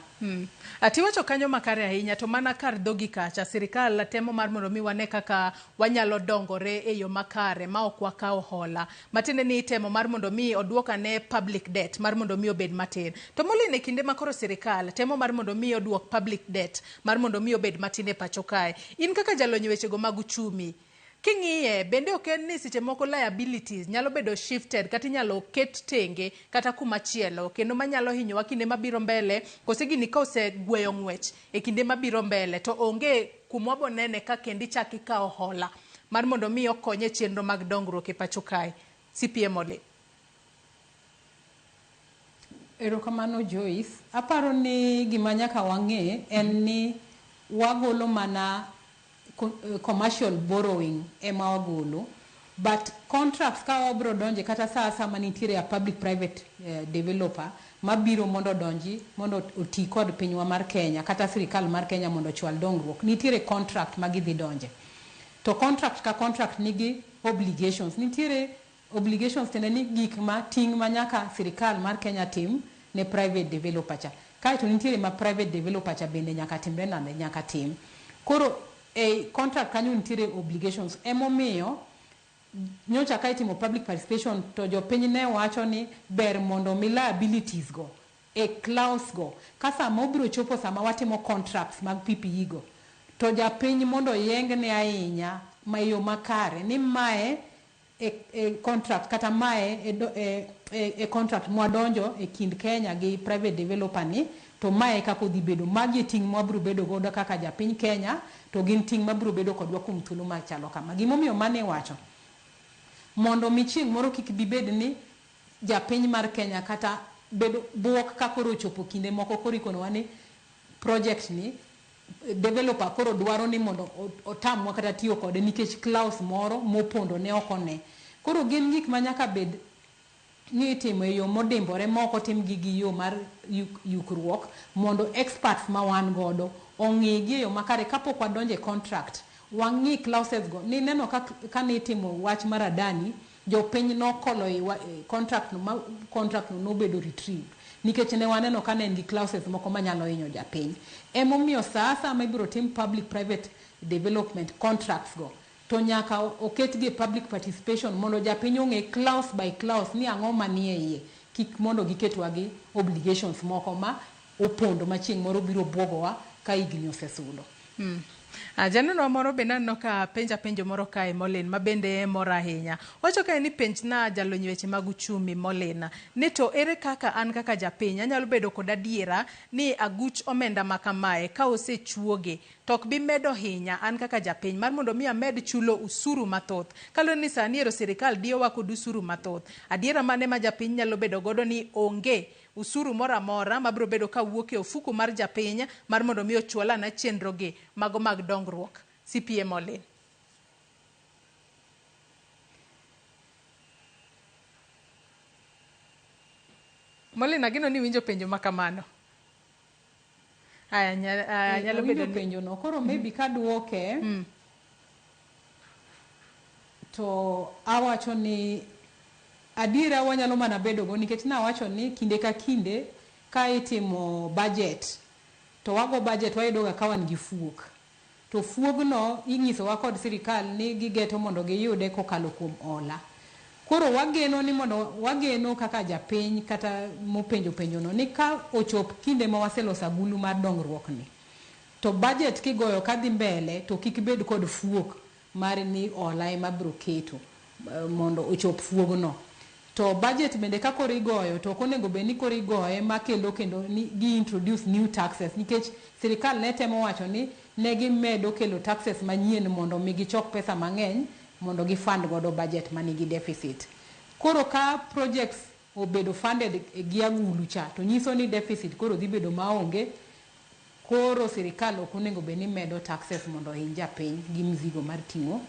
Atiwacho kanyo makare ahinya, to mana kar dhogi kacha sirikal temo mar mondo mi wane kaka wanyalo dongore e yo makare ma ok wakawo hola, matiende ni itemo mar mondo mi oduok ane public debt mar mondo mi obed matin. To Molin, e kinde ma koro sirikal temo mar mondo mi oduok public debt mar mondo mi obed matin e pacho kae, in kaka jalony e wechego mag uchumi, king'iye bende ok en ni seche moko liabilities nyalo bedo shifted kata inyalo ket tenge kata kuma chielo kendo manyalo hinyowa kinde mabiro mbele, kose gini ka osegweyo ng'wech e kinde mabiro mbele to onge kuma wabonene ka kendo ichak ikawo hola mar mondo mi okony e chenro mag dongruok e pacho kae, CPM Ole? Erokamano, Joyce. Aparo ni gima nyaka wang'e en ni wagolo mana commercial borrowing ema wagolo, but contracts ka wabro donje kata saa asaya nitiere a public private developer mabiro mondo odonji mondo oti kod pinywa mar Kenya kata sirikal mar Kenya mondo ochwal dongruok, nitiere contract ma gidhi donje, to contract ka contract nigi obligations. Nitiere obligations, tiende ni gik ma ting' ma nyaka sirikal mar Kenya tim ne private developer cha. Kaeto nitiere ma private developer cha bende nyaka timre nade, nyaka tim. Koro e contract kanyo nitiere obligations. Emomiyo nyocha ka itimo public participation to jopiny ne wacho ni ber mondo mi liabilities go e clause go ka sama obiro chopo, sama watimo contracts mag PPE go, to japiny mondo oyengne ahinya ma yo makare ni mae e contract kata mae e contract mwadonjo e kind Kenya gi private developer ni, to mae kaka odhi bedo, magi e ting' mwabiro bedo godo kaka japiny Kenya, to gin ting' mabiro bedo kodwa kuom thuolo machalo kama. Gimomiyo mano iwacho mondo mi chieng' moro kik bi bed ni japiny mar Kenya kata bedo buok ka koro ochopo kinde moko koro ikonowa ni project ni developer koro dwaro ni mondo otamwa kata tiyo kode nikech clause moro mopondo ne ok one. Koro gin gik ma nyaka bed ni itimo e yo modimbore ma ok otimgi gi yo mar yukruok, mondo experts ma wan godo ong'i gi e yo makare kapok wadonjo e contract, wang'i clauses go. Nineno ka kane itimo wach mar Adani, jopiny nokolo e contract no ma contract no nobedo retrieved. Nikech ne waneno ka ne en gi clauses moko manyalo hinyo japiny. Emomiyo sa asaya ma ibiro tim public private development contracts go, to nyaka oketgi e public participation mondo japiny ong'e clause by clause ni ang'o manie iye, kik mondo giketwa gi obligations moko ma opondo ma chieng' moro biro buogowa ka higni osesudo. Janeno moro bende aneno ka penja penjo moro kae Molin ma bende mora ahinya. Wacho kae ni penjna jalony weche mag uchumi Molin ni to ere kaka an kaka japiny anyalo bedo kod adiera ni aguch omenda ma kamae ka osechuoge to ok bi medo hinya an kaka japiny mar mondo mi amed chulo usuru mathoth. Kaluwore ni sani ero sirikal diyowa kod usuru mathoth. Adiera mane ma japiny nyalo bedo godo ni onge usuru moro amora mabiro bedo ka wuok e ofuku mar japiny mar mondo mi ochual ana chenro gi mago mag dongruok. CPA Molin. Molin, ageno ni winjo penjo ma kamano. Aya, nyalo bedo awinjo penjo no. Koro maybe kaduoke to awacho ni adiera wanyalo mana bedo go nikech nawacho ni kinde ka kinde ka itimo budget to wago budget wayudo ga ka wan gi fuok. To fuogno ing'isowa kod sirikal ni gigeto mondo giyude kokalo kuom hola. Koro wageno ni mondo wageno kaka japiny kata mopenjo penjo no ni ka ochop kinde ma waseloso agulu mar dongruok ni to budget kigoyo kadhi mbele to kik bed kod fuok mar ni hola ema biro keto mondo ochop fuogno. To budget bende ka koro igoyo to ok onego bed ni koro igoye makelo kendo ni gi introduce new taxes nikech sirikal ne temo wacho ni ne gimedo kelo taxes manyien mondo mi gichok pesa mang'eny mondo gi fund godo budget manigi deficit. Koro ka projects obedo funded gi agulu cha to nyiso ni deficit koro dhi bedo maonge. Koro sirikal ok onego bed ni medo taxes mondo ohiny japiny gi mzigo mar ting'o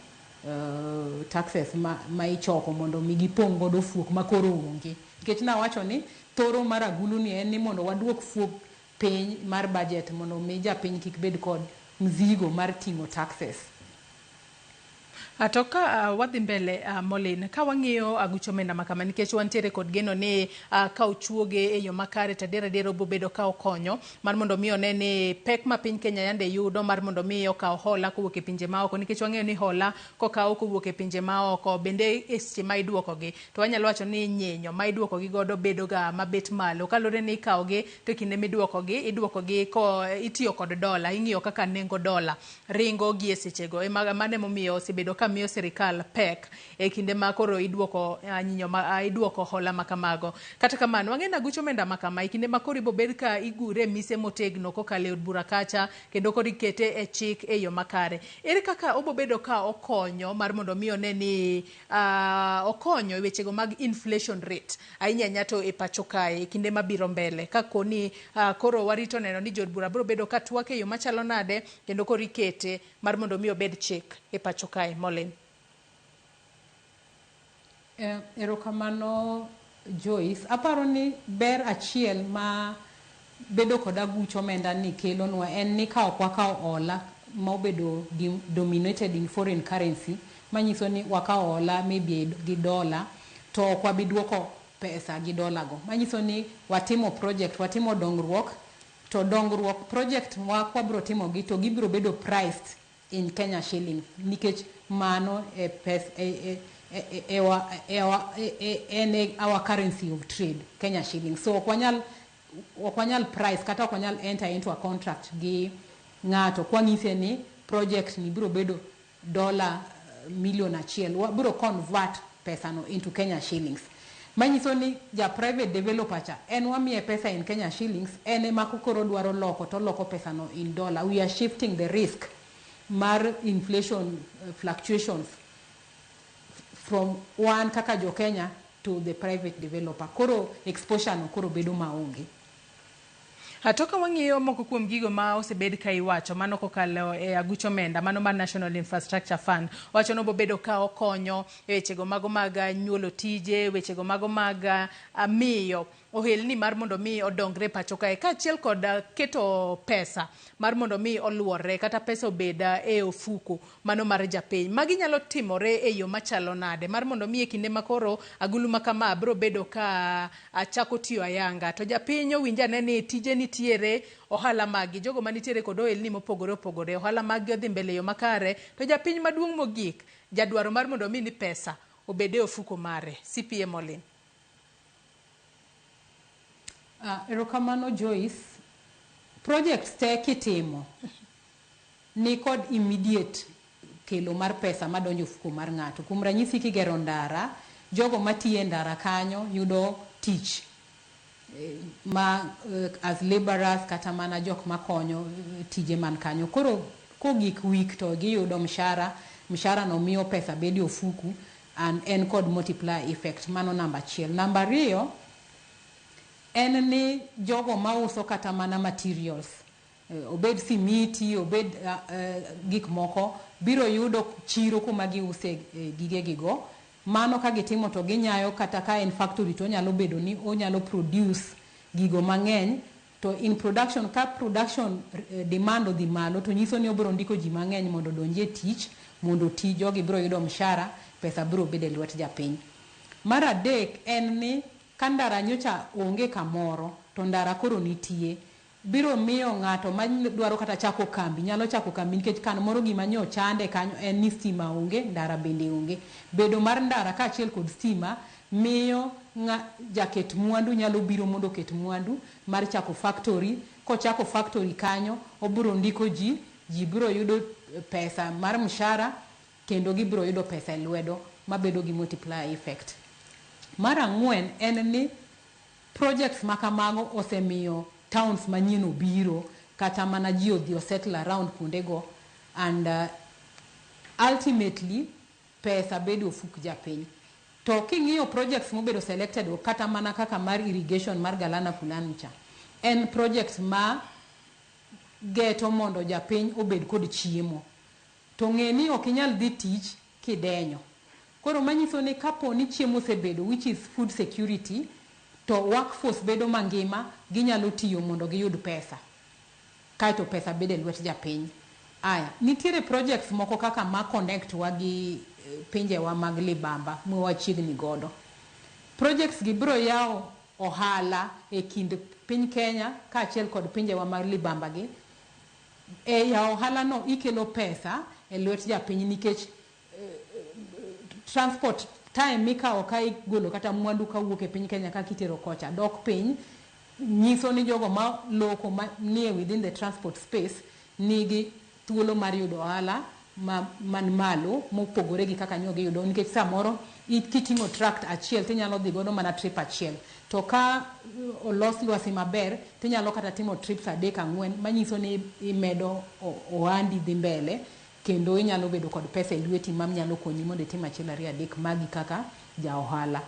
taxes ma ichoko mondo mi gipong' godo fuok ma koro onge. Nikech nawacho ni thoro mar agulu ni en ni mondo waduok fuok piny mar budget mondo mi japiny kik bed kod mzigo mar ting'o taxes. To ka wadhi mbele Molin, ka wang'iyo aguch omenda ma kama nikech wantiere kod geno ni ka ochuoge e yo makare to adier adier obiro bedo ka okonyo mar mondo mi one ni pek ma piny Kenya yande yudo mar mondo mi okaw hola kowuok e pinje maoko nikech wang'eyo ni hola kokaw kowuok e pinje maoko bende e seche ma iduokogi to wanyalo wacho ni nyinyo ma iduokogi godo bedo ga mabet malo kaluwore ni ikawogi to e kinde miduokogi iduokogi ko itiyo kod dola ing'iyo kaka nengo dola ringo gi e sechego mano emomiyo osebedo ka miyo sirikal pek e kinde ma koro iduoko nyinyo ma iduoko hola ma kamago. Kata kamano wang'e ni aguch omenda ma kama e kinde ma koro ibobed ka igure mise motegno kokalo e od bura kacha kendo koro ikete e chik e yo makare. Ere kaka obobedo ka okonyo mar mondo mi one ni okonyo e wechego mag inflation rate ahinya ahinya to e pacho kae e kinde mabiro mbele ka koni koro warito neno ni jood bura biro bedo ka twak e yo machalo nade kendo koro ikete mar mondo mi obed chik e pacho kae. Molin. Erokamano Joyce. Aparo ni ber achiel ma bedo kod aguch omenda ni kelonwa en ni ka ok wakawo hola ma obedo dominated in foreign currency manyiso ni wakawo hola maybe gi dola to ok wabi duoko pesa gi dola go. Manyiso ni watimo project, watimo dongruok to dongruok project ma kwabro timogi to gibiro bedo priced in Kenya shillings nikech mano e pes e, e, e, e, e, en e our currency of trade, Kenya shillings. So ok wanyal price kata ok wanyal enter into a contract gi ng'ato kwang'ise ni project ni biro bedo dola milion 1, wabiro convert pesa no into Kenya shillings. Manyiso ni ja private developer cha en wamiye pesa in Kenya shillings, en ema koro dwaro loko to oloko pesa no in dollar. We are shifting the risk mar inflation fluctuations from wan kaka jo Kenya to the private developer. Koro exposure no koro bedo maonge. To ka wang'iyo moko kuom gigo ma osebed ka iwacho mano kokalo e aguch omenda mano mar National Infrastructure Fund wacho ni obobedo ka okonyo e wechego mago mag nyuolo tije, wechego mago mag miyo ohelni mar mondo mi odongre pacho kae, kaachiel kod keto pesa mar mondo mi oluorre kata pesa obed e ofuko mano mar japiny. Magi nyalo timore e yo machalo nade mar mondo mi e kinde makoro agulu ma kama biro bedo ka chako tiyo ayanga to japiny owinj ane ni tije nitiere, ohala magi jogo manitiere kod ohelni mopogore opogore, ohala maggi odhi mbele e yo makare, to japiny maduong' mogik jadwaro mar mondo mi ni pesa obed e ofuko mare. CPA Molin. Erokamano Joyce. Projects te kitimo ni kod immediate kelo mar pesa madonjo e ofuko mar ng'ato. Kuom ranyisi, kigero ndara, jogo matiyo e ndara kanyo yudo tich ma as laborers kata mana jok makonyo tije man kanyo. Koro kogik week to giyudo mshahara, mshahara no miyo pesa bedo e ofuku and en kod multiplier effect. Mano namba achiel. Namba ariyo en ni jogo mauso kata mana materials, obed simiti, obed gik moko, biro yudo chiro kuma giuse gigegigo. Mano ka gitimo to ginyayo, kata ka en factory to onyalo bedo ni onyalo produce gigo mang'eny, to in production, ka production demand odhi malo, to nyiso ni obiro ndiko ji mang'eny mondo odonji e tich mondo oti. Jogi biro yudo mshahara, pesa biro bedo e lwet japiny. Mar adek en ni ka ndara nyocha onge kamoro to ndara koro nitie, biro miyo ng'ato madwaro kata chako kambi nyalo chako kambi, nikech kan moro gima nyo chande kanyo en ni stima onge, ndara bende onge. Bedo mar ndara kaachiel kod stima miyo jaket mwandu nyalo biro mondo oket mwandu mar chako factory. Kochako factory kanyo, obiro ndiko ji, ji biro yudo pesa mar mshahara kendo gibiro yudo pesa e lwedo mabedo gi multiplier effect. Mar ang'wen en ni projects ma kamago osemiyo towns manyien obiro, kata mana ji odhi o settle around kuondego, and ultimately pesa bedo e ofuk japiny. To king'iyo projects mobedo selected go, kata mana kaka mar irrigation mar Galana Kulalu cha, en project ma geto mondo japiny obed kod chiemo. To ng'e ni ok inyal dhi tich kidenyo. Koro manyiso ni kapo ni chiemo osebedo, which is food security, to workforce bedo mangima, ginyalo tiyo mondo giyud pesa. Kaeto pesa bedo e lwet japiny. Aya, nitiere projects moko kaka ma connect wa gi pinjewa mag libamba mwachiegni godo. Projects gi biro yawo ohala e kind piny Kenya kaachiel kod pinjewa mag libamba gi. E yawo ohala no ikelo pesa e lwet japiny, nikech transport time mikawo ka igolo kata mwandu kawuok e piny Kenya kaka itero kocha dok piny, nyiso ni jogo ma loko nie within the transport space nigi thuolo mar yudo ohala man malo mopogore gi kaka nyo giyudo, nikech samoro kiting'o truck achiel tinyalo dhi godo mana trip achiel, to ka olos lwasi maber tinyalo kata timo trips adek, ang'wen, manyiso ni imedo ohandi dhi mbele kendo inyalo bedo kod pesa e lweti manyalo konyi mondo itim achiel, ariyo, adek magi kaka ja ohala.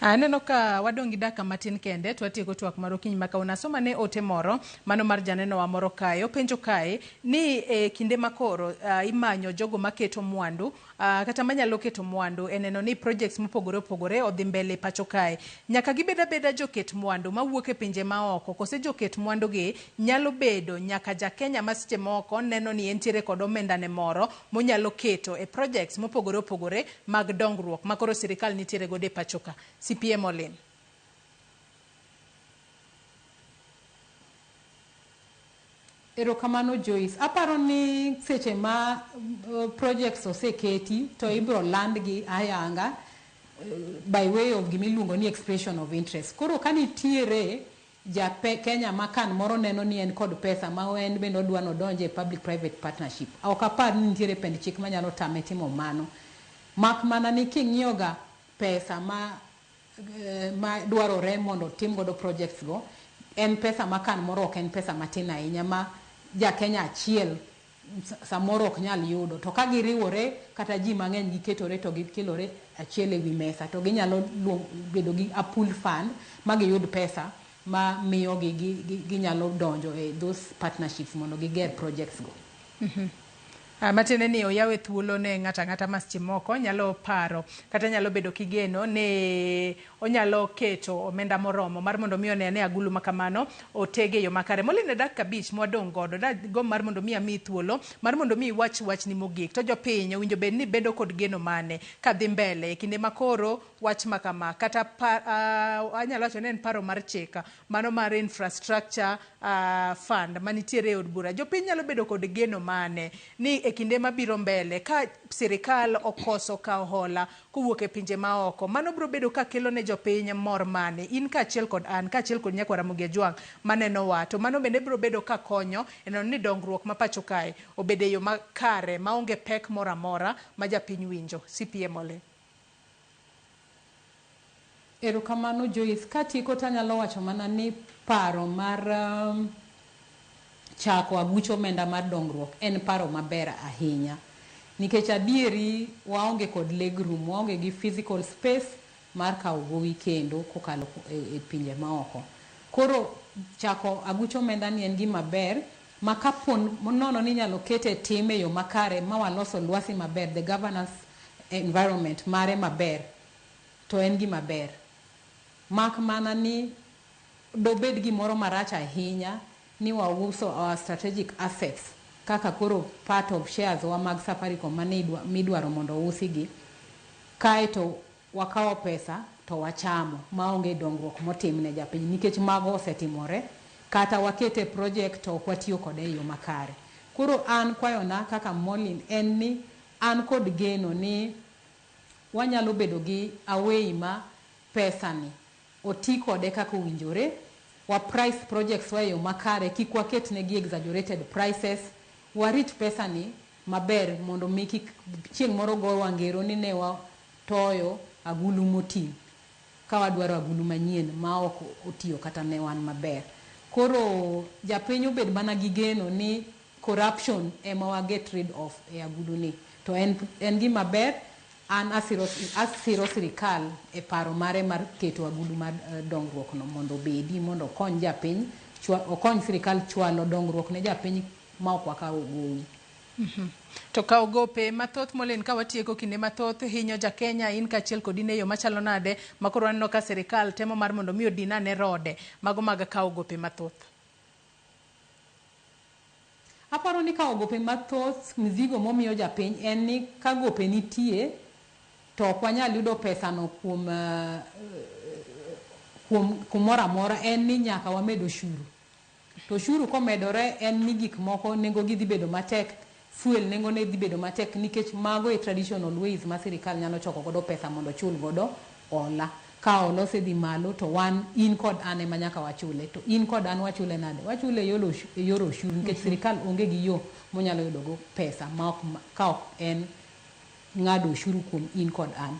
Aneno ka wadong' gi dakika matin kende to watieko twak mar okinyi ma kawuono. Asoma ne ote moro mano mar janenowa moro kae. Openjo kae ni e kinde makoro imanyo jogo maketo mwandu, kata manyalo keto mwandu e neno ni projects mopogore opogore odhi mbele pacho kae. Nyaka gibed abeda joket mwandu mawuok e pinje maoko, kose joket mwandu gi nyalo bedo nyaka ja Kenya ma seche moko neno ni entiere kod omenda ne moro monyalo keto e projects mopogore opogore mag dongruok makoro sirikal nitiere godo e pacho ka. CPA Molin. Erokamano Joyce. Aparo ni seche ma projects oseketi to ibiro landgi ayanga by way of gimiluongo ni expression of interest. Koro ka nitiere ja Kenya ma kan moro neno ni en kod pesa ma en bende odwa nodonje e public private partnership, ok apar ni nitiere pend chik manyalo tame timo mano. Mak mana ni king'iyo ga pesa ma dwarore mondo otim godo projects go, en pesa ma kan moro ok en pesa matin ahinya ma ja Kenya achiel samoro ok nyal yudo. To ka giriwore kata ji mang'eny giketore to gikelore achiel ewi mesa, to ginyalo bedo gi a pool fund ma giyud pesa ma miyo gi ginyalo donjo e those partnerships mondo giger projects go. Matiende ni oyawe thuolo ne ng'ato ang'ata ma seche moko nyalo paro kata nyalo bedo kigeno ni onyalo keto omenda moromo mar mondo mi one ne agulu ma kamano otege e yo makare. Molin e dakika 5 mwadong' godo dagomb mar mondo mi amiyi thuolo mar mondo mi iwach wachni mogik. To jopiny owinjo bed ni bedo kod geno mane kadhi mbele e kinde ma koro wach ma kama kata anyalo wacho ni en paro mar chik mano mar infrastructure fund manitiere e od bura. Jopiny nyalo bedo kod geno mane ni e kinde mabiro mbele ka sirikal okoso kawo hola kowuok e pinje maoko, mano biro bedo ka kelo ne jopiny mor mane? In kaachiel kod an, kaachiel kod nyakwar Ramogi Ajwang' manenowa, to mano bende biro bedo ka konyo e neno ni dongruok ma pacho kae obedo e yo makare maonge pek moro amora ma japiny winjo. CPA Molin. Erokamano Joyce. Katieko tanyalo wacho mana ni paro mar chako aguch omenda mar dongruok en paro maber ahinya. Nikech adieri waonge kod leg room, waonge gi physical space mar kawo gowi kendo kokalo e pinje maoko. Koro chako aguch omenda ni en gima ber ma kapo nono ni inyalo kete tim e yo makare ma waloso lwasi maber, the governance environment mare maber, to en gima ber. Mak mana ni dobed gimoro marach ahinya ni wauso our strategic assets kaka koro part of shares wa mag Safaricom mane midwaro mondo ousi gi, kaeto wakawo pesa to wachamo maonge dongruok motim ne japiny, nikech mago osetimore kata wakete project to ok watiyo kode e yo makare. Koro an kwayona kaka Molin en ni an kod geno ni wanyalo bedo gi away ma pesa ni oti kode kaka owinjore, wa price projects wa e yo makare, kik waket negi exaggerated prices, warit pesa ni maber mondo mi kik chieng' moro gowa ngero ni ne watoyo agulu moti ka wadwaro agulu manyien ma ok otiyo kata ne wan maber. Koro japiny obed mana gi geno ni corruption ema wa get rid of e agulu ni. To en gima ber, an asiro sirikal e paro mare mar keto agulu mar dongruok no mondo obedi, mondo okony japiny, okony sirikal chwalo dongruok ne japiny ma ok wakawo gowi. To kawo gope mathoth Molin, ka watieko kinde mathoth hinyo ja Kenya, in kaachiel kod in e yo machalo nade ma koro waneno ka sirikal temo mar mondo mi odin ane rode mago mag kawo gope mathoth? Aparo ni kawo gope mathoth, mzigo momiyo japiny en ni ka gope nitie to ok wanyal yudo pesa no kuom kumoro amora, en ni nyaka wamed oshuru. To oshuru komedore en ni gik moko nengo gi dhi bedo matek, fuel nengo ne dhi bedo matek, nikech mago e traditional ways ma sirikal nyalo choko godo pesa mondo ochul godo hola. Ka hola osedhi malo to wan, in kod an ema nyaka wachule. To in kod an wachule nade? Wachule e yor oshuru nikech sirikal onge gi yo monyalo yudo go pesa ma ok, ka ok en ng'ado oshuru kuom in kod an.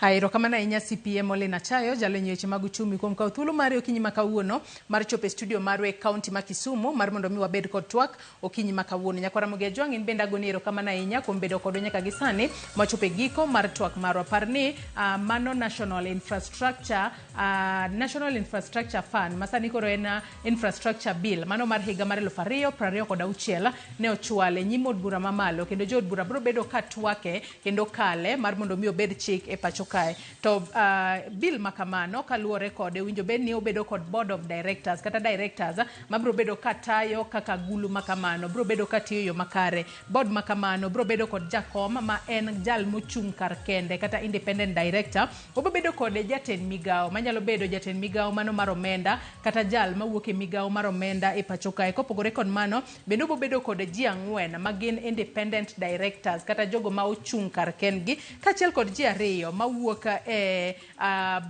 Erokamano ahinya CPA Molin Achayo, jalony e weche mag uchumi, kuom kawo thuolo mari okinyi ma kawuono mar chopo e studio marwa e kaunti ma Kisumu mar mondo mi wabed kod twak okinyi ma kawuono. Nyakwar Ramogi Ajwang', in bende agoni erokamano ahinya kuom bedo kodwa nyaka gi sani mwachopo e giko mar twak marwa. Par ni mano National Infrastructure Fund ma sani koro en Infrastructure Bill mano mar higa mar 2026 ne ochwal e nyim od bura mamalo, kendo jood bura biro bedo ka twake kendo kale mar mondo mi obed chik e pacho kae. To bill ma kamano kaluwore kode winjo bed ni obedo kod board of directors kata directors mabiro bedo ka tayo kaka agulu ma kamano biro bedo ka tiyo e yo makare. Board ma kamano biro bedo kod jakom ma en jal mochung' kar kende kata independent director. Obiro bedo kod jatend migawo manyalo bedo jatend migawo mano mar omenda kata jal mawuok e migawo mar omenda e pacho kae. Kopogore kod mano, bende obiro bedo kod ji 4 ma gin independent directors kata jogo ma ochung' kar kendgi, kaachiel kod ji 2 mawuok e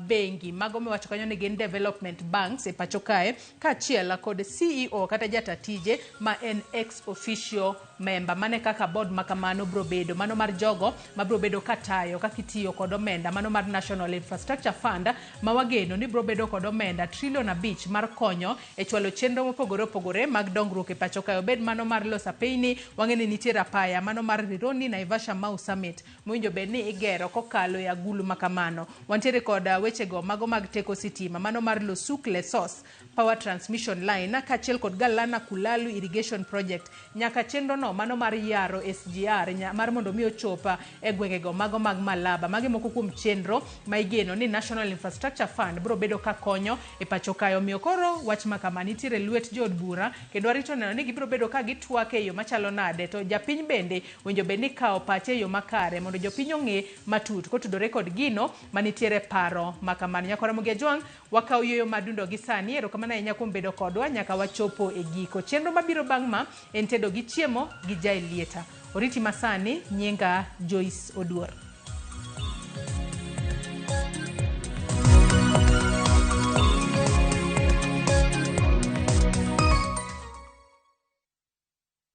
bengi mago miwacho kanyo ni gin development banks e pacho kae, kaachiel kod CEO kata jata tije ma en ex officio member. Mane kaka board ma kamano biro bedo mano mar jogo mabiro bedo katayo kaka itiyo kod omenda mano mar National Infrastructure Fund ma wageno ni biro bedo kod omenda trilion 5 mar konyo e chwalo chenro mopogore opogore mag dongruok e pacho kae, obed mano mar loso apeyni. Wang'e ni nitiere apaya mano mar Rironi Naivasha Mau Summit mowinjo bed ni igero kokalo kalo e agulu ma kamano. Wantiere kod wechego mago mag teko sitima mano mar Losuk Lesos Power Transmission Line kaachiel kod Galana Kulalu Irrigation Project nyaka chenro no mano mar yaro SGR nya, mar mondo mi ochop e gwengego mago mag Malaba. Magi moko kuom chenro ma igeno ni National Infrastructure Fund biro bedo ka konyo e pacho kae. Omiyo koro wach ma kama nitiere lwet jood bura kendo warito neno ni gibiro bedo ka gitwak e yo machalo nade to japiny bende winjo bed ni kawo pache e yo makare mondo jopiny ong'e matut kotudore kod gino manitiere paro ma kamano. Nyakwar Ramogi Ajwang' wakawo yueyo madundo gi sani. Erokamano ahinya kuom bedo kodwa nyaka wachopo e giko. Chenro mabiro bang' ma en tedo gi chiemo gi Jaelieta. Oriti masani, nyinga Joyce Oduor.